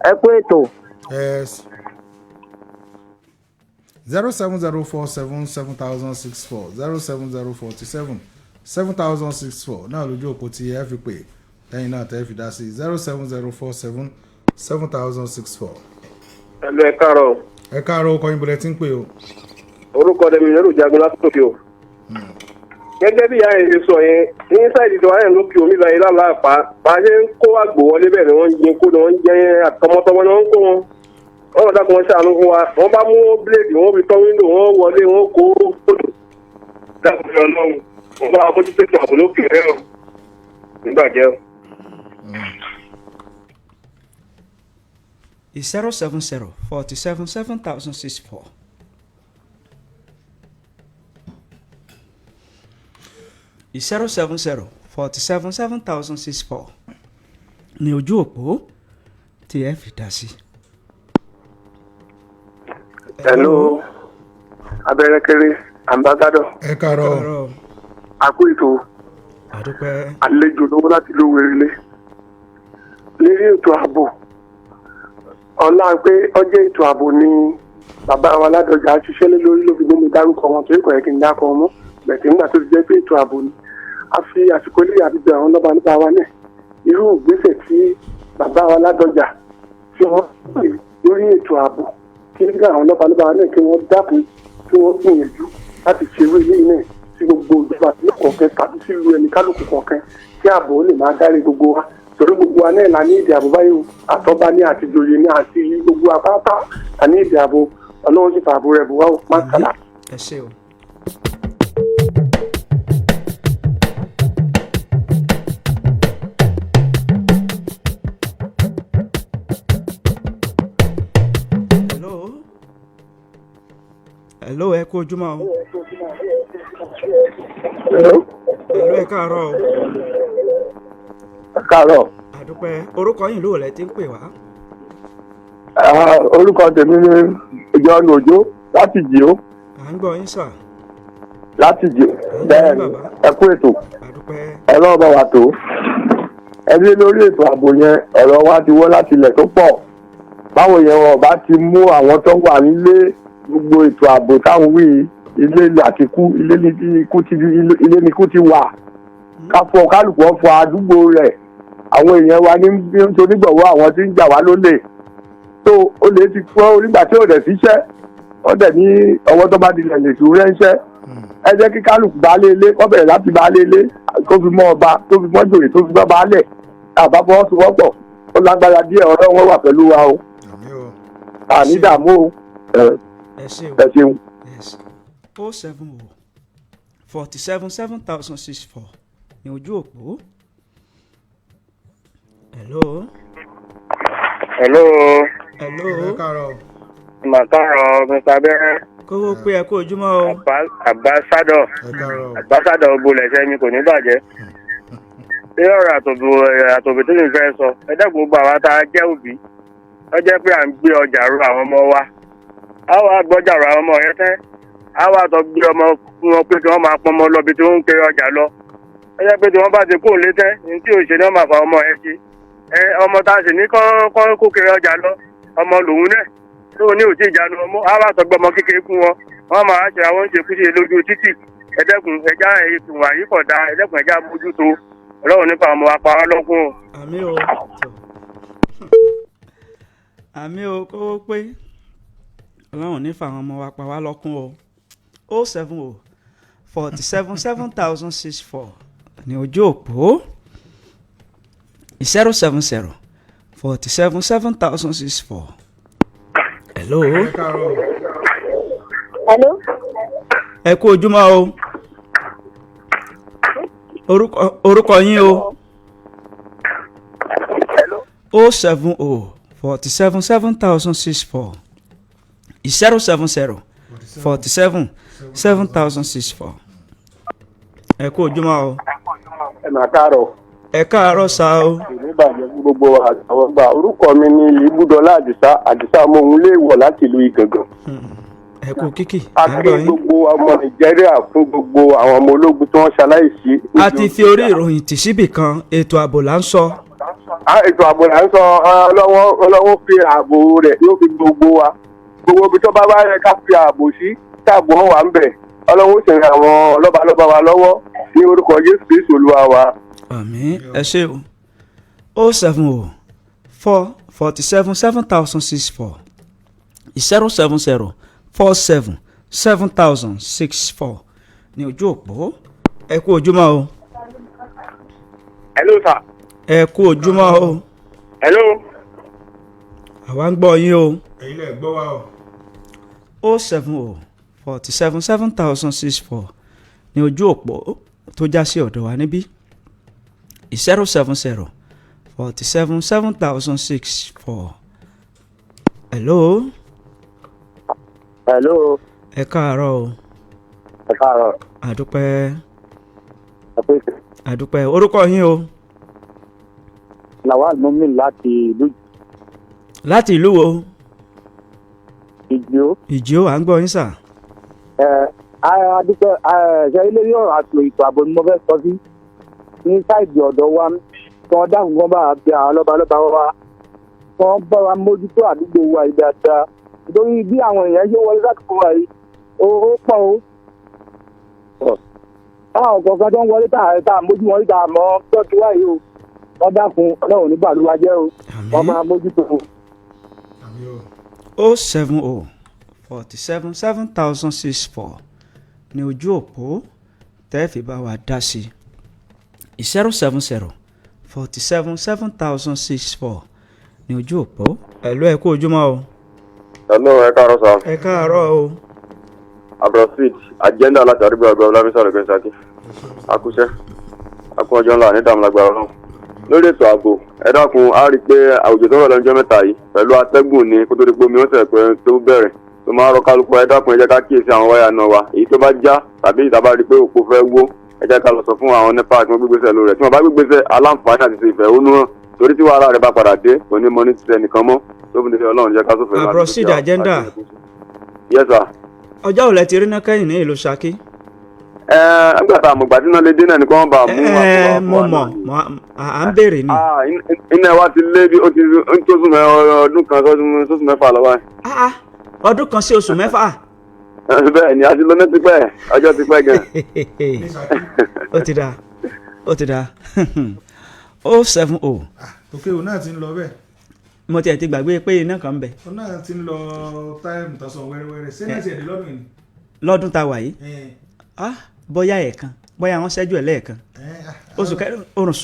Speaker 9: Ẹ kú ètò.
Speaker 2: Yes. 070477064, 070477064 náà lójú òpó tí ẹ fi pè lẹ́yìn náà tẹ́ fi dá sí, 070477064.
Speaker 3: Hello, ẹ káàárọ̀.
Speaker 2: Ẹ káàárọ̀, ọkọ yín bọ̀lẹ̀ tí ń pè o.
Speaker 3: Orúkọ tèmi lẹ́rù jagun látòkè o. Gẹ́gẹ́ bí ìyá yẹn ṣe sọ yẹn, ní sáìdì tí wọ́n yẹn lókè omi báyìí lálàpá, bá a ṣe ń kó àgbò wọlé bẹ́ẹ̀ ni wọ́n ń jẹ kó ni wọ́n ń jẹ, àtọmọtọmọ ni wọ́n ń kó wọn. Wọ́n lọ dákun, wọn ṣàánú fún wa. Wọ́n bá mú bíléèdì, wọ́n fi tọ́ wíńdò, wọ́n wọlé, wọ́n kó kódò. Dákun fi Ọlọ́run, wọ́n bá wa mójútó ètò ààbò lókè rẹ̀ o. Nígbàjẹ́ o.
Speaker 1: 070 47 7064. 070 47 7064 ní ojú òpó tí ẹ fi dá sí.
Speaker 3: Hello, abẹ́rẹ́kẹ́rẹ́ ambassador.
Speaker 2: Ẹ káàárọ̀.
Speaker 3: Àkó ètò.
Speaker 1: Àdúpẹ́.
Speaker 3: Àlejò lówó láti ló wérelé lérí ètò ààbò. Ọlá pé ọjọ́ ètò ààbò ni bàbá wa Ládọjà ṣiṣẹ́ lé lórí ló fi gbé mi dárúkọ wọn, torí kò yẹ kí n dákọ wọn mọ́ bẹ̀tẹ̀ nígbà tó ti jẹ́ pé ètò ààbò ni. A fi àsìkò ilé àbíjọ àwọn lọ́ba nípa wa náà, irú ìgbésẹ̀ tí bàbá wa Ládọjà tí wọ́n pè lórí ètò ààbò, kí nígbà àwọn lọ́ba nípa wa náà kí wọ́n dákun, kí wọ́n gbìyànjú láti ṣe irú eléyìí náà sí gbogbo ìjọba ìlú kọ̀ọ̀kan tàbí sílùú ẹni kálukú kọ̀ọ̀kan, kí ààbò lè máa dárí gbogbo wa, torí gbogbo wa náà la ní ìdí ààbò báyìí o. Àtọ́ba ní àtijọ́yè ní àti gbogbo apáta la ní ìdí ààbò. Ọlọ́run sì fààbò rẹ̀ bò wá o. Má kàlà.
Speaker 1: Ẹ ṣé o. Hello. Hello, ẹ kú ojúmọ́ o.
Speaker 4: Hello.
Speaker 1: Hello, ẹ káàárọ̀ o.
Speaker 4: Ẹ káàárọ̀.
Speaker 1: Àdúpẹ́. Orúkọ yín, ló lẹ ti ń pè wá?
Speaker 4: Ah, orúkọ tèmi ni John Ojo láti Jìó.
Speaker 1: À ń gbọ́ yín sà.
Speaker 4: Láti Jìó bẹ́ẹ̀ ni. Ẹ kú ètò. Ọlọ́run bá wa tó ẹbí lórí ètò ààbò yẹn. Ọ̀rọ̀ wa ti wọ́ láti ilẹ̀ tó pọ̀. Báwo yẹn wọn bá ti mú àwọn tó wà nílé, gbogbo ètò ààbò táwọn wí, ilé àti kú ilé ní ikú ti ilé ní ikú ti wà. Ká fọ kálukú ọ̀fọ̀ àdúgbò rẹ̀. Àwọn èèyàn wa ní nítorí gbọ̀wọ́ àwọn tí ń jà wá lólè tó olè ti kú nígbà tí ò dẹ̀ síṣẹ́, ó dẹ̀ ní ọwọ́ tó bá dilẹ̀ lè tún rẹ́ńṣẹ́. Ẹ jẹ́ kí kálukú baálé ilé kó bẹ̀rẹ̀ láti baálé ilé, tó fi mọ́ ọba, tó fi mọ́ jòyè, tó fi mọ́ baálẹ̀. Àbá fọwọ́sowọ́pọ̀, ó lágbára díẹ̀. Ọlọ́run wà pẹ̀lú wa o, àní dààmú o.
Speaker 1: Ẹ ṣé o.
Speaker 4: Ẹ ṣeun.
Speaker 1: Yes, 070 47 7064 ní ojú òpó. Hello.
Speaker 10: Hello.
Speaker 1: Hello.
Speaker 2: Ẹ káàárọ̀.
Speaker 10: Màkàrọ̀ Mr. Abẹ́rẹ́.
Speaker 1: Kówó pé, ẹ kú ojúmọ́ o.
Speaker 10: Ambassador.
Speaker 2: Ẹ káàárọ̀.
Speaker 10: Ambassador bolẹ̀ sẹ́mi kò ní bàjẹ́. Ṣé ọ̀rọ̀ àtòbí tó lè fẹ́ sọ? Ẹ dẹ́kun gbogbo àwa tá a jẹ́ òbí. Ó jẹ́ pé à ń gbé ọjà ro àwọn ọmọ wa. A wá gbọ́jà ro àwọn ọmọ yẹn tẹ́. A wá tọ́ gbé ọmọ fún wọn pé kí wọ́n máa pọnmọ lọ bí tí wọ́n ń kiri ọjà lọ. Ó jẹ́ pé tí wọ́n bá ti kúrò létẹ́, ní tí òṣèré ni wọ́n máa fa ọmọ yẹn sí. Ẹ ọmọ tá a sì ní kọ́ kó kiri ọjà lọ, ọmọ lòun náà. Tó ní òtí ìjánu ọmọ, a wá tọ́ gbé ọmọ kékeré fún wọn. Wọ́n máa ṣe àwọn oúnjẹ lójú títì. Ẹ dẹ́kun ẹja ètò àyíkọ̀dá, ẹ dẹ́kun ẹja mójútó. Ọlọ́run nípa ọmọ wa pa wá lọ́kùn o.
Speaker 1: Àmín o, àmín o, kó pé Ọlọ́run nífa àwọn ọmọ wa pa wá lọ́kùn o. 070 47 7064 ní ojú òpó, 070 47 7064. Hello.
Speaker 5: Hello.
Speaker 1: Ẹ kú ojúmọ́ o, orúkọ yín o. 070 47 7064, 070 47 7064. Ẹ kú ojúmọ́ o.
Speaker 3: Ẹ mà káàárọ̀.
Speaker 1: Ẹ káàárọ̀ sá o.
Speaker 3: Ìbàjẹ́ fún gbogbo àtàwọn gbà. Orúkọ mi ni Ibùdọ́lá Àdìsá, Àdìsá ọmọ òun lè wọ̀ láti ìlú Ìgàngàn.
Speaker 1: Ẹ kú kíkì.
Speaker 3: A kí gbogbo ọmọ Nàìjíríà fún gbogbo àwọn ọmọ ológun tí wọ́n ṣaláìsí.
Speaker 1: A ti fi orí ìròyìn tì síbì kan, ètò ààbò là ń sọ.
Speaker 3: Ètò ààbò là ń sọ. Ọlọ́wọ́ fi ààbò rẹ̀ yóò fi gbogbo wa. Gbogbo ibi tó bá wá yẹ ká fi ààbò sí, táàbò wọn wà ń bẹ̀. Ọlọ́wọ́ sì ràn àwọn lọ́balọ́ba wa lọ́wọ́ ní orúkọ Jésù Kristu Olúwa wa.
Speaker 1: Àmín, ẹ ṣé o. 070 4 47 7064, 070 47 7064 ní ojú òpó. Ẹ kú ojúmọ́ o.
Speaker 10: Hello sir.
Speaker 1: Ẹ kú ojúmọ́ o.
Speaker 10: Hello.
Speaker 1: Àwa ń gbọ́ yín o.
Speaker 2: Ẹ̀yin lẹ gbọ́ wa o.
Speaker 1: 070 47 7064 ní ojú òpó tó já sí ọ̀dọ̀ wa níbí, 070 47 7064. Hello.
Speaker 4: Hello.
Speaker 1: Ẹ káàárọ̀ o.
Speaker 4: Ẹ káàárọ̀.
Speaker 1: Àdúpẹ́.
Speaker 4: Ẹ pé sè.
Speaker 1: Àdúpẹ́, orúkọ yín o.
Speaker 4: Lawal Mumin láti ìlú.
Speaker 1: Láti ìlú wo?
Speaker 4: Ìjìó.
Speaker 1: Ìjìó, à ń gbọ́ yín sà.
Speaker 4: Ẹ adúpẹ́. Ṣe ilé yóò àtò ètò ààbò ni mo fẹ́ sọ sí ní sáìdì ọ̀dọ̀ wa, kí wọ́n dáhùn kí wọ́n bá bẹ àwọn lọ́balọ́ba wa, kí wọ́n bá wa mójútó àdúgbò wa yìí dáadáa, nítorí bí àwọn èèyàn ṣe wọlé sádùúgbò wa yìí ó pọ̀ o. Táwọn kọ̀ọ̀kan tó ń wọlé tá a mójú wọn tá a mọ̀ tọ́jú wa yìí o, wọ́n dákun, Ọlọ́run ní gbàdúrà jẹ́ o, wọ́n máa mójútó o.
Speaker 1: 070 47 7064 ní ojú òpó tẹ́ fi bá wa dá sí, 070 47 7064 ní ojú òpó. Hello, ẹ kú ojúmọ́ o.
Speaker 11: Hello, ẹ káàárọ̀ sá.
Speaker 1: Ẹ káàárọ̀ o.
Speaker 11: Abdulrasheed agenda láti àdúgbò àgbà ọlábísà rẹ̀ gbẹ̀sàkí. Akúṣẹ́ akú ọjọ́ ńlá ní dàmúlagbára náà. Lórí ètò ààbò, ẹ dákun, a rí i pé àwùjọ tó rọ̀ lọ́jọ́ mẹ́ta yìí pẹ̀lú atẹ́gùn ni kó tó di pé omi ó sẹ̀ pé tó bẹ̀rẹ̀ tó máa rọ kálukú. Ẹ dákun, ẹ jẹ́ ká kíyèsí àwọn wáyà náà wa, èyí tó bá já tàbí ìta bá rí i pé òpó fẹ́ wó, ẹ jẹ́ ká lọ sọ fún àwọn NEPA kí wọ́n gbégbèsè lórí rẹ̀. Tí wọ́n bá gbégbèsè aláǹfààní àti ìfẹ̀hónú hàn, torí tí wàhálà rẹ̀ bá padà dé, kò ní mọ ní ti ẹnìkan mọ́ tó fi ní Ọlọ́run jẹ́ ká sófin.
Speaker 1: Abdulrasheed agenda.
Speaker 11: Yes sir.
Speaker 1: Ọjọ́ òlẹ̀ ti rí náà kẹ́yìn ní ìlú Ṣakí.
Speaker 11: Ẹ nígbà tá a mọ̀ gbàdúrà lè dé náà ni kí wọ́n bá a mú.
Speaker 1: Ẹ mo mọ̀, à ń béèrè ni.
Speaker 11: Iná wa ti lé bí ó ti ń tó sùn ọdún kan sọ́sùn 6 lọ́wọ́.
Speaker 1: Ọdún kan sí oṣù 6.
Speaker 11: Bẹ́ẹ̀ ni, a ti lọ ní tipẹ́, ọjọ́ tipẹ́ gan.
Speaker 1: Ó ti dáa, ó ti dáa. 070.
Speaker 2: Òkè òun náà ti ń lọ bẹ́ẹ̀.
Speaker 1: Mo tiẹ̀ ti gbàgbé pé iná kan ń bẹ.
Speaker 2: Òun náà ti ń lọ táìmù tó sọ wẹ́rẹ́wẹ́rẹ́ ṣé náà ti ẹ̀dẹ̀ lọ́dún yìí.
Speaker 1: Lọ́dún tá a wà yìí, bóyá ẹ̀ẹ̀kan, bóyá wọ́n ṣẹ́jú ẹ̀ lẹ́ẹ̀kan,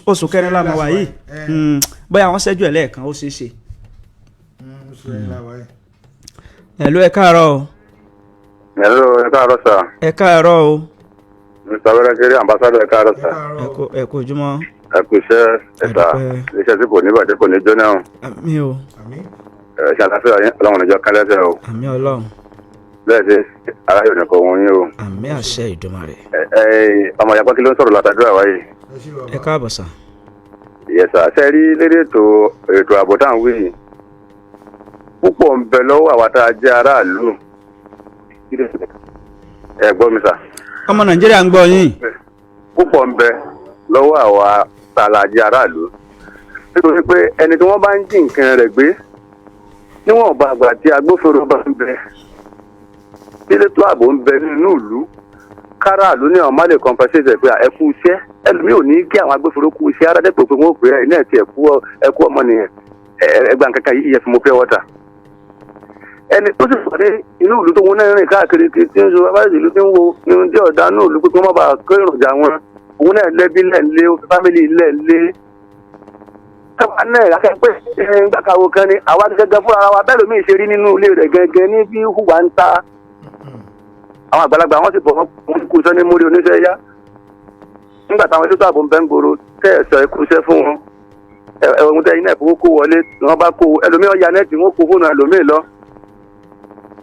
Speaker 1: oṣù kẹrin la máa wà yìí, bóyá wọ́n ṣẹ́jú ẹ̀ lẹ́ẹ̀kan, ó ṣeé ṣe.
Speaker 2: Oṣù kẹrin la wà yìí.
Speaker 1: Hello, ẹ káàárọ̀ o.
Speaker 11: Hello, ẹ káàárọ̀ sà.
Speaker 1: Ẹ káàárọ̀ o.
Speaker 11: Mr. Wẹ́rẹ́kẹ́rẹ́ ambassador, ẹ káàárọ̀ sà.
Speaker 1: Ẹ kú ojúmọ́.
Speaker 11: Ẹ kú iṣẹ́ ẹ̀ta iṣẹ́ tí kò ní bàjẹ́, kò ní jóná o.
Speaker 1: Àmín o.
Speaker 11: Ẹ ṣe àlàáfíà yín, Ọlọ́run níjọ́ kálẹ́sẹ̀ o.
Speaker 1: Àmín Ọlọ́run.
Speaker 11: Bẹ́ẹ̀ ṣe ara yóò nìkan wọn yín o.
Speaker 1: Àmín àṣẹ Ìdùmarè.
Speaker 11: Ẹ ẹ ọmọ ìyá pàkí ló ń sọ̀rọ̀ látàdúrà wáyé.
Speaker 1: Ẹ káàbọ̀ sà.
Speaker 4: Yes sir, ṣe rí lérí ètò ààbò tá à ń wí yìí. Púpọ̀ ń bẹ lọ́wọ́ àwa tá a jẹ́ aráàlú. Ẹ gbọ́ mi sà.
Speaker 1: Ọmọ Nàìjíríà ń gbọ́ yín.
Speaker 4: Púpọ̀ ń bẹ lọ́wọ́ àwa tá a jẹ́ aráàlú. Nítorí pé ẹni tí wọ́n bá ń jí nǹkan rẹ̀ gbé níwọ̀n bá àgbà tí agbófinró bá ń bẹ, tí elétò ààbò ń bẹ nínú ìlú, káràlú ní àwọn má lè compensate ẹ̀ pé ẹ kú iṣẹ́. Ẹlòmíì ò ní kí àwọn agbófinró kú iṣẹ́ aládẹ́pẹ̀ pé wọ́n pè é iná ẹ̀ tí ẹ kú ọmọ nìyẹn, ẹgbà kankan yìí yẹ fún mo pure water. Ẹni tó sì pàdé inú ìlú tó wọn náà rìn káàkiri kí tí ń sọ abáyé ìlú tí ń wo ní ohun tí ọ̀dà inú ìlú pé kí wọ́n má bàa kó èròjà wọn, òun náà lẹ́bí lẹ́ẹ̀lé, fámìlì lẹ́ẹ̀lé. Káwa náà lákẹ́ pé gbàkàwò kan ni àwa gẹ́gẹ́ fúnra wa bẹ́ẹ̀ lómi ìṣe rí nínú ilé rẹ̀ gẹ́gẹ́ ní bí hùwà ń ta. Àwọn àgbàlagbà wọn sì bọ̀ wọ́n kú iṣẹ́ ní múrí oníṣẹ́ yá. Nígbà táwọn elétò ààbò ń bẹ́ ń gbòòrò tẹ́ ẹ̀ sọ ẹkú iṣẹ́ fún wọn. Ẹ̀wọ̀n tẹ́ iná ìfowó kó wọlé wọn bá kó ẹlòmíì ọ̀ya nẹ́ẹ̀tì wọn kó fóònù ẹlòmíì lọ.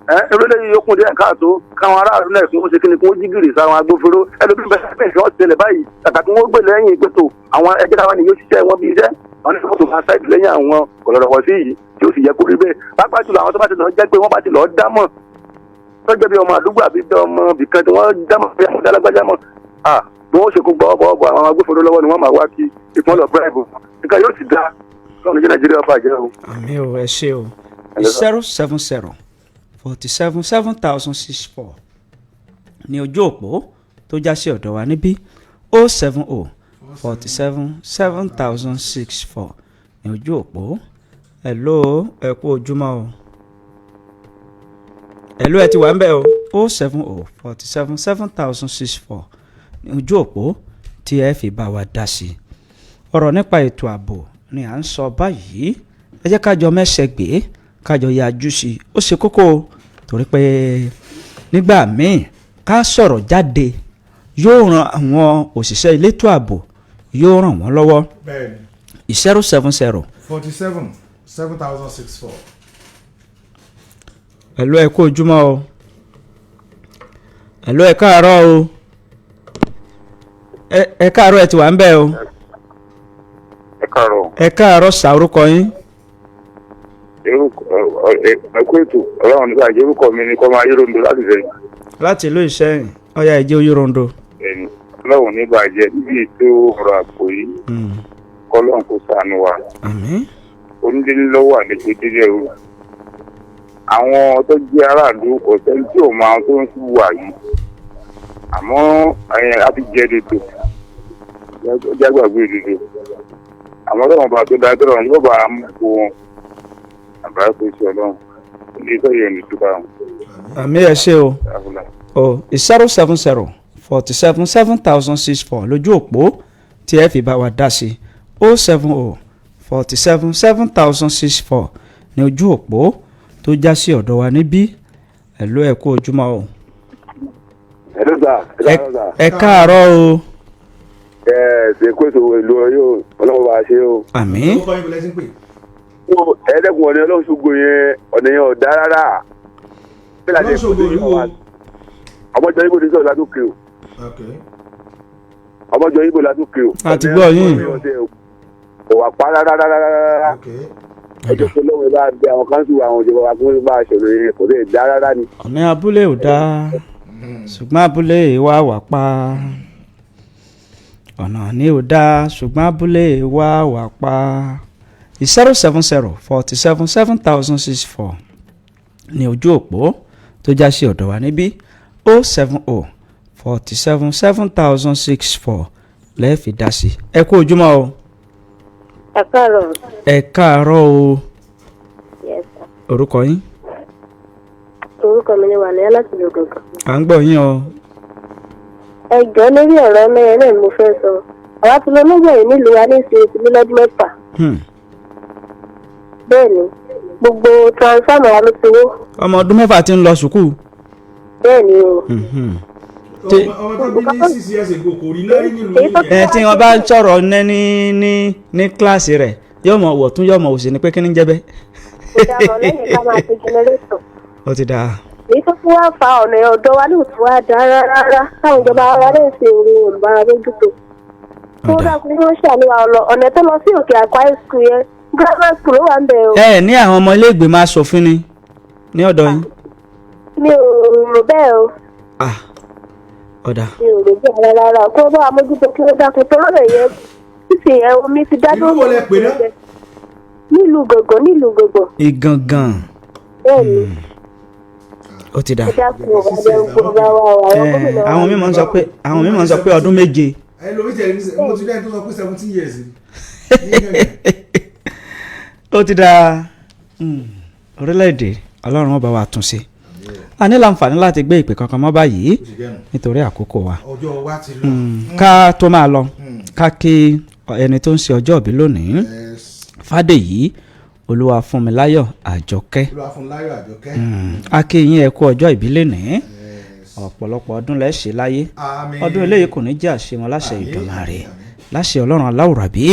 Speaker 4: Eré yìí yókùn díẹ̀ káàtó káwọn aráàlú náà kí wọ́n ṣe kíni kí wọ́n jí gìrì sáwọn agbófinró. Ẹlòmíì bẹ́ẹ̀ bẹ́ẹ̀ wọ́n ṣẹlẹ̀ báyìí kàkà kí wọ́n gbé lẹ́yìn ìpètò àwọn ẹgbẹ́ táwọn ènìyàn ṣiṣẹ́ wọn bí iṣẹ́ àwọn oníṣòwò tó máa ṣáìdì lẹ́yìn àwọn kọ̀lọ̀rọ̀wọ̀ sí yìí tí ó sì yẹ kó rí bẹ́ẹ̀. Pàápàá jùlọ àwọn tó bá ti lọ jẹ́ pé wọ́n bá ti lọ dámọ̀ tọ́jọ́ bí ọmọ àdúgbò àbí bí ọmọ bìkan tí wọ́n dámọ̀ bí àwọn dálágbájá mọ̀ bí wọ́n ṣe kó gbọ́ ọ̀bọ̀ àwọn agbófinró lọ́wọ́ ni wọ́n máa wá kí ìpínlẹ̀ bribe nǹkan yóò sì dáa lọ́nà jẹ́ Nàìjíríà bàjẹ́ o.
Speaker 1: Àmín o, ẹ ṣé o. 070 47 7064 ní ojú òpó tó já sí ọ̀dọ̀ wa níbí, 070 47 7064 ní ojú òpó. Hello, ẹ kú ojúmọ́ o. Hello, ẹ ti wà ń bẹ̀ o. 070 47 7064 ní ojú òpó tí ẹ fi bá wa dá sí. Ọ̀rọ̀ nípa ètò ààbò ni à ń sọ báyìí. Ẹ jẹ́ kájọ mẹ́sẹ̀ gbé, kájọ yájú sí i. Ó ṣe kókó o, torí pé nígbà míì ká sọ̀rọ̀ jáde yóò ran àwọn òṣìṣẹ́ elétò ààbò, yóò ràn wọ́n lọ́wọ́.
Speaker 2: Bẹ́ẹ̀ni.
Speaker 1: 070
Speaker 2: 47 7064.
Speaker 1: Hello, ẹ kú ojúmọ́ o. Hello, ẹ káàárọ̀ o. Ẹ káàárọ̀, ẹ ti wà ń bẹ̀ o.
Speaker 12: Ẹ káàárọ̀.
Speaker 1: Ẹ káàárọ̀ sà, orúkọ yín.
Speaker 12: Ẹ kú ètò Ọlọ́run nígbà jẹ́ orúkọ mi ni kọ́ máa yúròǹdó láti sẹ́yìn.
Speaker 1: Láti ìlú Ìṣẹ́yìn, ọ̀yá ìjẹ́ Oyúròǹdó.
Speaker 12: Ẹni Ọlọ́run nígbà jẹ́ níbi ètò ọ̀rọ̀ àpò yìí, kọ́lọ́run kó ṣàánú wa.
Speaker 1: Àmín.
Speaker 12: Onídélé lọ́wọ́ àlejò délé o. Àwọn tó jẹ́ aráàlú kò sẹ́ni tí ò mọ àwọn tó ń wà yìí. Àmọ́ a ti jẹ́ dodo, jágbàgbé dodo. Àmọ́ tọ́wọ́n bá tó dáa tọ́wọ́n yóò bá mú kó wọn. Àbáyé kò sí Ọlọ́run. Ilé iṣẹ́ yẹn ní túbà wọn.
Speaker 1: Àmín, ẹ ṣé o. O 070 47 7064 lójú òpó tí ẹ fi bá wa dá sí. 070 47 7064 ní ojú òpó tó já sí ọ̀dọ̀ wa níbí. Hello, ẹ kú ojúmọ́ o.
Speaker 4: Hello sir.
Speaker 1: Ẹ káàárọ̀ o.
Speaker 4: Ẹ ṣe kó ètò ìlú yóò Ọlọ́run bá ṣe o.
Speaker 1: Àmín.
Speaker 2: Orúkọ yín bí lẹ́sìn pé.
Speaker 4: Ẹ̀ẹ́dẹ́kun ọ̀nà Ọlọ́ṣogbo yẹn, ọ̀nà yẹn ò dá rárá.
Speaker 2: Ọlọ́ṣogbo ìlú wo?
Speaker 4: Ọmọjọ Ibo ní sọ̀rọ̀ látòkè o. Ọmọjọ Ibo látòkè o.
Speaker 1: A ti gbọ́ yín.
Speaker 4: Kò wà pa rárá rárá rárá. Ẹjọ́ tó lọ́wọ́ bá bẹ àwọn káńsù àwọn ìjọba wa kí wọ́n bá ṣòro yẹn, kò lè dá rárá ni.
Speaker 1: Ọ̀nà abúlé ò dáa, ṣùgbọ́n abúlé wa wà pa. Ọ̀nà ni ò dáa, ṣùgbọ́n abúlé wa wà pa. 070 47 7064 ní ojú òpó tó já sí ọ̀dọ̀ wa níbí, 070 47 7064 lẹ́ẹ̀fì dá sí. Ẹ kú ojúmọ́ o.
Speaker 5: Ẹ káàárọ̀.
Speaker 1: Ẹ káàárọ̀ o.
Speaker 5: Yes sir.
Speaker 1: Orúkọ yín.
Speaker 5: Orúkọ mi ni Wàlẹ́ láti ìlú Gàngàn.
Speaker 1: À ń gbọ́ yín o.
Speaker 5: Ẹ jọ̀ọ́, lórí ọ̀rọ̀ mẹ́rin náà ni mo fẹ́ sọ. Àwa ti lọ lọ́gbọ̀n yìí nílùú wa ní ìsinmi ti lọ́dún 6. Bẹ́ẹ̀ ni, gbogbo transformer wa ló ti wó.
Speaker 1: Ọmọ ọdún 6 ti ń lọ sùkúù.
Speaker 5: Bẹ́ẹ̀ ni o.
Speaker 2: Ọmọ tó bí ní 6 years ago kò rí náà rí nílùú yìí.
Speaker 1: Ẹ tí wọ́n bá ń sọ̀rọ̀ ní kíláàsì rẹ̀ yóò mọ̀ wọ̀ tún yóò mọ̀ òsì ni pé kí ni ń jẹ́ bẹ́ẹ̀.
Speaker 5: Kò dáa mọ̀ lẹ́yìn ká máa ṣe jẹnẹrétọ̀.
Speaker 1: Ó ti dáa.
Speaker 5: Èyí tó tún wá fa ọ̀nà ọ̀dọ́ wa ní òtún wá dá rárá táwọn ìjọba wa lè ṣe òun olùbára lójútó.
Speaker 13: Kó dákun kí wọ́n ṣàánú wa ọ̀nà ọ̀nà tó lọ sí òkè àkọ́ high school yẹn, grammar school ló wà ń bẹ̀ o.
Speaker 1: Ẹ ní àwọn ọmọ ilé ìgbìmọ̀ asòfin ni ní ọ̀dọ̀ yín?
Speaker 13: Mi ò rò bẹ́ẹ̀ o.
Speaker 1: Ọ̀dà.
Speaker 13: Mi ò rò bẹ́ẹ̀ rárá rárá. Kó bá wa mójútó, kí wọ́n dákun tó lọ́nà yẹn, títì yẹn, omi ti dá.
Speaker 2: Ìlú wo lẹ pè náà?
Speaker 13: Nílùú Gògó, nílùú Gògó.
Speaker 1: Ìgangan.
Speaker 13: Bẹ́ẹ̀ ni.
Speaker 1: Ó ti dà.
Speaker 13: Ẹ dákun o, àbẹ̀ gbogbo wa o, àwọn gómìnà wa.
Speaker 1: Àwọn mímọ̀ ń sọ pé ọdún 7.
Speaker 2: Ẹ lómi tẹ̀lé ní, mo ti lẹ́yìn tó sọ pé 17 years.
Speaker 1: Ó ti dà. Orílẹ̀-èdè, Ọlọ́run ó bá wa tún ṣe. A ní láǹfààní láti gbé ìpè kankan mọ́ báyìí nítorí àkókò wa.
Speaker 2: Ọjọ́ wa ti lọ.
Speaker 1: Ká tó máa lọ, ká kí ẹni tó ń ṣe ọjọ́ ìbí lónìí, Fádèyí Olúwafúnmiláyọ̀ Àjọkẹ́.
Speaker 2: Olúwafúnmiláyọ̀ Àjọkẹ́.
Speaker 1: A kí yín, ẹ kú ọjọ́ ìbí lónìí. Ọ̀pọ̀lọpọ̀ ọdún lẹ́ ṣe láyé.
Speaker 2: Àmín.
Speaker 1: Ọdún eléyìí kò ní jẹ́ àṣemọ́ láṣẹ Ìdùmarè, láṣẹ Ọlọ́run aláwùrábí.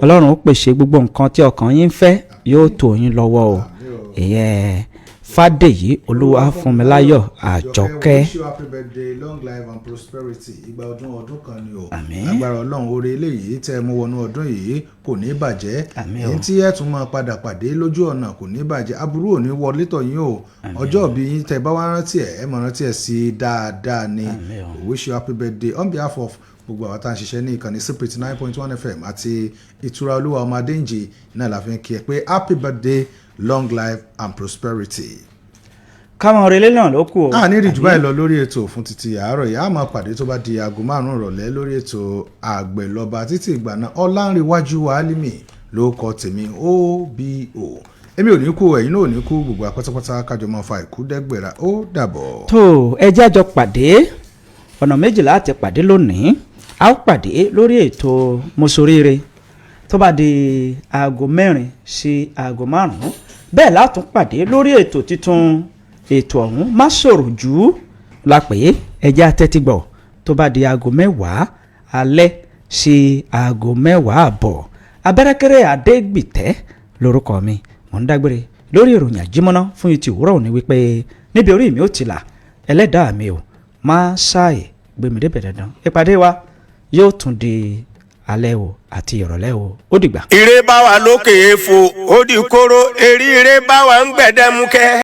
Speaker 1: Ọlọ́run ó pèsè gbogbo nǹkan tí ọkàn yín ń fẹ́, yóò tó yín lọ́wọ́ o. Ìyẹn Fádèyí Olúwafúnmiláyọ̀ Àjọkẹ́.
Speaker 2: Wish you happy birthday, long life and prosperity. Ìgbà ọdún ọdún kan ni o.
Speaker 1: Àmín.
Speaker 2: Agbára Ọlọ́run, oore eléyìí tẹ́ ẹ mú wọnú ọdún yìí kò ní bàjẹ́.
Speaker 1: Àmín o.
Speaker 2: Èyí tí ẹ tún máa padà pàdé lójú ọ̀nà kò ní bàjẹ́. Aburú ò ní wọlé tọ̀ yín o. Ọjọ́ ìbí yín, tẹ́ ẹ bá wá rántí ẹ̀, ẹ máa rántí ẹ̀ sí dáadáa ni. We wish you happy birthday on behalf of gbogbo àwọn tá à ń ṣiṣẹ́ ní ìkànnì Secret 9.1 FM àti Ìtura Olúwa ọmọ Adéǹjì náà la fi ń kí ẹ pé happy birthday, long life and prosperity.
Speaker 1: Káwọn ọ̀rẹ́lẹ̀ náà ló kù o.
Speaker 2: A ní ìrìjú báyìí lọ lórí ètò fún títí àárọ̀ yìí. A máa pàdé tó bá di aago 5 ìrọ̀lẹ́ lórí ètò Àgbẹ̀lọba. Títí ìgbà náà, Ọlánrewájú Álímì ló kọ tèmi, obo. Èmi ò ní kú, ẹ̀yin náà ò ní kú, gbogbo apátápátá kájọ máa fa ìkú dẹ́gbẹ̀rà. Ó dàbọ̀.
Speaker 1: Tó ẹ jẹ́ àjọ pàdé, ọ̀nà méjìlá àti pàdé lónìí. A ó pàdé lórí ètò Mọ́sóríire tó bá di aago 4 sí aago 5. Bẹ́ẹ̀ látún pàdé lórí ètò tuntun, ètò ọ̀hún Má Sọ̀rọ̀ Jù la pè é. Ẹ jẹ́ atẹ́tígbọ̀ tó bá di aago 10 alẹ́ sí aago 10:30. Abẹ́rẹ́kẹ́rẹ́ Adégbìtẹ́ lórúkọ mi. Mò ń dágbére lórí ìròyìn àjímọ́ná fún ìtì òwúrọ̀ òní wípé níbi orí mi ò ti là, ẹlẹ́dàá mi ò má ṣáì gbé mi débẹ̀ dandan. Ìpàdé wa yóò tún di alẹ́ o àti ìrọ̀lẹ́ o. Ó dìgbà.
Speaker 14: Ire bá wa lókè èèfò, ó di kóró erí. Ire bá wa ń gbẹ̀dẹ̀mukẹ́.